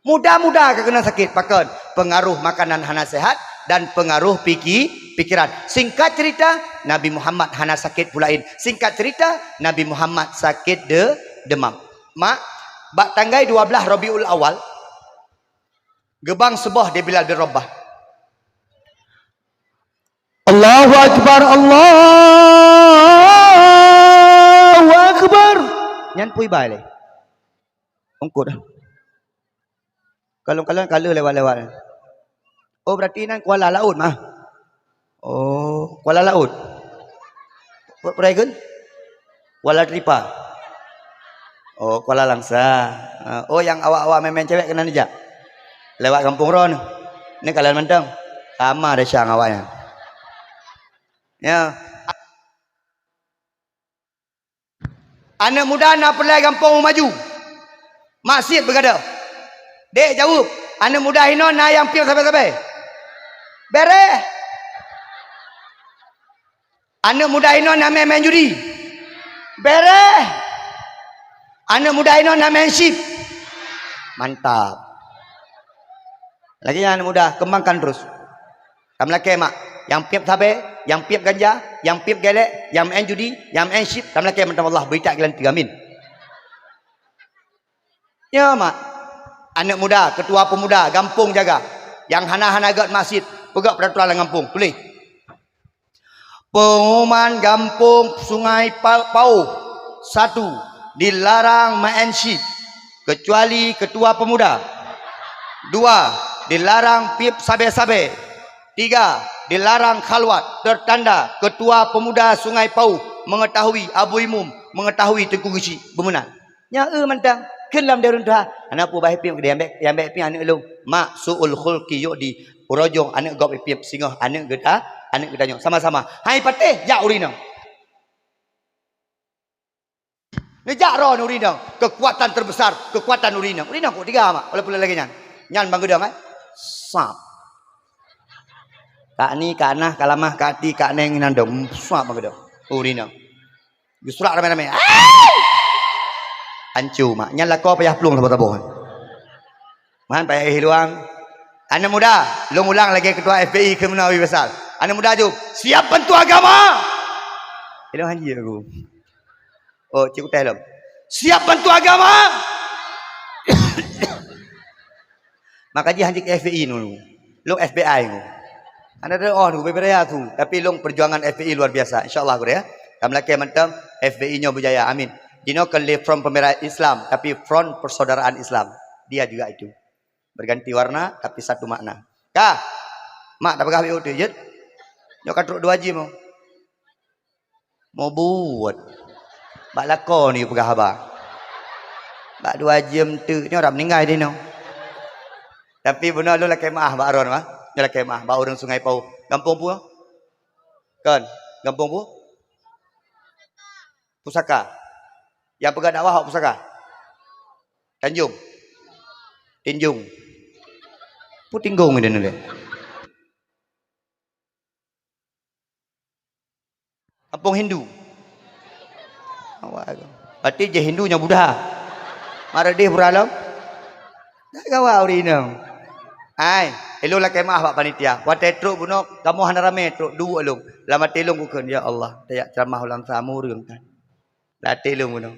Muda-muda ka keunong sakét, pakon? Pengaruh makanan hana sehat dan pengaruh piki-, pikiran. Singkat cerita, Nabi Muhammad hana sakét pulain. Singkat cerita, Nabi Muhammad sakét de-, demam. Mak, bak tanggai dua blah Rabiul Awal, geubang suboh di Bilal bin Rabah. Allahu Akbar, Allahu Akbar. Nyan pui bai lé. Ungkot dah. Kalon-kalon ka lheueh lewat-lewat. Oh, berarti nan Kuala Laut mah. Oh, Kuala Laut. Pe-, peue geukheun? Kuala Tripa. Oh, Kuala Langsa. Ah, oh, nyang awak-awak main-main cewek keunan jak. Lewat gampông droeneuh. Ni kalon mantong. Sama desya ngon awak nyan. Ya. Aneuk muda na peureulèe gampông maju. Maksiet beugadoh. Dek jaweueb, aneuk muda inoe na nyang piep sabe-sabe? Bereh. Aneuk muda inoe na main-main judi? Bereh. Aneuk muda inoe na main chip? Mantap. Lagèe nyan aneuk muda, kembangkan terus. Tameulakèe mak, nyang piep sabe, nyang piep ganja, nyang piep gelek, nyang main judi, nyang main chip, tameulakèe mantong Allah bri that geulanteu. Amin. Nyoe mak, aneuk muda, ketua pemuda gampông jaga, nyang hana-hana göt maksiet, peugöt peraturan lam gampông, tuléh. Pengumuman gampông Sungai Pa-, Pauh, satu, dilarang main chip, kecuali ketua pemuda. Dua, dilarang piep sabe-sabe. Tiga, dilarang khalwat, tertanda ketua pemuda Sungai Pauh mengetahui Abu Imum, mengetahui Teungku Geuchik. Beumeunan. Nyan eu mantong, kheun lam deh ureueng tuha. Hana peue bah ipiep, nyang bèk, nyang bèk ipiep aneuk lôn. Mak, su'ul khulqi yu'di. Uroe jong aneuk gob ipiep, singoh aneuk geuta, aneuk geutanyoe. Sama-sama. Hai patéh, jak ureueng inong. Neujak droe ureueng inong. Kekuatan terbesar, kekuatan ureueng inong. Ureueng inong kok teuga mak, walaupun lagèe nyan. Nyan bang geudong, eh. Sap. Kak ni, kak nah, kak lamah, kak ti, kak neng, nyan dong. Sap bang geudong. Ureueng inong. Geusurak ramé-ramé. Ancu mak. Nyan lakoe payah plueng saboh-saboh. Man payah éh luang. Aneuk muda, lôn ulang lagèe ketua F P I keu meunoe Abi Faisal. Aneuk muda jaweueb, "Siap bantu agama?" Ilôn hanjeuet aku. Oh, cit kutéh lom. "Siap bantu agama?" Maka jih hanjeuet keu F P I nyoe. Lôn F B I nyoe. Hana teuôt nyoe, bubé raya tu. Tapi lôn perjuangan F P I luar biasa. Insya Allah, gurèe, ya. Tameulakèe mantong F P I nyoe beujaya. Amin. Jinoe kon lé front pembela Islam, tapi front persaudaraan Islam. Dia juga itu. Berganti warna, tapi satu makna. Ka. Mak, tapeugah bak ureueng tu, jeuet. Nyoe ka trok dua jeuem. Mubuet. Bak lakoe ni peugah haba. Bak dua jeuem teuk nyoe rab meuninggai di nyoe. Tapi bunoe lôn lakèe meu'ah bak droeneuh, bah. Nyoe lakèe meu'ah bak ureueng Sungai Pauh. Gampông peue? Kon, gampông peue? Pusaka. Nyang peugah dakwah bak pusaka. Tanjong. Tinjong. Peue tinggong di nyoe lé? Kampung Hindu. Awak tu. Berarti je Hindu nyang Buddha. Mak Redih pura lom. Tak gawa ureueng inong. Ai, ilôn lakèe meu'ah bak panitia. Watèe trok bunoe, kamoe hana ramé trok, duek lôn. Lam até lôn kukheun, "Ya Allah, tajak ceramah lam sa mureueng kan." Lam até lôn bunoe.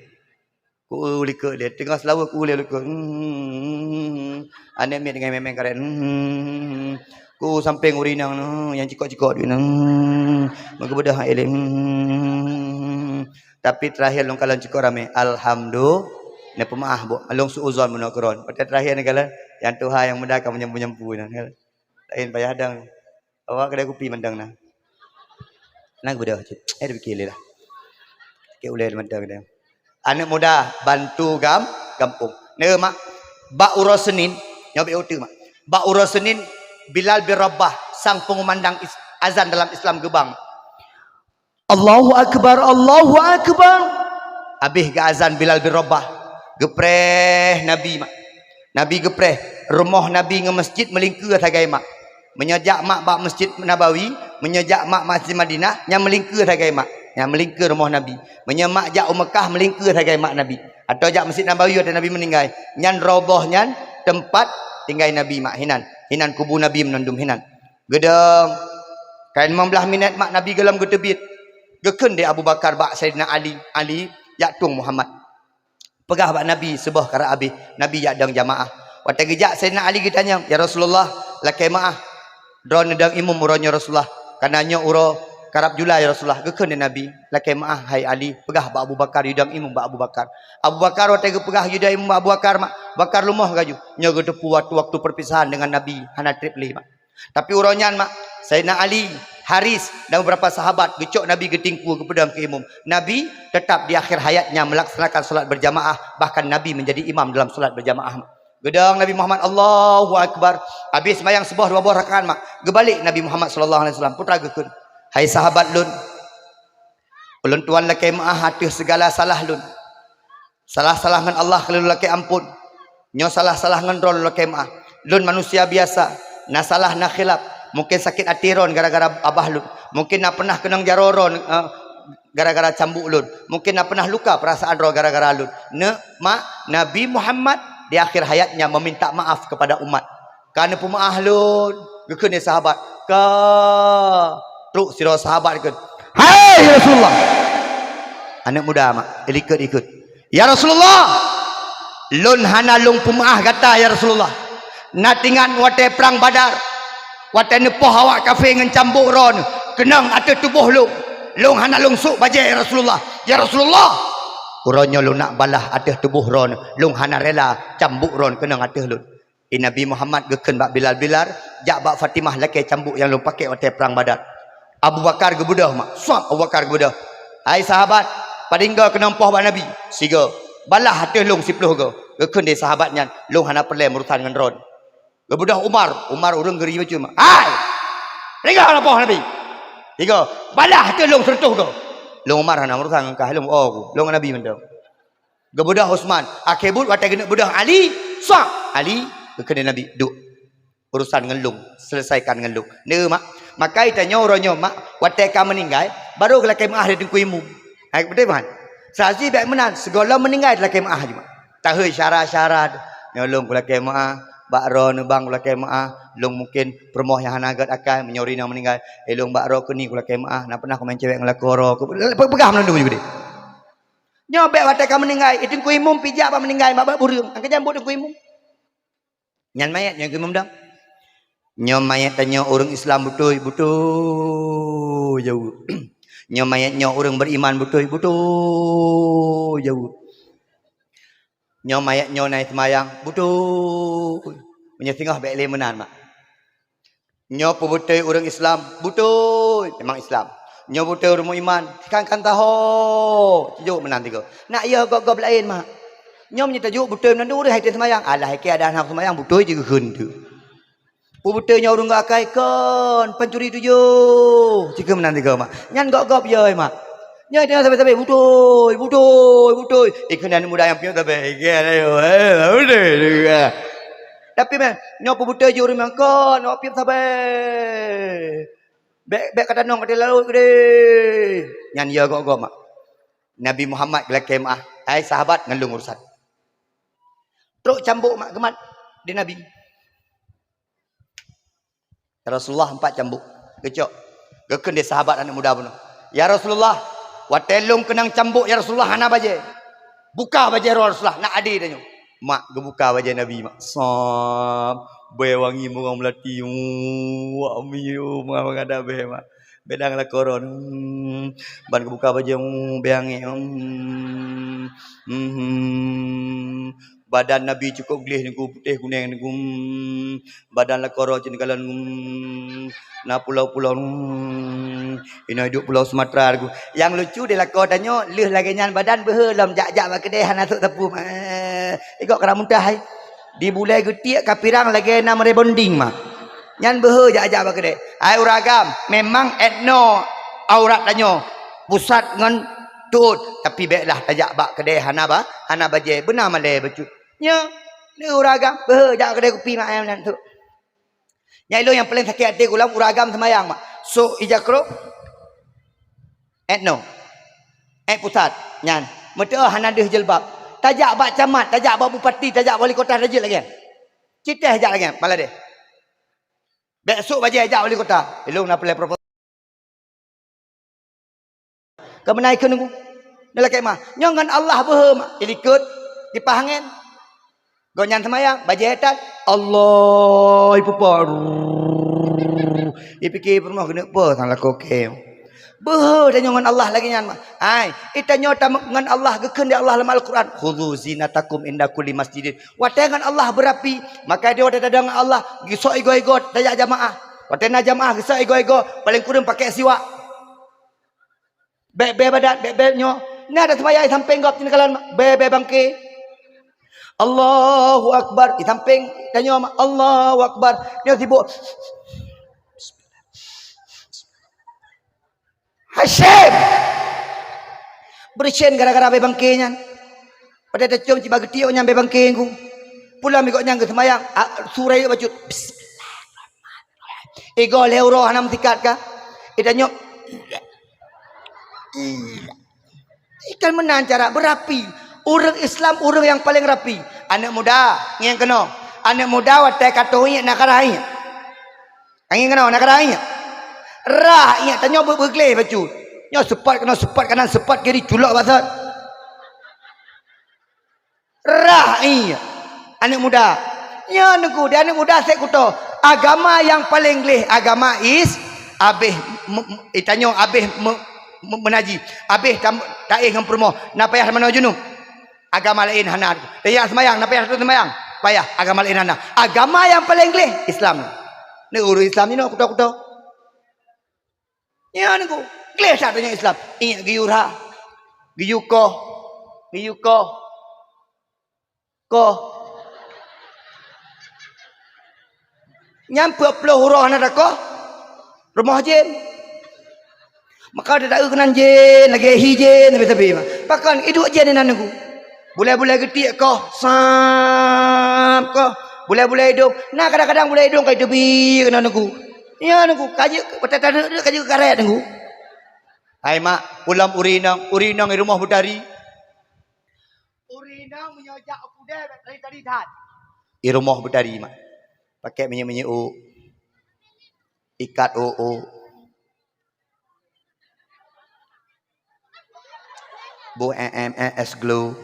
Ku likot lé, teungoh seulawa ku lé likot. Hmm. Aneuk miet dengan memeng karet. Hmm. Ku sampéng ureueng inong, hmm, nyang cikok-cikok duit. Hmm. Meukeubeudoh hai lé. Hmm. Tapi terakhir lôn kalon cikok ramé. Alhamdulillah. Neupeumeu'ah, Bu. Lôn suuzon meunoe keu droen. Watèe terakhir neukalon, nyang tuha nyang muda ka menyampu-nyampu nyan. Laén payah dong. Awak kedai kupi mantong na. Na geubeudôh cit. Eh, dipikir lé lah. Keu ulèe mantong dong. Aneuk muda, bantu gam-, gampông. Neu mak, bak uroe Senin, nyoe bèk uteuk mak. Bak uroe Senin, Bilal bin Rabah, sang pengumandang is-, azan dalam Islam geubang. "Allahu Akbar, Allahu Akbar." Habéh geuazan Bilal bin Rabah, geupreh Nabi mak. Nabi geupreh, rumoh Nabi ngon masjid meulingkeue sagai mak. Meunyoe jak mak bak Masjid Nabawi, meunyoe jak mak Masjid Madinah, nyan meulingkeue sagai mak. Nyan meulingkeue rumoh Nabi. Meunyoe mak jak u Meukah, meulingkeue sagai mak Nabi. Atawa jak Masjid Nabawi watèe Nabi meuninggai. Nyan raudhah nyan teumpat tinggai Nabi mak hinan. Hinan kubu Nabi meunandum hinan. Geudong. Ka limong blaih minèt mak Nabi gohlom geuteubiet. Geukheun lé Abu Bakar bak Saidina Ali, "Ali, jak tueng Muhammad." Peugah bak Nabi, "Suboh karab habéh." Nabi jak dong jamaah. Watèe geujak Saidina Ali geutanyong, "Ya Rasulullah, lakèe meu'ah, droeneuh dong imum uroe nyoe Rasulullah. Kareuna nyoe uroe karab jula ya Rasulullah." Geukheun lé Nabi, "Lakèe meu'ah hai Ali, peugah bak Abu Bakar yue dong imum bak Abu Bakar." Abu Bakar watèe geupeugah yue dong imum bak Abu Bakar mak, Bakar lumoh laju. Nyoe geuteupeue watèe-watèe perpisahan deungon Nabi hana trép lé mak. Tapi uroe nyan mak, Saidina Ali, Haris, dan beberapa sahabat geucok Nabi geutingkue geupeudong keu imum. Nabi tetap di akhir hayatnya melaksanakan salat berjamaah, bahkan Nabi menjadi imam dalam salat berjamaah mak. Geudong Nabi Muhammad, Allahu Akbar. Habéh seumayang suboh dua boh rakaat mak, geubalek Nabi Muhammad sallallahu alaihi wasallam, peue teuma geukheun, "Hai sahabat lôn, ulôn tuan lakèe meu'ah ateueh segala salah lôn. Salah-salah ngon Allah ka lôn lakèe amphon. Nyoe salah-salah ngon droe lôn lakée meu'ah. Lôn manusia biasa, na salah, na khilaf. Mungken sakét até droe gara-gara abah lôn. Mungken na peunah keunong jaroe droe, eh, gara-gara cambuk lôn. Mungken na peunah luka peurasaan droe gara-gara lôn. Neuk, mak, Nabi Muhammad di akhir hayatnya meminta maaf kepada umat. Ka neupeumeu'ah lôn, geukheun lé sahabat. Ka trok sidroe sahabat geukheun, "Hai Rasulullah!" Aneuk muda, mak, ilikot-ikot. "Ya Rasulullah, lôn hana lôn peumeu'ah gata, ya Rasulullah. Na teuingat watée prang Badar, watée neupoh awak kafé ngon cambuk droe keunong ateueh tuboh lôn. Lôn hana lôn sôk bajée, ya Rasulullah. Ya Rasulullah, uroe nyoe lôn nak balah ateueh tuboh droe, lôn hana rela cambuk droe keunong ateueh lôn." Di Nabi Muhammad geukheun bak Bilal, "Bilal, jak bak Fatimah lakée cambuk nyang lôn pakék watée prang Badar." Abu Bakar geubeudôh, mak. Suab Abu Bakar geubeudôh. "Hai sahabat, padum goe keunong poh bak Nabi?" "Sigoe." "Balah ateueh lôn siplôh goe." Geukheun lé sahabat nyan, "Lôn hana peureulée meurusan ngon droe." Geubeudôh Umar, Umar ureuëng geuri bacut, mak. "Hai! Padum goe keunong poh Nabi?" "Sigoe." "Balah ateueh lôn sireutôh goe." "Lôn Umar hana meurusan ngon kah, lôn, oh, lôn ngon Nabi mantong." Geubeudôh Utsman. Akhé buet watée geuneuk beudôh Ali, "Sa, Ali," geukheun lé Nabi, "Duek. Urusan ngon lôn, selesaikan ngon lôn." Neu, mak. Maka tanyoe uroe nyoe, mak, watée ka meuninggai, barô geulakée meu'ah lé Teungku Imum. Hai, beutôi, mak? Saji bék meunan, sigohlom meuninggai lakée meu'ah jih, mak. Tahôi syarat-syarat, "Nyoe lôn kulakée meu'ah, bak droe neubang kulakée meu'ah, lôn mungken peurumoh nyang hana gét akai, meunyoe ureuëng inong meuninggai, eh, lôn bak droe keuni kulakée meu'ah, na peunah kumeu'ah cewek ngon lakoe droe." Pe-, peugah meunandum jih. Nyoe bék watée ka meuninggai, i Teungku Imum pih jak bak meuninggai, bak, bak ureuëng. Angkat jambot Teungku Imum. Nyan manyét nyoe Teungku Imum dong. Nyoe manyét tanyoe ureuëng Islam beutôi, beutôi jaweueb. Nyoe manyét nyoe ureuëng beriman beutôi, beutôi jaweueb. Nyoe manyét nyoe na seumayang, beutôi. Meunyoe singoh bék lé meunan, mak. Nyoe peubeutôi ureuëng Islam, beutôi memang Islam. Nyoe beutôi ureuëng meuiman, kan-kan taho. Jok meunan tiga. Nak ya gob-gob laén, mak. Nyoe meunyoe tajok beutôi meunan ureuëng hai teuh seumayang. Alah, hai keu ada hana seumayang, beutôi jih geukheun tu. Peubeutôi nyoe ureuëng gak akai kon, pancuri tujoh. Cikeue meunan tiga, mak. Nyan gob-gob ya, mak. Nyoe teuh sabe-sabe, beutôi, beutôi, beutôi. Ikeu nan muda nyang piep sabe. Ikeu nan, eh, beutôi juga. Tapi meh, nyoe peubeutôi jih ureuëng mangkon, awak piep sabe. Bék, bék ka tanong ka teulalu keudeh. Nyan ya gob-gob, mak. Nabi Muhammad geulakée meu'ah, "Hai sahabat, ngon lôn urusan." Trok cambuk, mak, geumat di Nabi. "Ya Rasulullah, empat cambuk." Geucok. Geukheun lé sahabat aneuk muda bunoe, "Ya Rasulullah, watée lôn keunong cambuk, ya Rasulullah, hana bajée. Buka bajée droe, Rasulullah, nak adé tanyoe." Mak geubuka bajée Nabi, mak. Sab, bée wangi murong meulati. Wak mi, mangat-mangat dah bée, mak. Bék dang lakoe droe. Hmm, ban geubuka bajée, hmm, bée angén. Hmm, hmm, hmm. Badan Nabi cukôp gleh, Teungku, putéh kunéng, Teungku. Hmm, badan lakoe droe cit neukalon, hmm, na pulo-pulo, hmm, inoe duek pulo Sumatra, Teungku. Nyang lucu di lakoe tanyoe, lheueh lagée nyan badan beuhe lom jak-jak bak keudè hana sôk sapeue. Eh, igok kara muntah hai. Di bulée geutiek ka pirang lagée nam rebonding, mak. Nyan beuhe jak-jak bak keudè. Hai ureuëng agam, memang etno aurat tanyoe pusat ngon tuot, tapi béklah tajak bak keudè hana ba, hana bajée, beuna malée bacut. Nyoe, ni ureuëng agam, beuhe jak keudè kupi mak ayam nyan tu. Nyang ilôn nyang paleng sakét até gohlom ureuëng agam seumayang, mak. Sôk ija krok. Etno. Et pusat. Nyan. Meuteuoh hana deuh jilbab. Tajak bak camat, tajak bak bupati, tajak wali kota, tajak lagée. Citeh jak lagée, malah deh. Bék sôk bajée jak wali kota. Ilôn na paleng proposal. Keumeunai keu nunggu. Neulakée mah. Nyoe ngon Allah beuhe mah. Ilikot, ipah angén. Gobnyan seumayang, bajée that. Allah, ipupo. Ipike peurumoh keuneuk po sang lakoe kée. Beuhe tanyoe ngon Allah lagée nyan mah. Hai, itanyoe tam-, ngon Allah geukheun di Allah lam Al-Quran. "Khudzu zinatakum inda kulli masjidin." Watée ngon Allah beurapi, maka di watée tadong ngon Allah, geusok igoe-igoe tajak jamaah. Watée na jamaah geusok igoe-igoe, paleng kureueng pakék siwak. Bék-bék badan, bék-bék nyoe. Na taseumayang di sampéng gob cit neukalon, bék-bék bangké. Allahu Akbar. Di sampéng tanyoe, Allahu Akbar. Nyoe sibuk. Hasyim! Beureusen gara-gara bék bangké nyan. Padahai tacôm cit bak geutiek nyan bék bangké ngon. Pulang minggu nyan geuseumayang, a, su rayeuk bacut. Bismillahirrahmanirrahim. Igoe lhèe uroe hana meusikat ka? Itanyoe. Ikan meunan cara beurapi. Ureueng Islam ureueng nyang paleng rapi. Aneuk muda, ngieng keunoe. Aneuk muda watèe ka toh iék na karah iék. Ngieng keunoe, na karah iék. Rah iék, tanyoe beu-, beugleh bacut. Nyoe seupôt keunoe, seupôt kanan, seupôt kiri, culok bak sot. Rah iék. Aneuk muda. Nyoe Teungku, di aneuk muda sép kuto. Agama nyang paleng gleh, agama is, abéh me-, me-, itanyoe abéh me-, me-, meunaji. Abéh tam-, taéh ngon peurumoh. Na payah tamanoe junub. Agama laén hana. Teuyak seumayang, na payah seumayang. Payah, agama laén hana. Agama nyang paleng gleh, Islam. Ni ureueng Islam inoe kuto-kuto. Nyan Teungku, gleh that donya Islam. Ingat geuyue rha, geuyue koh, geuyue koh, koh. Nyan peuet ploh uroe hana takoh, rumoh jén. Maka teudaeu keunan jén, lagèe hi jén, tapi-tapi. Pakon iduek jén inan Teungku. Bulèe-bulèe geutiek koh, sap koh. Bulèe-bulèe idông, na kadang-kadang bulèe idông ka iteubi keunan Teungku. Nyan Teungku, ka jeuet, watèe tadeuk-deuk ka jeuet karet Teungku. Hai mak, ulôn ureueng inong, ureueng inong i rumoh beutari. Ureueng inong meunyoe jak u keudè bèk tari-tari that. I rumoh beutari mak. Pakèk minyeuk-minyeuk ôk. Ikat ôk-ôk. Boh em em es glow.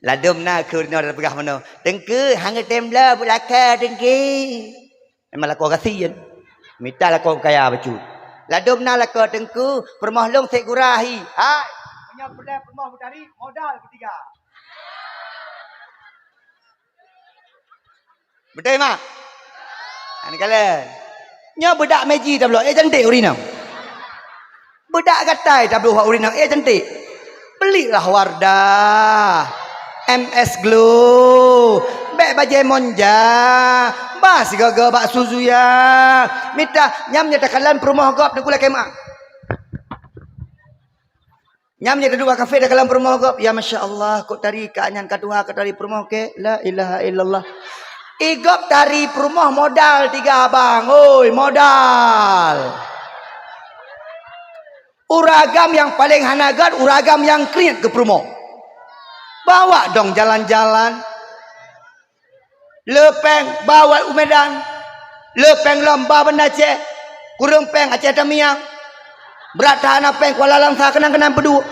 Ladôm na kheun nyoe tapeugah meunoe, "Teungku, hana tem bloe bak lakoe Teungku." Memang lakoe gasien. Mita lakoe kaya bacut. Ladôm na lakoe Teungku, peurumoh lôn sép gura hi. Hai, meunyoe peureulèe peurumoh beutari, modal keu tiga. Beutôi mak? Ani kalon. Nyoe beudak meji tabloe, eh cantik ureueng inong. Beudak gatai tabloe ureueng inong, eh cantik. Belilah Wardah, M S Glow, bèk bajèe Monja, ba sigoe-goe bak Suzuya. Mita, nyan meunyoe takalon peurumoh gob Teungku lakèe meu'ah. Nyan meunyoe taduek bak kafe takalon peurumoh gob, ya masya Allah, kok tari kah nyan ka tuha ka tari peurumoh kèe, la ilaha illallah. I gob tari peurumoh modal tiga abang, oi modal. Ureueng agam nyang paleng hana göt, ureueng agam nyang kriet keu peurumoh. Bawa dong jalan-jalan. Le péng ba watèe u Medan, le péng lom ba Banda Aceh, kureueng péng Aceh Tamiang. Brat that hana péng Kuala Langsa keunan-keunan peuduek.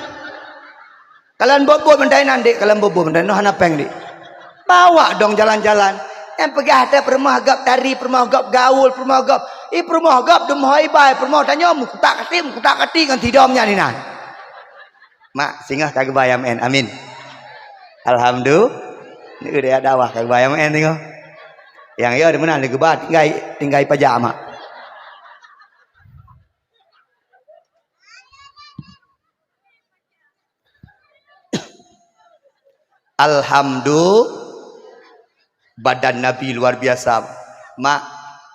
Kalon buet-buet meuntainan dek, kalon buet-buet meuntainan hana péng dek. Bawa dong jalan-jalan. Nyang peugah teuh peurumoh gob tari, peurumoh gob gaul, peurumoh gob. I peurumoh gob dum hôi bai, peurumoh tanyoe meukutak katik, meukutak katik ngon sidom nyan inan. Mak, singoh ka geuba nyang meu'en. Amin. Alhamdulillah. Ni udah dakwah ka geuba nyang meu'en singoh. Nyang yo di meunan lé geuba tinggai, tinggai pajak mak. Alhamdulillah. Badan Nabi luar biasa. Mak,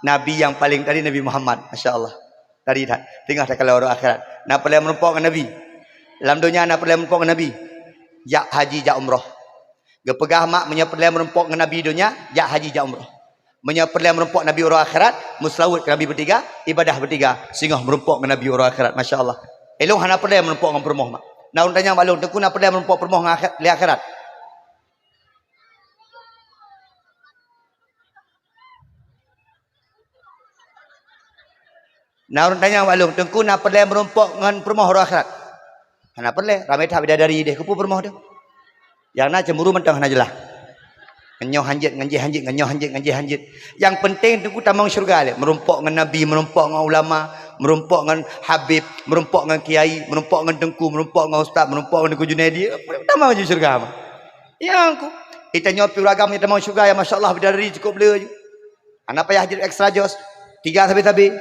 Nabi nyang paleng tadi Nabi Muhammad. Masya Allah. Tadi that. Teungoh takalon uroe akhirat. Na peureulèe meurumpok ngon Nabi. Lam donya na peureulèe meurumpok ngon Nabi. Jak haji, jak umroh. Geupeugah mak meunyoe peureulèe meurumpok ngon Nabi donya, jak haji, jak umroh. Meunyoe peureulèe meurumpok Nabi uroe akhirat, meuseulaweuet keu Nabi beutiga, ibadah beutiga, singoh meurumpok ngon Nabi uroe akhirat. Masya Allah. Ilôn hana peureulèe meurumpok ngon peurumoh mak. Na ureueng tanyong bak lôn, Teungku na peureulèe meurumpok peurumoh ngon akhi-, lé akhirat? Na ureueng tanyong bak lôn, Teungku na peureulèe meurumpok ngon peurumoh uroe akhirat? Hana peureulèe, ramé that bidadari deh, keupeue peurumoh teuh? Nyang na cemburu mantong hana jeulaih. Ngon nyoe hanjeuet, ngon jéh hanjeuet, ngon nyoe hanjeuet, ngon jéh hanjeuet. Nyang peunteng Teungku tamong syeuruga lé, meurumpok ngon nabi, meurumpok ngon ulama, meurumpok ngon habib, meurumpok ngon kiai, meurumpok ngon teungku, meurumpok ngon ustaz, meurumpok ngon Teungku Junaidi. Tamong jih syeuruga mah. Nyang ku, geutanyoe pih ureueng agam nyang tamong syeuruga, ya masya Allah, bidadari cukôp le. Hana payah jeuet extra jos. Tiga sabe-sabe.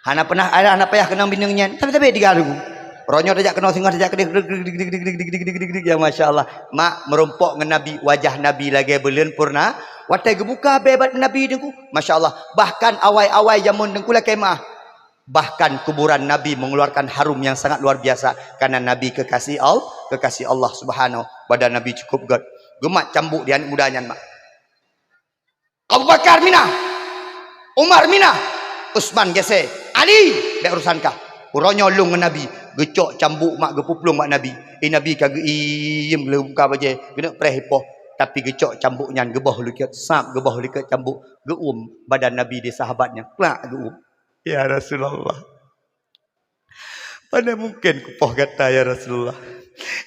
Hana pernah, hana payah keunong bineung nyan. Sabe-sabe tiga lagu. Ronyoe tajak keunoe, singoh tajak keudeh. Ya masya Allah. Mak meurumpok ngon Nabi, wajah Nabi lagèe buleuen purna. Watèe geubuka bèe bak Nabi Teungku, masya Allah. Bahkan awai-awai jameun Teungku lakèe meu'ah. Bahkan kuburan Nabi mengeluarkan harum yang sangat luar biasa karena Nabi kekasih Al-, kekasih Allah Subhanahu. Badan Nabi cukup göt. Geumat cambuk di aneuk muda nyan, mak. Abu Bakar minah, Umar minah, Utsman gesé, Ali, bék urusan kah. Uroe nyoe lôn ngon Nabi, geucok cambuk mak, geupuplueng bak Nabi. Eh, Nabi ka geuiem, geuleubuka bajée, geuneuk preh ipoh. Tapi geucok cambuk nyan, geuboh likot sab, geuboh likot cambuk, geuuem badan Nabi di sahabat nyan, klak geuuem. Ya Rasulullah, Pane mungken kupoh gata, ya Rasulullah.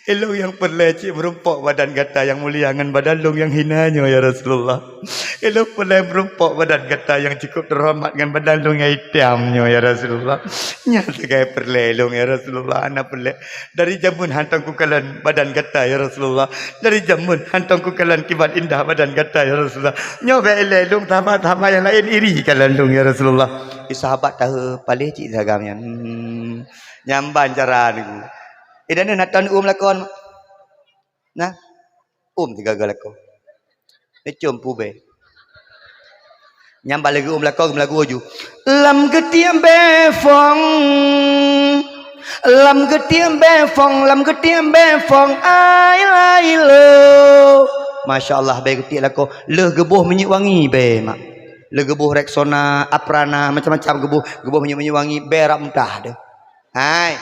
Ilong nyang peureulée cit meurumpok badan gata nyang mulia ngon badan lôn nyang hina nyoe, ya Rasulullah. Ilong peureulée meurumpok badan gata nyang cukup teuhoreumat ngon badan lôn nyang itam nyoe, ya Rasulullah. Nyan sagai peureulée ilong, ya Rasulullah, hana peureulée. Dari jameun hantom kukalon badan gata, ya Rasulullah. Dari jameun hantom kukalon kiban indah badan gata, ya Rasulullah. Nyoe bék ilée ilong, sahabat-sahabat nyang laén iri kalon lôn, ya Rasulullah. Di sahabat tahe paléh cit sagam nyan. Hmm. Nyan ban cara Teungku. Eh, dan na tan uem lakon. Nah. Uem sigaga lakon. Neucom pubé. Nyan ban lagée uem lakon, meulagu aju. Lam geutiek bée fong. Lam geutiek bée fong, lam geutiek bée fong. Ai lai lo. Masya Allah, bée geutiek lakon. Lheuh geuboh minyeuk wangi bée, mak. Lheuh geuboh Rexona, Aprana, macam-macam geuboh, geuboh minyeuk-minyeuk wangi, bée rab muntah deh. Hai,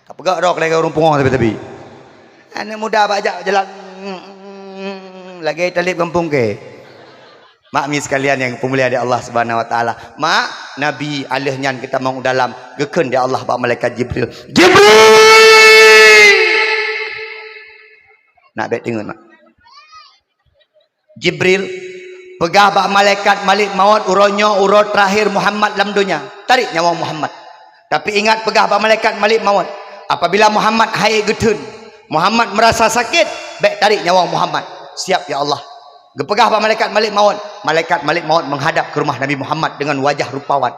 ka peugah droe lagée ureuëng pungoh tapi-tapi. Aneuk muda bak jak jalan, lagée taleb gampông kée. Mak mi sekalian nyang peumulia di Allah Subhanahu Wa Taala. Mak, Nabi aleuh nyan geutamong u dalam, geukheun di Allah bak malaikat Jibril. Jibril! Nak bék teungeut, mak. Jibril, peugah bak malaikat Malik Maut, "Uroe nyoe uroe teurakhir Muhammad lam donya. Tarék nyawöng Muhammad." Tapi ingat, peugah bak malaikat Malik Maut, "Apabila Muhammad hai geutheun, Muhammad meurasa sakét, bék tarék nyawöng Muhammad." "Siap, ya Allah." Geupeugah bak malaikat Malik Maut, malaikat Malik Maut meuhadab keu rumoh Nabi Muhammad deungon wajah rupawan.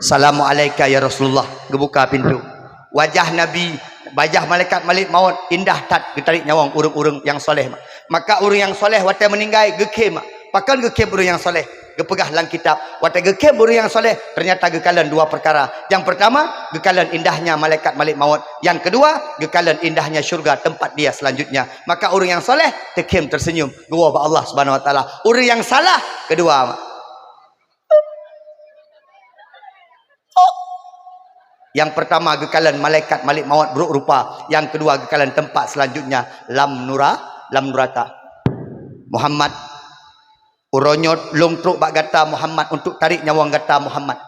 "Salamu alaika, ya Rasulullah." Geubuka pintoe. Wajah Nabi, wajah malaikat Malik Maut indah that, geutarék nyawöng ureuëng-ureuëng nyang soleh. Maka ureuëng nyang soleh watée meuninggai geukhém. Pakon geukhém ureuëng nyang soleh? Geupeugah lam kitab, watée geukhém ureuëng nyang soleh, ternyata geukalon dua peukara. Nyang peurtama, geukalon indahnya malaikat Malik Maut. Nyang keudua, geukalon indahnya syurga tempat dia selanjutnya. Maka ureuëng nyang soleh teukhém teuseunyum, geuwoe bak Allah Subhanahu Wa Taala. Ureuëng nyang salah, keudua, nyang peurtama geukalon malaikat Malik Maut brok rupa, nyang keudua geukalon teumpat seulanjutnya lam nura-, lam nuraka. "Muhammad, uroe nyoe lôn trok bak gata Muhammad untuk tarék nyawöng gata Muhammad.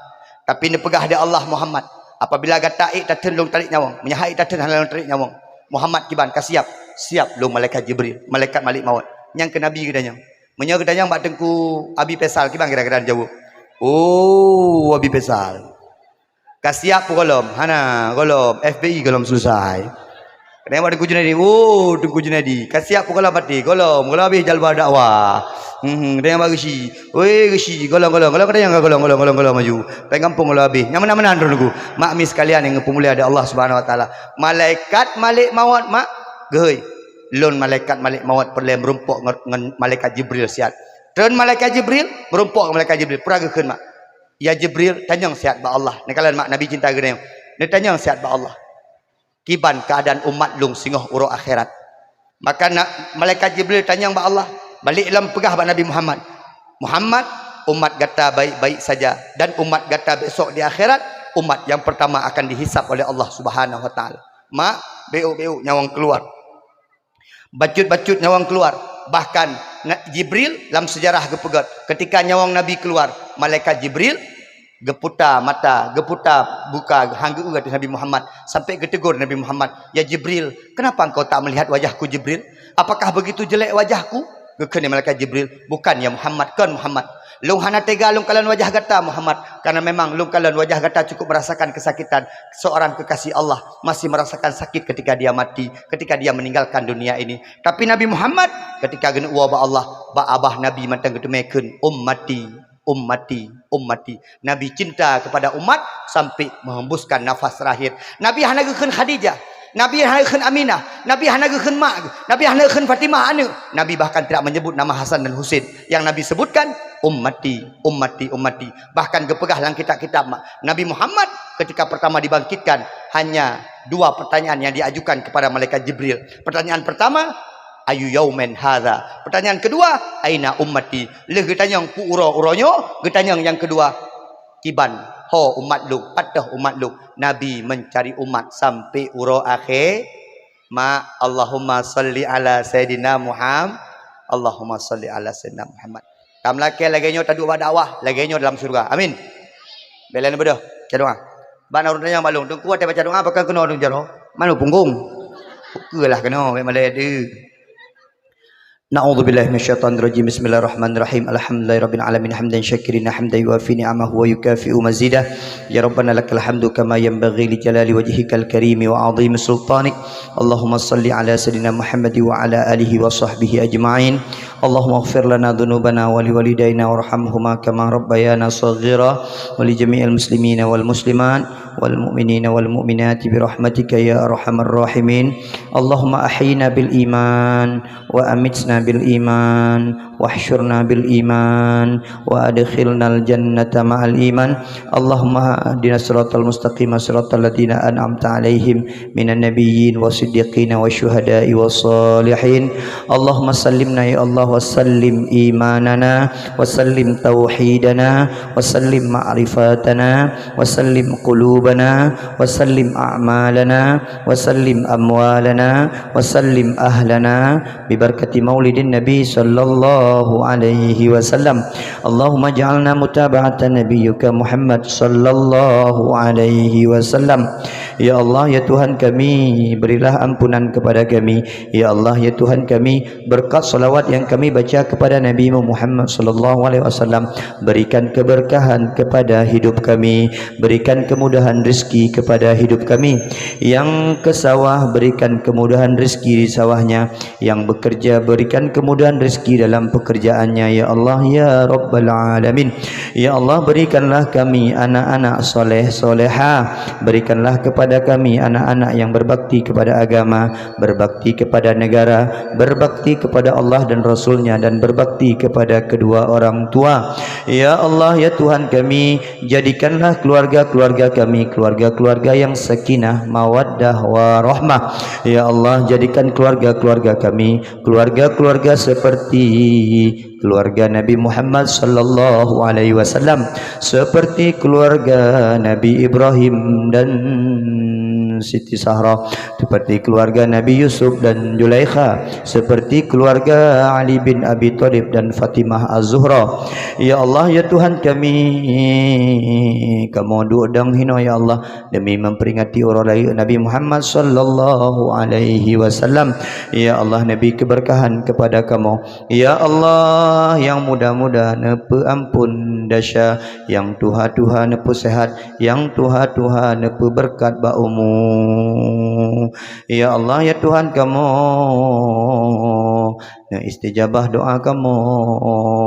Tapi neupeugah di Allah Muhammad, apabila gata ék tatheun lôn tarék nyawöng, meunyoe han ék tatheun hana lôn tarék nyawöng." "Muhammad kiban, ka siap?" "Siap lôn malaikat Jibril, malaikat Malik Maut." Nyang keu Nabi geutanyong. Meunyoe geutanyong bak Teungku Abi Faisal, kiban kira-kira jaweueb? "Oh, Abi Faisal. Ka siap peue gohlom?" "Hana, gohlom. F B I gohlom selesai." Geutanyong bak Teungku Junaidi, "Oh, Teungku Junaidi. Ka siap peue gohlom?" "Gohlom, gohlom habéh jalba dakwah." Hmm, geutanyong bak Geuchik. "Weh, Geuchik, gohlom, gohlom. Gohlom geutanyong ka gohlom, gohlom, gohlom, gohlom aju. Péng gampông gohlom habéh." Nyan meunan-meunan droeneuh. Mak mi sekalian nyang geupeumulia di Allah Subhanahu Wa Taala. Malaikat Malik Maut, mak, geuhôi. Lôn malaikat Malik Maut peureulée meurumpok ngon, ngon malaikat Jibril siat. Treun malaikat Jibril, meurumpok ngon malaikat Jibril. Peue geukheun, mak? "Ya Jibril, tanyong siat bak Allah." Neukalon, mak, Nabi cinta geutanyoe. "Neutanyong siat bak Allah, kiban keuadaan umat lôn singoh uroe akhirat." Maka na, malaikat Jibril tanyong bak Allah, balik lom peugah bak Nabi Muhammad, "Muhammad, umat gata baik-baik saja, dan umat gata besok di akhirat, umat yang pertama akan dihisab oleh Allah Subhanahu Wa Taala." Mak, beuk-beuk nyawöng keuluar. Bacut-bacut nyawöng keuluar. Bahkan, na-, Jibril lam seujarah geupeugét, ketika nyawöng Nabi keuluar, malaikat Jibril geuputa mata, geuputa buka, han geu-eu ateueh Nabi Muhammad, sampai geutegur Nabi Muhammad, "Ya Jibril, kenapa engkau tak melihat wajahku, Jibril? Apakah begitu jelek wajahku?" Geukheun lé malaikat Jibril, "Bukan, ya Muhammad, kon Muhammad. Lôn hana tega lôn kalon wajah gata, Muhammad, karena memang lôn kalon wajah gata cukup merasakan kesakitan. Seorang kekasih Allah masih merasakan sakit ketika dia mati, ketika dia meninggalkan dunia ini. Tapi Nabi Muhammad, ketika geuneuk woe bak Allah, bak babah Nabi mantong geuteumé kheun, 'Ummati, ummati, ummati.'" Nabi cinta kepada umat sampai menghembuskan nafas terakhir. Nabi hana geukheun Khadijah, Nabi hana geukheun Aminah, Nabi hana geukheun mak, Nabi hana geukheun Fatimah aneuk. Nabi bahkan tidak menyebut nama Hasan dan Husain. Yang Nabi sebutkan, "Ummati, ummati, ummati." Bahkan geupeugah lam kitab-kitab, mak, Nabi Muhammad ketika pertama dibangkitkan, hanya dua pertanyaan yang diajukan kepada malaikat Jibril. Pertanyaan pertama, Ayu yaumin hadza. Pertanyaan kedua, aina ummati? Lheueh geutanyong peue uroe-uroe nyoe, geutanyong nyang kedua, kiban ho umat lôn, pat toh umat lôn? Nabi mencari umat sampai uroe akhé. Ma, Allahumma salli ala Sayyidina Muhammad. Allahumma salli ala Sayyidina Muhammad. Tam lakée lagée nyoe taduek bak dakwah, lagée nyoe dalam syurga. Amin. Bela neubeudôh, baca doa. Ban ureuëng tanyong bak lôn, teungku watée baca doa pakon keunoe ureuëng jaroe? Manoe punggong? Keulah keunoe, bék malée deuh. Na'udzubillahi minasyaitonirrajim. Bismillahirrahmanirrahim. Alhamdulillahirabbil alamin, hamdan syakirin, hamdan yuwafi ni'amahu wa yukafi'u mazidah. Ya Rabbana lakal hamdu kama yanbaghi li jalali wajhikal karimi wa 'azimi sultanik. Allahumma salli ala Sayyidina Muhammad wa ala alihi wa sahbihi ajma'in. Allahumma ighfir lana dzunubana wa liwalidaina warhamhuma kama rabbayana shaghira wa li jami'il muslimina wal muslimat wal mu'minina wal mu'minati bi rahmatika ya arhamar rahimin. Allahumma ahyina bil iman wa amitna bil iman wahsyurna bil iman wa adkhilnal jannata ma'al iman. Allahumma ihdina siratal mustaqim, siratal ladzina an'amta 'alaihim minan nabiyyin wasiddiqina wasyuhada'i wassalihin. Allahumma sallimna ya Allah wa sallim imanana wa sallim tauhidana wa sallim ma'rifatana wa sallim qulubana wa sallim a'malana wa sallim amwalana wa sallim ahlana bi barakati maulidin nabi sallallahu alaihi wasallam. Allahumma ja'alna mutaba'atan nabiyyika Muhammad sallallahu alaihi wasallam. Ya Allah, ya Tuhan kami, berilah ampunan kepada kami. Ya Allah, ya Tuhan kami, berkat salawat yang kami baca kepada Nabi Muhammad sallallahu alaihi wasallam, berikan keberkahan kepada hidup kami, berikan kemudahan rezeki kepada hidup kami. Yang ke sawah, berikan kemudahan rezeki di sawahnya. Yang bekerja, berikan kemudahan rezeki dalam pekerjaannya, ya Allah, ya Rabbal Alamin. Ya Allah, berikanlah kami anak-anak soleh soleha. Berikanlah kepada kami anak-anak yang berbakti kepada agama, berbakti kepada negara, berbakti kepada Allah dan Rasulnya, dan berbakti kepada kedua orang tua. Ya Allah, ya Tuhan kami, jadikanlah keluarga-keluarga kami keluarga-keluarga yang sakinah, mawaddah, warahmah. Ya Allah, jadikan keluarga-keluarga kami keluarga-keluarga seperti keluarga Nabi Muhammad sallallahu alaihi wasallam, seperti keluarga Nabi Ibrahim dan Siti Sahra, seperti keluarga Nabi Yusuf dan Zulaikha, seperti keluarga Ali bin Abi Thalib dan Fatimah Az-Zuhra. Ya Allah, ya Tuhan kami, kamoe duek dong hinoe, ya Allah, demi memperingati uroe lahé Nabi Muhammad sallallahu alaihi wasallam. Ya Allah, neubri keberkahan kepada kamoe. Ya Allah, nyang muda-muda neupeuampon desya, nyang tuha-tuha neupeusehat, nyang tuha-tuha neupeubeureukat bak umu. Ya Allah, ya Tuhan kamoe, neuistijabah doa kamoe,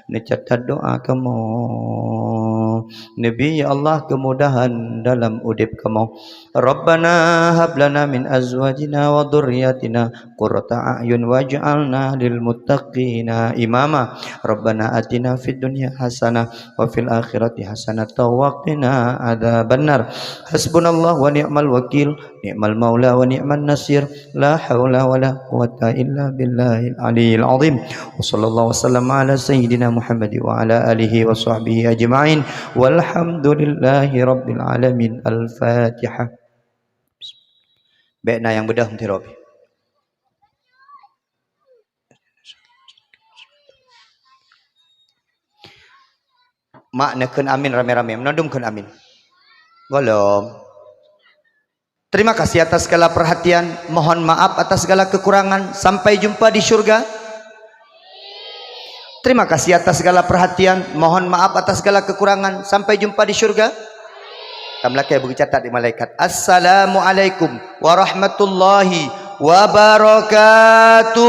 neucatat doa kamoe. Neubri, ya Allah, kemudahan dalam udeb kamoe. Rabbana hab lana min azwajina wa dzurriyyatina qurrata a'yun waj'alna lil muttaqina imama. Rabbana atina fid dunya hasanah wa fil akhirati hasanatan wa qina adzabannar. Hasbunallah wa ni'mal wakil, ni'mal maula wa ni'man nasir. La haula wa la quwwata illa billahil aliyyil azim. Wa sallallahu wasallam ala sayyidina Muhammad wa ala alihi wa sahbihi ajma'in. Walhamdulillahi rabbil alamin. Al-Fatihah. Bék na nyang beudôh meuteurô pih. Mak neukheun amin ramé-ramé. Meunan dum kheun amin. Gohlom. Terima kasih atas segala perhatian. Mohon maaf atas segala kekurangan. Sampai jumpa di syurga. Terima kasih atas segala perhatian. Mohon maaf atas segala kekurangan. Sampai jumpa di syurga. Tam lakée beucatat di malaikat. Assalamualaikum warahmatullahi wabarakatuh.